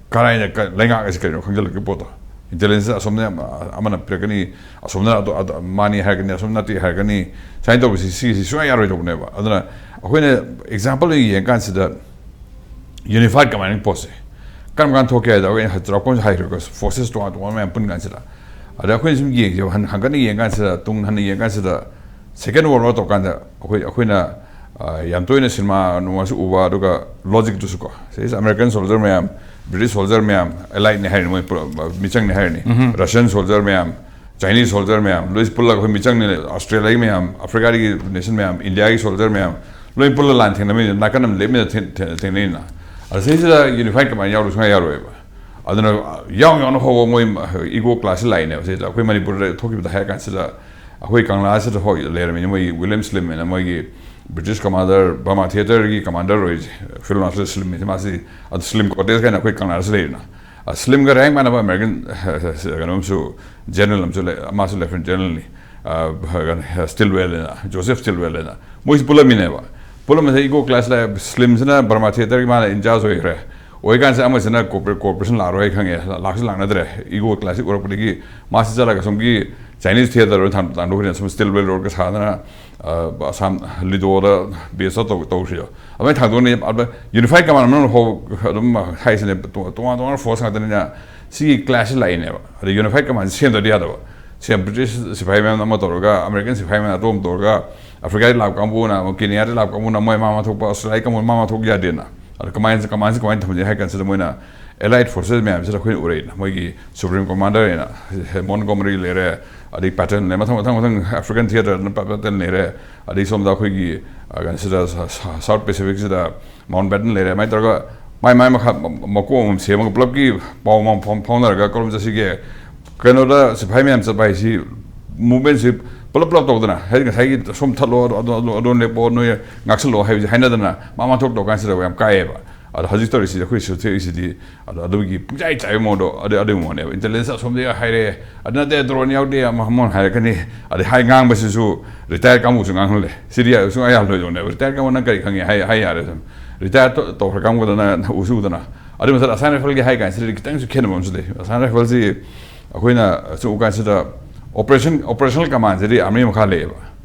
ꯀꯔꯥꯏꯅ ꯀ- ꯂꯩꯉꯥꯛ ꯑꯁꯤ ꯀꯔꯤꯅꯣ ꯈꯪꯖꯤꯜꯂꯛꯀꯤ ꯄꯣꯠꯇꯣ, ꯏꯟꯇꯦꯂꯤꯖꯦꯟꯁ ꯑꯁꯣꯝꯅ ꯑꯃꯅ ꯄꯤꯔꯛꯀꯅꯤ, ꯑꯁꯣꯝꯅ ꯑꯗꯨ- ꯑꯗꯨ- ꯃꯥꯅꯤ ꯍꯥꯏꯔꯛꯀꯅꯤ, ꯑꯁꯣꯝ ꯅꯠꯇꯦ ꯍꯥꯏꯔꯛꯀꯅꯤ, ꯁꯨꯃꯥꯏꯅ ꯇꯧꯕꯁꯤ ꯁꯤꯒꯤꯁꯤ ꯁꯨꯡꯌꯥ ꯌꯥꯔꯣꯏꯗꯧꯕꯅꯦꯕ꯫ ꯑꯗꯨꯅ ꯑꯩꯈꯣꯏꯅ ꯑꯦꯛꯖꯥꯝꯄꯜ ꯌꯦꯡꯉꯀꯥꯟꯁꯤꯗ ꯌꯨꯅꯤꯐꯥꯏꯠ ꯀꯃꯥꯏꯅ ꯄꯣꯠꯁꯦ ꯀꯔꯝ ꯀꯥꯟꯗ ꯊꯣꯛꯀꯦ ꯍꯥꯏꯗ, ꯑꯩꯈꯣꯏꯅ ꯆꯥꯎꯔꯥꯛꯄ ꯑꯃꯁꯨ ꯍꯥꯏꯈ꯭ꯔꯒ ꯐꯣꯔꯁꯦꯁ ꯇꯣꯉꯥꯟ ꯇꯣꯉꯥꯟꯕ ꯃꯌꯥꯝ ꯄꯨꯟ ꯀꯥꯟꯁꯤꯗ, ꯑꯗ ꯑꯩꯈꯣꯏꯅ ꯁꯨꯝ ꯌꯦꯡꯁꯦ, ꯍꯟ- ꯍꯟꯒꯠꯅ ꯌꯦꯡ ꯀꯥꯟꯁꯤꯗ, ꯇꯨꯡ ꯍꯟꯅ ꯌꯦꯡ ꯀꯥꯟꯁꯤꯗ, ꯁꯦꯀꯦꯟ ꯋꯥꯔꯜ ꯋꯥꯔ ꯇꯧꯔꯀꯥꯟꯗ ꯑꯩꯈꯣꯏ ꯑꯩꯈꯣꯏꯅ, ꯑ, ꯌꯥꯝ ꯇꯣꯏꯅ ꯁꯤꯅꯦꯃꯥ ꯅꯨꯡꯃꯥꯁꯨ ꯎꯕ, ꯑꯗꯨꯒ ꯂꯣꯖꯤꯛꯇꯨꯁꯨ ꯀꯣ, ꯁꯤꯁꯦ ꯑꯃꯦꯔꯤꯀꯟ ꯁꯣꯜꯖꯔ ꯃꯌꯥꯝ, ꯕ꯭ꯔꯤꯇꯤꯁ ꯁꯣꯜꯖꯔ ꯃꯌꯥꯝ, ꯑꯦꯂꯥꯏꯠꯅꯤ ꯍꯥꯏꯔꯅꯤ, ꯃꯣꯏ ꯄꯨꯂꯞ ꯃꯤꯆꯪꯅꯤ ꯍꯥꯏꯔꯅꯤ, ꯔꯁꯤꯌꯟ ꯁꯣꯜꯖꯔ ꯃꯌꯥꯝ, ꯆꯥꯏꯅꯤꯁ ꯁꯣꯜꯖꯔ ꯃꯌꯥꯝ, ꯂꯣꯏ ꯄꯨꯜꯂꯒ ꯑꯩꯈꯣꯏ ꯃꯤꯆꯪꯅꯤ, ꯑꯣꯁꯇ꯭ꯔꯦꯂꯤꯌꯥꯒꯤ ꯃꯌꯥꯝ, ꯑꯐ꯭ꯔꯤꯀꯥꯗꯒꯤ ꯅꯦꯁꯟ ꯃꯌꯥꯝ, ꯏꯟꯗꯤꯌꯥꯒꯤ ꯁꯣꯜꯖꯔ ꯃꯌꯥꯝ, ꯂꯣꯏ ꯄꯨꯜꯂ ꯂꯥꯟ ꯊꯦꯡꯅꯕꯅꯤꯅ, ꯅꯥꯀꯟ ꯑꯃ ꯂꯦꯞꯃꯤꯟꯅ ꯊꯦꯡ- ꯊꯦꯡ- ꯊꯦꯡꯅꯩꯅ꯫ ꯑꯗ ꯁꯤꯁꯤꯗ ꯌꯨꯅꯤꯐꯥꯏꯠ ꯀꯃꯥꯏꯅ ꯌꯥꯎꯔꯣꯏ? ꯁꯨꯡꯌꯥ ꯌꯥꯔꯣꯏꯕ꯫ ꯑꯗꯨꯅ ꯌꯥꯎ ꯌꯥꯎꯅ ꯍꯧꯕ ꯃꯣꯏ ꯏꯒꯣ ꯀ꯭ꯂꯥꯁꯁꯤ ꯂꯥꯛꯏꯅꯦꯕ꯫ ꯁꯤꯗ ꯑꯩꯈꯣꯏ ꯃꯅꯤꯄꯨꯔꯗ ꯊꯣꯛꯈꯤꯕꯗ ꯍꯥꯏꯔ ꯀꯥꯟꯁꯤꯗ, ꯑꯩꯈꯣꯏ ꯀꯪꯂꯥꯁꯤꯗ ꯍꯣꯏ ꯂꯩꯔꯝꯃꯤꯅꯤ, ꯃꯣꯏꯒꯤ ꯋꯤꯂꯤꯌꯝ ꯁ꯭ꯂꯤꯝ ꯍꯥꯏꯅ, ꯃꯣꯏꯒꯤ ꯕ꯭ꯔꯤꯇꯤꯁ ꯀꯃꯥꯟꯗꯔ, ꯕꯔꯃꯥ ꯊꯤꯌꯦꯇꯔꯒꯤ ꯀꯃꯥꯟꯗꯔ ꯑꯣꯏꯔꯤꯁꯦ, ꯐꯤꯜ ꯃꯥꯔꯁꯦꯜ ꯁ꯭ꯂꯤꯝ ꯍꯥꯏꯁꯦ, ꯃꯥꯁꯤ, ꯑꯗꯨ ꯁ꯭ꯂꯤꯝ ꯀꯣꯇꯦꯖ ꯀꯥꯏꯅ ꯑꯩꯈꯣꯏ ꯀꯪꯂꯥꯁꯤ ꯂꯩꯔꯤꯅ꯫ ꯑ, ꯁ꯭ꯂꯤꯝꯒ ꯔꯦꯡ ꯃꯥꯟꯅꯕ ꯑꯃꯦꯔꯤꯀꯟ, ꯑ, ꯀꯩꯅꯣ ꯑꯃꯁꯨ, ꯖꯦꯅꯔꯦꯜ ꯑꯃꯁꯨ ꯂꯩ, ꯃꯥꯁꯨ ꯂꯦꯐꯇꯤꯅꯦꯟ ꯖꯦꯅꯔꯦꯜꯅꯤ, ꯑ, ꯀꯩꯅꯣ, ꯁ꯭ꯇꯤꯜꯋꯦꯜ ꯍꯥꯏꯅ, ꯖꯣꯁꯦꯐ ꯁ꯭ꯇꯤꯜꯋꯦꯜ ꯍꯥꯏꯅ, ꯃꯣꯏꯁꯤ ꯄꯨꯜꯂꯝꯃꯤꯅꯦꯕ꯫ ꯄꯨꯜꯂꯝꯕꯁꯦ ꯏꯒꯣ ꯀ꯭ꯂꯥꯁ ꯂꯥꯛꯑꯦ, ꯁ꯭ꯂꯤꯝꯁꯤꯅ ꯕꯔꯃꯥ ꯊꯤꯌꯦꯇꯔꯒꯤ ꯃꯥꯅ ꯏꯟꯆꯥꯔꯖ ꯑꯣꯏꯈ꯭ꯔꯦ꯫ ꯑꯣꯏꯀꯥꯟꯁꯤꯗ ꯑꯃꯁꯤꯅ ꯀꯣꯔꯄꯣꯔꯦ-, ꯀꯣꯔꯄꯣꯔꯦꯁꯟ ꯂꯥꯛꯑꯔꯣꯏ ꯈꯪꯉꯦ, ꯂꯥꯛꯁꯨ ꯂꯥꯛꯅꯗ꯭ꯔꯦ꯫ ꯏꯒꯣ ꯀ꯭ꯂꯥꯁꯁꯤ ꯎꯔꯛꯄꯗꯒꯤ ꯃꯥꯁꯤ ꯆꯠꯂꯒ ꯁꯣꯝꯒꯤ ꯆꯥꯏꯅꯤꯁ ꯊꯤꯌꯦꯇꯔ ꯊꯥꯡ- ꯊꯥꯡꯗꯣꯛꯈ꯭ꯔꯦ, ꯁꯣꯝ ꯁ꯭ꯇꯤꯜꯋꯦꯜ ꯔꯣꯗꯀ ꯁꯥꯗꯅ, ꯑ, ꯑꯁꯥꯝ ꯂꯤꯗꯣꯗ ꯕꯦꯁꯇ ꯇꯧ- ꯇꯧꯈ꯭ꯔꯤꯗꯣ꯫ ꯑꯗꯨꯃꯥꯏꯅ ꯊꯥꯡꯗꯣꯛꯅꯤ, ꯑꯗ ꯌꯨꯅꯤꯐꯥꯏꯠ ꯀꯃꯥꯟ ꯑꯃꯅ ꯍꯧ-, ꯑꯗꯨꯝ ꯍꯥꯏꯁꯤꯅꯦ, ꯇꯣ-, ꯇꯣꯉꯥꯟ ꯇꯣꯉꯥꯟꯕ ꯐꯣꯔꯁ ꯉꯥꯛꯇꯅꯤꯅ, ꯁꯤꯒꯤ ꯀ꯭ꯂꯥꯁꯁꯤ ꯂꯥꯛꯏꯅꯦꯕ꯫ ꯑꯗ ꯌꯨꯅꯤꯐꯥꯏꯠ ꯀꯃꯥꯟꯁꯤ ꯁꯦꯝꯗ꯭ꯔꯗꯤ ꯌꯥꯗꯕ꯫ ꯁꯦ ꯕ꯭ꯔꯤꯇꯤꯁ ꯁꯤꯐꯥꯏ ꯃꯌꯥꯝ ꯑꯃ ꯇꯧꯔꯒ, ꯑꯃꯦꯔꯤꯀꯟ ꯁꯤꯐꯥꯏ ꯃꯌꯥꯝ ꯑꯇꯣꯞꯄ ꯇꯧꯔꯒ, ꯑꯐ꯭ꯔꯤꯀꯥꯗꯒꯤ ꯂꯥꯛꯄ ꯀꯥꯡꯕꯨꯅ, ꯑꯃꯨꯛ ꯀꯦꯅꯤꯌꯥꯗꯒꯤ ꯂꯥꯛꯄ ꯀꯥꯡꯕꯨꯅ, ꯃꯣꯏ ꯃꯥ ꯃꯥ ꯊꯣꯛꯄ ꯑꯣꯁꯇ꯭ꯔꯦꯂꯤꯌꯥꯒꯤ ꯀꯥꯡꯕꯨꯅ ꯃꯥ ꯃꯥ ꯊꯣꯛꯄ ꯌꯥꯗꯦꯅ꯫ ꯑꯗꯣ ꯀꯃꯥꯏꯅ, ꯀꯃꯥꯏꯅ, ꯀꯃꯥꯏꯅ ꯊꯝꯁꯤ ꯍꯥꯏ ꯀꯥꯟꯁꯤꯗ, ꯃꯣꯏꯅ allied forces ꯃꯌꯥꯝꯁꯤꯗ ꯑꯩꯈꯣꯏꯅ ꯎꯔꯛꯏꯅ, ꯃꯣꯏꯒꯤ supreme commander ꯍꯥꯏꯅ ꯃꯣꯟꯒꯣꯃꯔꯤ ꯂꯩꯔꯦ, ꯑꯗꯩ ꯄꯦꯇꯟ ꯂꯩꯔꯦ, ꯃꯊꯪ ꯃꯊꯪ ꯃꯊꯪ ꯑꯐ꯭ꯔꯤꯀꯥꯟ ꯊꯤꯌꯦꯇꯔꯗꯅ ꯄꯦꯇꯟ ꯂꯩꯔꯦ, ꯑꯗꯩ ꯁꯣꯝꯗ ꯑꯩꯈꯣꯏꯒꯤ, ꯑ, ꯀꯩꯅꯣꯁꯤꯗ, ꯁ-, ꯁ-, ꯁꯥꯎꯠ ꯄꯦꯁꯤꯐꯤꯛꯁꯤꯗ ꯃꯥꯎꯟꯠ ꯕꯦꯇꯟ ꯂꯩꯔꯦ꯫ ꯑꯗꯨꯃꯥꯏꯅ ꯇꯧꯔꯒ ꯃꯥꯏ ꯃꯥꯏ ꯃꯈꯥ ꯃ-, ꯃꯀꯣꯛ ꯑꯃꯃꯝ ꯁꯦꯝꯃꯒ ꯄꯨꯂꯞꯀꯤ ꯄꯥꯎ ꯑꯃꯃꯝ ꯐꯥꯎ-, ꯐꯥꯎꯅꯔꯒ ꯀꯔꯣꯝ ꯆꯠꯁꯤꯒꯦ, ꯀꯩꯅꯣꯗ ꯁꯤꯐꯥꯏ ꯃꯌꯥꯝ ꯆꯠꯄ ꯍꯥꯏꯁꯤ, movementꯁꯤ ꯄꯨꯂꯞ ꯄꯨꯂꯞ ꯇꯧꯗꯅ, ꯍꯥꯏꯗꯤ ꯉꯁꯥꯏꯒꯤ ꯁꯣꯝ ꯊꯠꯂꯣ, ꯑꯗꯣ, ꯑꯗꯣ, ꯑꯗꯣ ꯂꯦꯞꯄꯣ, ꯅꯣꯏ ꯉꯥꯛꯁꯜꯂꯣ ꯍꯥꯏꯕꯁꯤ ꯍꯥꯏꯅꯗꯅ ꯃꯥ ꯃꯥ ꯊꯣꯛ ꯇꯧ ꯀꯥꯟꯁꯤꯗ ꯌꯥꯝ ꯀꯥꯏꯌꯦꯕ꯫ ꯑꯗꯣ ꯍꯧꯖꯤꯛ ꯇꯧꯔꯤꯁꯤꯗꯤ ꯑꯩꯈꯣꯏ ꯁꯤꯗ ꯊꯣꯛꯏꯁꯤꯗꯤ ꯑꯗꯣ ꯑꯗꯨꯒꯤ ꯄꯨꯡꯆꯥꯏ ꯆꯥꯏꯕ ꯃꯑꯣꯡꯗꯣ ꯑꯗꯨ, ꯑꯗꯨꯒꯤ ꯃꯑꯣꯡꯅꯦꯕ꯫ Intelligence ꯑꯁꯣꯝꯗꯒꯤ ꯍꯥꯏꯔꯦ, ꯑꯗꯨ ꯅꯠꯇꯦ, drone ꯌꯥꯎꯗꯦ, ꯑꯃ ꯑꯃ ꯍꯥꯏꯔꯛꯀꯅꯤ꯫ ꯑꯗꯩ ꯍꯥꯏ ꯉꯥꯡꯕꯁꯤꯁꯨ retired ꯀꯥꯡꯕꯨꯁꯨ ꯉꯥꯡꯍꯜꯂꯦ꯫ ꯁꯤꯗꯤ ꯁꯨꯡꯌꯥ ꯌꯥꯔꯣꯏꯗꯧꯅꯦꯕ꯫ Retired ꯀꯥꯡꯕꯨ ꯅꯪ ꯀꯔꯤ ꯈꯪꯉꯦ? ꯍꯥꯏ, ꯍꯥꯏ ꯌꯥꯔꯦ ꯁꯨꯝ꯫ Retire ꯇꯧ-, ꯇꯧꯈ꯭ꯔ ꯀꯥꯡꯕꯨꯗꯅ ꯎꯁꯨ ꯎꯗꯅ꯫ ꯑꯗꯨ ꯃꯊꯛꯇ Assam Rifleꯒꯤ ꯍꯥꯏ ꯀꯥꯟꯁꯤꯗꯗꯤ ꯈꯤꯇꯪꯁꯨ ꯈꯦꯠꯅꯕ ꯑꯃꯁꯨ ꯂꯩ꯫ Assam Rifleꯁꯤ ꯑꯩꯈꯣꯏꯅ ꯁꯨꯝ ꯎ ꯀꯥꯟꯁꯤꯗ operation, operational commandꯁꯤꯗꯤ army ꯃꯈꯥ ꯂꯩꯌꯦꯕ꯫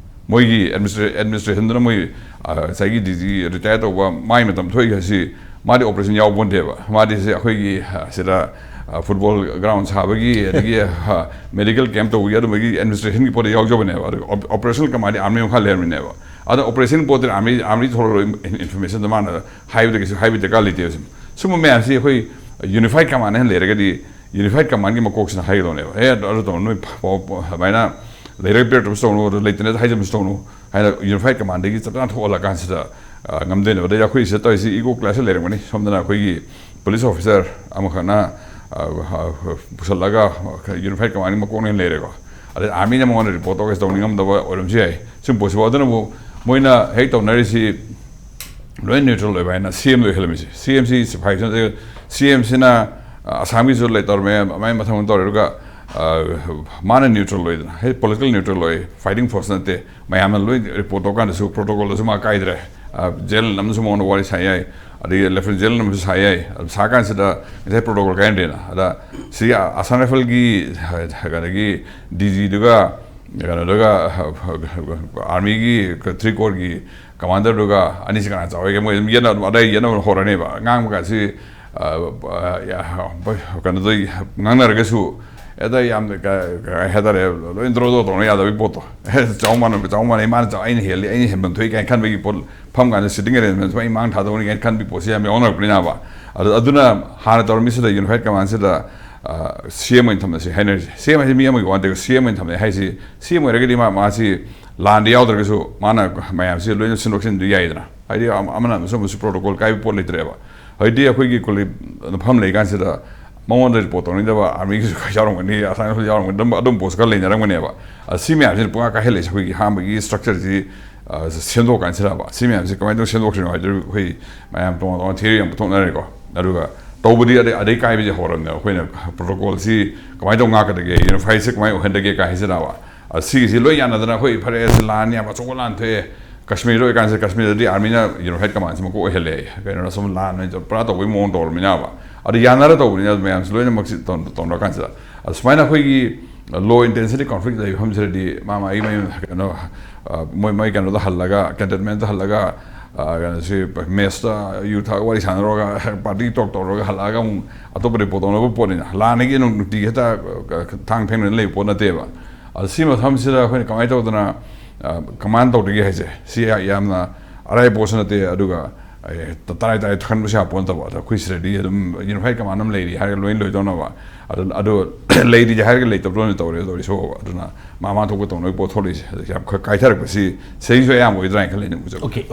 ꯃꯣꯏꯒꯤ administra-, administrationꯗꯨꯅ ꯃꯣꯏ, ꯑ, ꯉꯁꯥꯏꯒꯤ D G retire ꯇꯧꯕ ꯃꯥꯏ ꯃꯇꯝ ꯊꯣꯛꯏ ꯍꯥꯏꯁꯤ ꯃꯥꯗꯤ operation ꯌꯥꯎꯕ ꯄꯣꯟꯇꯦꯕ꯫ ꯃꯥꯗꯤ ꯁꯤ ꯑꯩꯈꯣꯏꯒꯤ, ꯑ, ꯁꯤꯗ, ꯑ, football ground ꯁꯥꯕꯒꯤ, ꯑꯗꯒꯤ, ꯑ, medical camp ꯇꯧꯕꯒꯤ ꯑꯗꯨꯝꯕꯒꯤ administrationꯒꯤ ꯄꯣꯠꯇ ꯌꯥꯎꯖꯕꯅꯦꯕ꯫ ꯑꯗꯨꯒ op-, operational commandꯗꯤ army ꯃꯈꯥ ꯂꯩꯔꯝꯃꯤꯅꯦꯕ꯫ ꯑꯗꯣ operational ꯄꯣꯠꯇꯨꯗꯤ army, army ꯊꯣꯛꯂꯛꯑꯣꯏ, in-, informationꯗꯣ ꯃꯥꯅ ꯍꯥꯏꯕꯗ ꯀꯩꯁꯨ ꯍꯥꯏꯕ ꯗꯔꯀꯥꯔ ꯂꯩꯇꯦꯕ꯫ ꯁꯨꯝ-, ꯁꯨꯝꯕ ꯃꯌꯥꯝꯁꯤ ꯑꯩꯈꯣꯏ unified command ꯍꯦꯟꯅ ꯂꯩꯔꯒꯗꯤ unified commandꯒꯤ ꯃꯀꯣꯛꯁꯤꯅ ꯍꯥꯏꯒꯗꯧꯅꯦꯕ꯫ "ꯑꯦ, ꯑꯗꯨ ꯇꯧꯅꯨ, ꯅꯣꯏ ꯄ-, ꯄ-, ꯄ-, ꯑꯗꯨꯃꯥꯏꯅ ꯂꯩꯔꯒ ꯄꯤꯔꯛꯇꯕꯁꯨ ꯇꯧꯅꯨ, ꯑꯗꯨ ꯂꯩꯇꯅ ꯍꯥꯏꯖꯕꯁꯨ ꯇꯧꯅꯨ" ꯍꯥꯏꯅ unified commandꯗꯒꯤ ꯆꯞ ꯆꯥꯅ ꯊꯣꯛꯍꯜꯂꯀꯥꯟꯁꯤꯗ, ꯑ, ꯉꯝꯗꯣꯏꯅꯦꯕ꯫ ꯑꯗꯩ ꯑꯩꯈꯣꯏ ꯁꯤꯗ ꯇꯧꯔꯤꯁꯤ ego clashꯁꯨ ꯂꯩꯔꯝꯒꯅꯤ꯫ ꯁꯣꯝꯗꯅ ꯑꯩꯈꯣꯏꯒꯤ police officer ꯑꯃꯈꯛꯅ, ꯑ, ꯑ, ꯄꯨꯁꯜꯂꯒ unified commandꯒꯤ ꯃꯀꯣꯛꯅ ꯍꯦꯟꯅ ꯂꯩꯔꯦꯀꯣ꯫ ꯑꯗꯩ armyꯅ ꯃꯉꯣꯟꯗ report ꯇꯧꯒꯦꯁꯨ ꯇꯧꯅꯤꯡꯉꯝꯗꯕ ꯑꯣꯏꯔꯝꯕꯁꯨ ꯌꯥꯏ꯫ ꯁꯨꯝ possible꯫ ꯑꯗꯨꯅꯕꯨ ꯃꯣꯏꯅ ꯍꯦꯛ ꯇꯧꯅꯔꯤꯁꯤ ꯂꯣꯏ neutral ꯑꯣꯏꯕ ꯍꯥꯏꯅ CMꯗ ꯑꯣꯏꯍꯜꯂꯝꯃꯤꯁꯦ꯫ CMꯁꯤ ꯁꯤꯐꯥꯏꯁꯨ ꯅꯠꯇꯦ, CMꯁꯤꯅ, ꯑ, ꯑꯁꯥꯝꯒꯤꯁꯨ ꯂꯩ ꯇꯧꯔꯝꯃꯦ, ꯑꯃꯥꯏ ꯃꯊꯪ ꯃꯊꯪ ꯇꯧꯔꯦ꯫ ꯑꯗꯨꯒ, ꯑ, ꯃꯥꯅ neutral ꯑꯣꯏꯗꯅ, ꯍꯦꯛ political neutral ꯑꯣꯏ, fighting force ꯅꯠꯇꯦ, ꯃꯌꯥꯝꯅ ꯂꯣꯏ report ꯇꯧꯀꯥꯟꯗꯁꯨ protocolꯗꯁꯨ ꯃꯥ ꯀꯥꯏꯗ꯭ꯔꯦ꯫ ꯑ, General ꯑꯃꯁꯨ ꯃꯉꯣꯟꯗ ꯋꯥꯔꯤ ꯁꯥ ꯌꯥꯏ, ꯑꯗꯒꯤ Lieutenant General ꯑꯃꯁꯨ ꯁꯥ ꯌꯥꯏ꯫ ꯑꯗꯨ ꯁꯥ ꯀꯥꯟꯁꯤꯗ ꯉꯁꯥꯏ protocol ꯀꯥꯏꯅꯗꯦꯅ꯫ ꯑꯗ ꯁꯤ Assam Rifleꯒꯤ, ꯑ, ꯀꯩꯅꯣꯒꯤ DGꯗꯨꯒ ꯀꯩꯅꯣꯗꯨꯒ, armyꯒꯤ three corpsꯀꯤ commanderꯗꯨꯒ ꯑꯅꯤꯁꯤ ꯀꯅꯥ ꯆꯥꯎꯋꯦꯒꯦ? ꯃꯣꯏ ꯑꯗꯨꯝ ꯌꯦꯠꯅ-, ꯑꯗꯨꯝ ꯑꯗꯥꯏ ꯌꯦꯠꯅꯕ ꯍꯧꯔꯅꯦꯕ꯫ ꯉꯥꯡꯕ ꯀꯥꯟꯁꯤ, ꯑ, ꯑ, ꯌꯥ-, ꯀꯩꯅꯣꯗꯣ ꯉꯥꯡꯅꯔꯒꯁꯨ ꯍꯦꯛꯇ ꯌꯥꯝꯅ ꯀ- ꯀ- ꯍꯥꯏꯇꯥꯔꯦ, ꯂꯣꯏ ꯗ꯭ꯔꯣ ꯗ꯭ꯔꯣ ꯇꯧꯅ ꯌꯥꯗꯕꯒꯤ ꯄꯣꯠꯇꯣ꯫ ꯆꯥꯎ ꯃꯥꯟꯅꯕ, ꯆꯥꯎ ꯃꯥꯟꯅꯩ, ꯃꯥꯅ ꯆꯥꯎ- ꯑꯩꯅ ꯍꯦꯜꯂꯤ, ꯑꯩꯅ ꯍꯦꯟꯐꯝ ꯊꯣꯛꯏ ꯀꯥꯏꯅ ꯈꯟꯕꯒꯤ ꯄꯣꯠ, ꯐꯝ ꯀꯥꯟꯗ ꯁꯤꯇꯤꯡ ꯑꯦꯔꯦꯟꯖꯃꯦꯟꯁꯨ ꯑꯩ ꯃꯥꯡ ꯊꯥꯗꯧꯅꯤ ꯀꯥꯏꯅ ꯈꯟꯕꯒꯤ ꯄꯣꯠꯁꯤ ꯌꯥꯝ ꯌꯥꯎꯅꯔꯛꯄꯅꯤꯅꯕ꯫ ꯑꯗꯨ ꯑꯗꯨꯅ ꯍꯥꯟꯅ ꯇꯧꯔꯝꯃꯤꯁꯤꯗ, ꯌꯨꯅꯤꯐꯥꯏꯠ ꯀꯃꯥꯟꯁꯤꯗ ꯁꯤ ꯑꯦꯝ ꯑꯣꯏꯅ ꯊꯝꯅꯁꯤ ꯍꯥꯏꯅꯔꯤꯁꯦ꯫ ꯁꯤ ꯑꯦꯝ ꯍꯥꯏꯁꯤ ꯃꯤ ꯑꯃꯒꯤ ꯋꯥ ꯅꯠꯇꯦ, ꯁꯤ ꯑꯦꯝ ꯑꯣꯏꯅ ꯊꯝꯅꯩ ꯍꯥꯏꯁꯤ, ꯁꯤ ꯑꯦꯝ ꯑꯣꯏꯔꯒꯗꯤ ꯃꯥ ꯃꯥꯁꯤ ꯂꯥꯟꯗ ꯌꯥꯎꯗ꯭ꯔꯒꯁꯨ ꯃꯥꯅ ꯃꯌꯥꯝꯁꯤ ꯂꯣꯏꯅ ꯁꯤꯟꯗꯣꯛ ꯁꯤꯟꯗꯨ ꯌꯥꯏꯗꯅ꯫ ꯍꯥꯏꯗꯤ ꯑꯃ- ꯑꯃꯅ ꯑꯃꯁꯨ ꯑꯃꯁꯨ ꯄ꯭ꯔꯣꯇꯣꯀꯣꯜ ꯀꯥꯏꯕ ꯄꯣꯠ ꯂꯩꯇ꯭ꯔꯦꯕ꯫ ꯍꯧꯖꯤꯛꯇꯤ ꯑꯩꯈꯣꯏꯒꯤ ꯀꯣꯂꯤꯛ ꯃꯐꯝ ꯂꯩꯀꯥꯟꯁꯤꯗ ꯃꯉꯣꯟꯗ ꯔꯤꯄꯣꯔꯠ ꯇꯧꯅꯤꯡꯗꯕ ꯑꯥꯔꯃꯤꯒꯤꯁꯨ ꯈꯔ ꯌꯥꯎꯔꯝꯒꯅꯤ, ꯑꯁꯥꯝꯒꯤꯁꯨ ꯌꯥꯎꯔꯝꯒꯅꯤ, ꯑꯗꯨꯝ ꯑꯗꯨꯝ ꯄꯣꯁ ꯈꯔ ꯂꯩꯅꯔꯝꯒꯅꯦꯕ꯫ ꯑ, ꯁꯤ ꯃꯌꯥꯝꯁꯤꯅ ꯄꯨꯡꯀꯥ ꯀꯥꯏꯍꯜꯂꯛꯏꯁꯦ ꯑꯩꯈꯣꯏꯒꯤ ꯑꯍꯥꯟꯕꯒꯤ ꯁ꯭ꯇ꯭ꯔꯛꯆꯔꯁꯤ, ꯑ, ꯁꯦꯝꯗꯣꯛ ꯀꯥꯟꯁꯤꯗꯕ꯫ ꯁꯤ ꯃꯌꯥꯝꯁꯤ ꯀꯃꯥꯏꯅ ꯇꯧꯔ ꯁꯦꯝꯗꯣꯛꯈ꯭ꯔꯤꯅꯣ ꯍꯥꯏꯗꯨ ꯑꯩꯈꯣꯏ ꯃꯌꯥꯝ ꯇꯣꯉꯥꯟ ꯇꯣꯉꯥꯟ ꯊꯤꯑꯣꯔꯤ ꯌꯥꯝ ꯄꯨꯊꯣꯛꯅꯔꯦꯀꯣ꯫ ꯑꯗꯨꯒ ꯇꯧꯕꯗꯤ ꯑꯗꯩ ꯑꯗꯩ ꯀꯥꯏꯕꯁꯦ ꯍꯧꯔꯕꯅꯦꯕ꯫ ꯑꯩꯈꯣꯏꯅ ꯄ꯭ꯔꯣꯇꯣꯀꯣꯜꯁꯤ ꯀꯃꯥꯏꯅ ꯇꯧ ꯉꯥꯛꯀꯗꯒꯦ, ꯌꯨꯅꯤꯐꯥꯏꯁꯦ ꯀꯃꯥꯏꯅ ꯑꯣꯏꯍꯟꯗꯒꯦ ꯀꯥꯏ ꯍꯥꯏꯁꯤꯗꯕ꯫ ꯑ, ꯁꯤꯒꯤꯁꯤ ꯂꯣꯏ ꯌꯥꯅꯗꯅ ꯑꯩꯈꯣꯏ ꯐꯔꯦ, ꯁꯤ ꯂꯥꯟꯅꯤ, ꯌꯥꯝ ꯑꯆꯧꯕ ꯂꯥꯟ ꯊꯣꯛꯑꯦ, ꯀꯁꯃꯤꯔꯗ ꯑꯣꯏꯀꯥꯟꯁꯤꯗ, ꯀꯁꯃꯤꯔꯗꯗꯤ ꯑꯥꯔꯃꯤꯅ ꯌꯨꯅꯤꯐꯥꯏꯠ ꯀꯃꯥꯟꯁꯤ ꯃꯀꯣꯛ ꯑꯣꯏꯍꯜꯂꯦ꯫ ꯀꯩꯅꯣꯅ ꯁꯨꯝ ꯂꯥꯟ ꯑꯣꯏꯅ ꯄꯨꯔꯥ ꯇꯧꯕꯒꯤ ꯃꯑꯣꯡ ꯇꯧꯔꯃꯤꯅꯕ꯫ ꯑꯗꯨ ꯌꯥꯅꯔ ꯇꯧꯕꯅꯤꯅ ꯃꯌꯥꯝꯁꯤ ꯂꯣꯏꯅꯃꯛꯁꯤ ꯇꯧ- ꯇꯧꯅꯔꯀꯥꯟꯁꯤꯗ, ꯑꯗ ꯁꯨꯃꯥꯏꯅ ꯑꯩꯈꯣꯏꯒꯤ ꯂꯣ ꯏꯟꯇꯦꯟꯁꯤꯇꯤ ꯀꯣꯟꯐ꯭ꯂꯤꯛ ꯂꯩꯕ ꯃꯐꯝꯁꯤꯗꯗꯤ ꯃꯥ ꯃꯥꯒꯤ ꯃꯌꯨꯝ ꯀꯩꯅꯣ, ꯑ, ꯃꯣꯏ ꯃꯣꯏ ꯀꯩꯅꯣꯗ ꯍꯜꯂꯒ, ꯀꯦꯟꯇꯟꯃꯦꯟꯇ ꯍꯜꯂꯒ, ꯑ, ꯀꯩꯅꯣꯁꯤ, ꯃꯦꯁꯇ ꯌꯨ ꯊꯛꯑꯒ ꯋꯥꯔꯤ ꯁꯥꯟꯅꯔꯨꯔꯒ, ꯄꯥꯔꯇꯤ ꯇꯣꯛ ꯇꯧꯔꯒ ꯍꯜꯂꯛꯑꯒ ꯑꯃꯨꯛ ꯑꯇꯣꯞꯄ ꯔꯤꯄꯣꯔꯠ ꯇꯧꯅꯕ ꯄꯣꯠꯅꯤꯅ, ꯂꯥꯟꯅꯒꯤ ꯅꯨꯡꯇꯤꯒꯤ ꯍꯦꯛꯇ, ꯑ, ꯊꯥꯡ ꯊꯦꯡꯅꯅ ꯂꯩꯕ ꯄꯣꯠ ꯅꯠꯇꯦꯕ꯫ ꯑꯗ ꯁꯤ ꯃꯐꯝꯁꯤꯗ ꯑꯩꯈꯣꯏꯅ ꯀꯃꯥꯏꯅ ꯇꯧꯗꯅ, ꯑ, ꯀꯃꯥꯏꯅ ꯇꯧꯗꯒꯦ ꯍꯥꯏꯁꯦ, ꯁꯤ ꯌꯥꯝꯅ ꯑꯔꯥꯏꯕ ꯄꯣꯠꯁꯨ ꯅꯠꯇꯦ꯫ ꯑꯗꯨꯒ, ꯑꯦ, ꯇ- ꯇꯔꯥꯏ ꯇꯔꯥꯏ ꯈꯟꯕꯁꯨ ꯌꯥꯕ ꯄꯣꯠ ꯅꯠꯇꯕ꯫ ꯑꯗ ꯑꯩꯈꯣꯏ ꯁꯤꯗꯗꯤ ꯑꯗꯨꯝ ꯌꯨꯅꯤꯐꯥꯏꯠ ꯀꯃꯥꯟ ꯑꯃ ꯂꯩꯔꯤ ꯍꯥꯏꯔꯒ ꯂꯣꯏ ꯂꯣꯏꯗꯧꯅꯕ꯫ ꯑꯗꯨ, ꯑꯗꯨ ꯂꯩꯔꯤ ꯍꯥꯏꯔꯒ ꯂꯩꯇꯕꯗꯣ ꯑꯣꯏꯅ ꯇꯧꯔꯦ ꯇꯧꯔꯤ ꯁꯣꯛꯑꯕ꯫ ꯑꯗꯨꯅ ꯃꯥ ꯃꯥ ꯊꯣꯛꯄ ꯇꯧꯅꯕꯒꯤ ꯄꯣꯠ ꯊꯣꯛꯂꯛꯏꯁꯦ꯫ ꯑꯗ ꯌꯥꯝ ꯈ- ꯀꯥꯏꯊꯔꯛꯄꯁꯤ ꯁꯤꯗꯩꯁꯨ ꯑꯌꯥꯝꯕ ꯑꯣꯏꯗ꯭ꯔꯥ ꯍꯥꯏꯅ ꯈꯜꯂꯦ ꯑꯩꯅ ꯎꯖꯕ꯫ ꯑꯣꯀꯦ,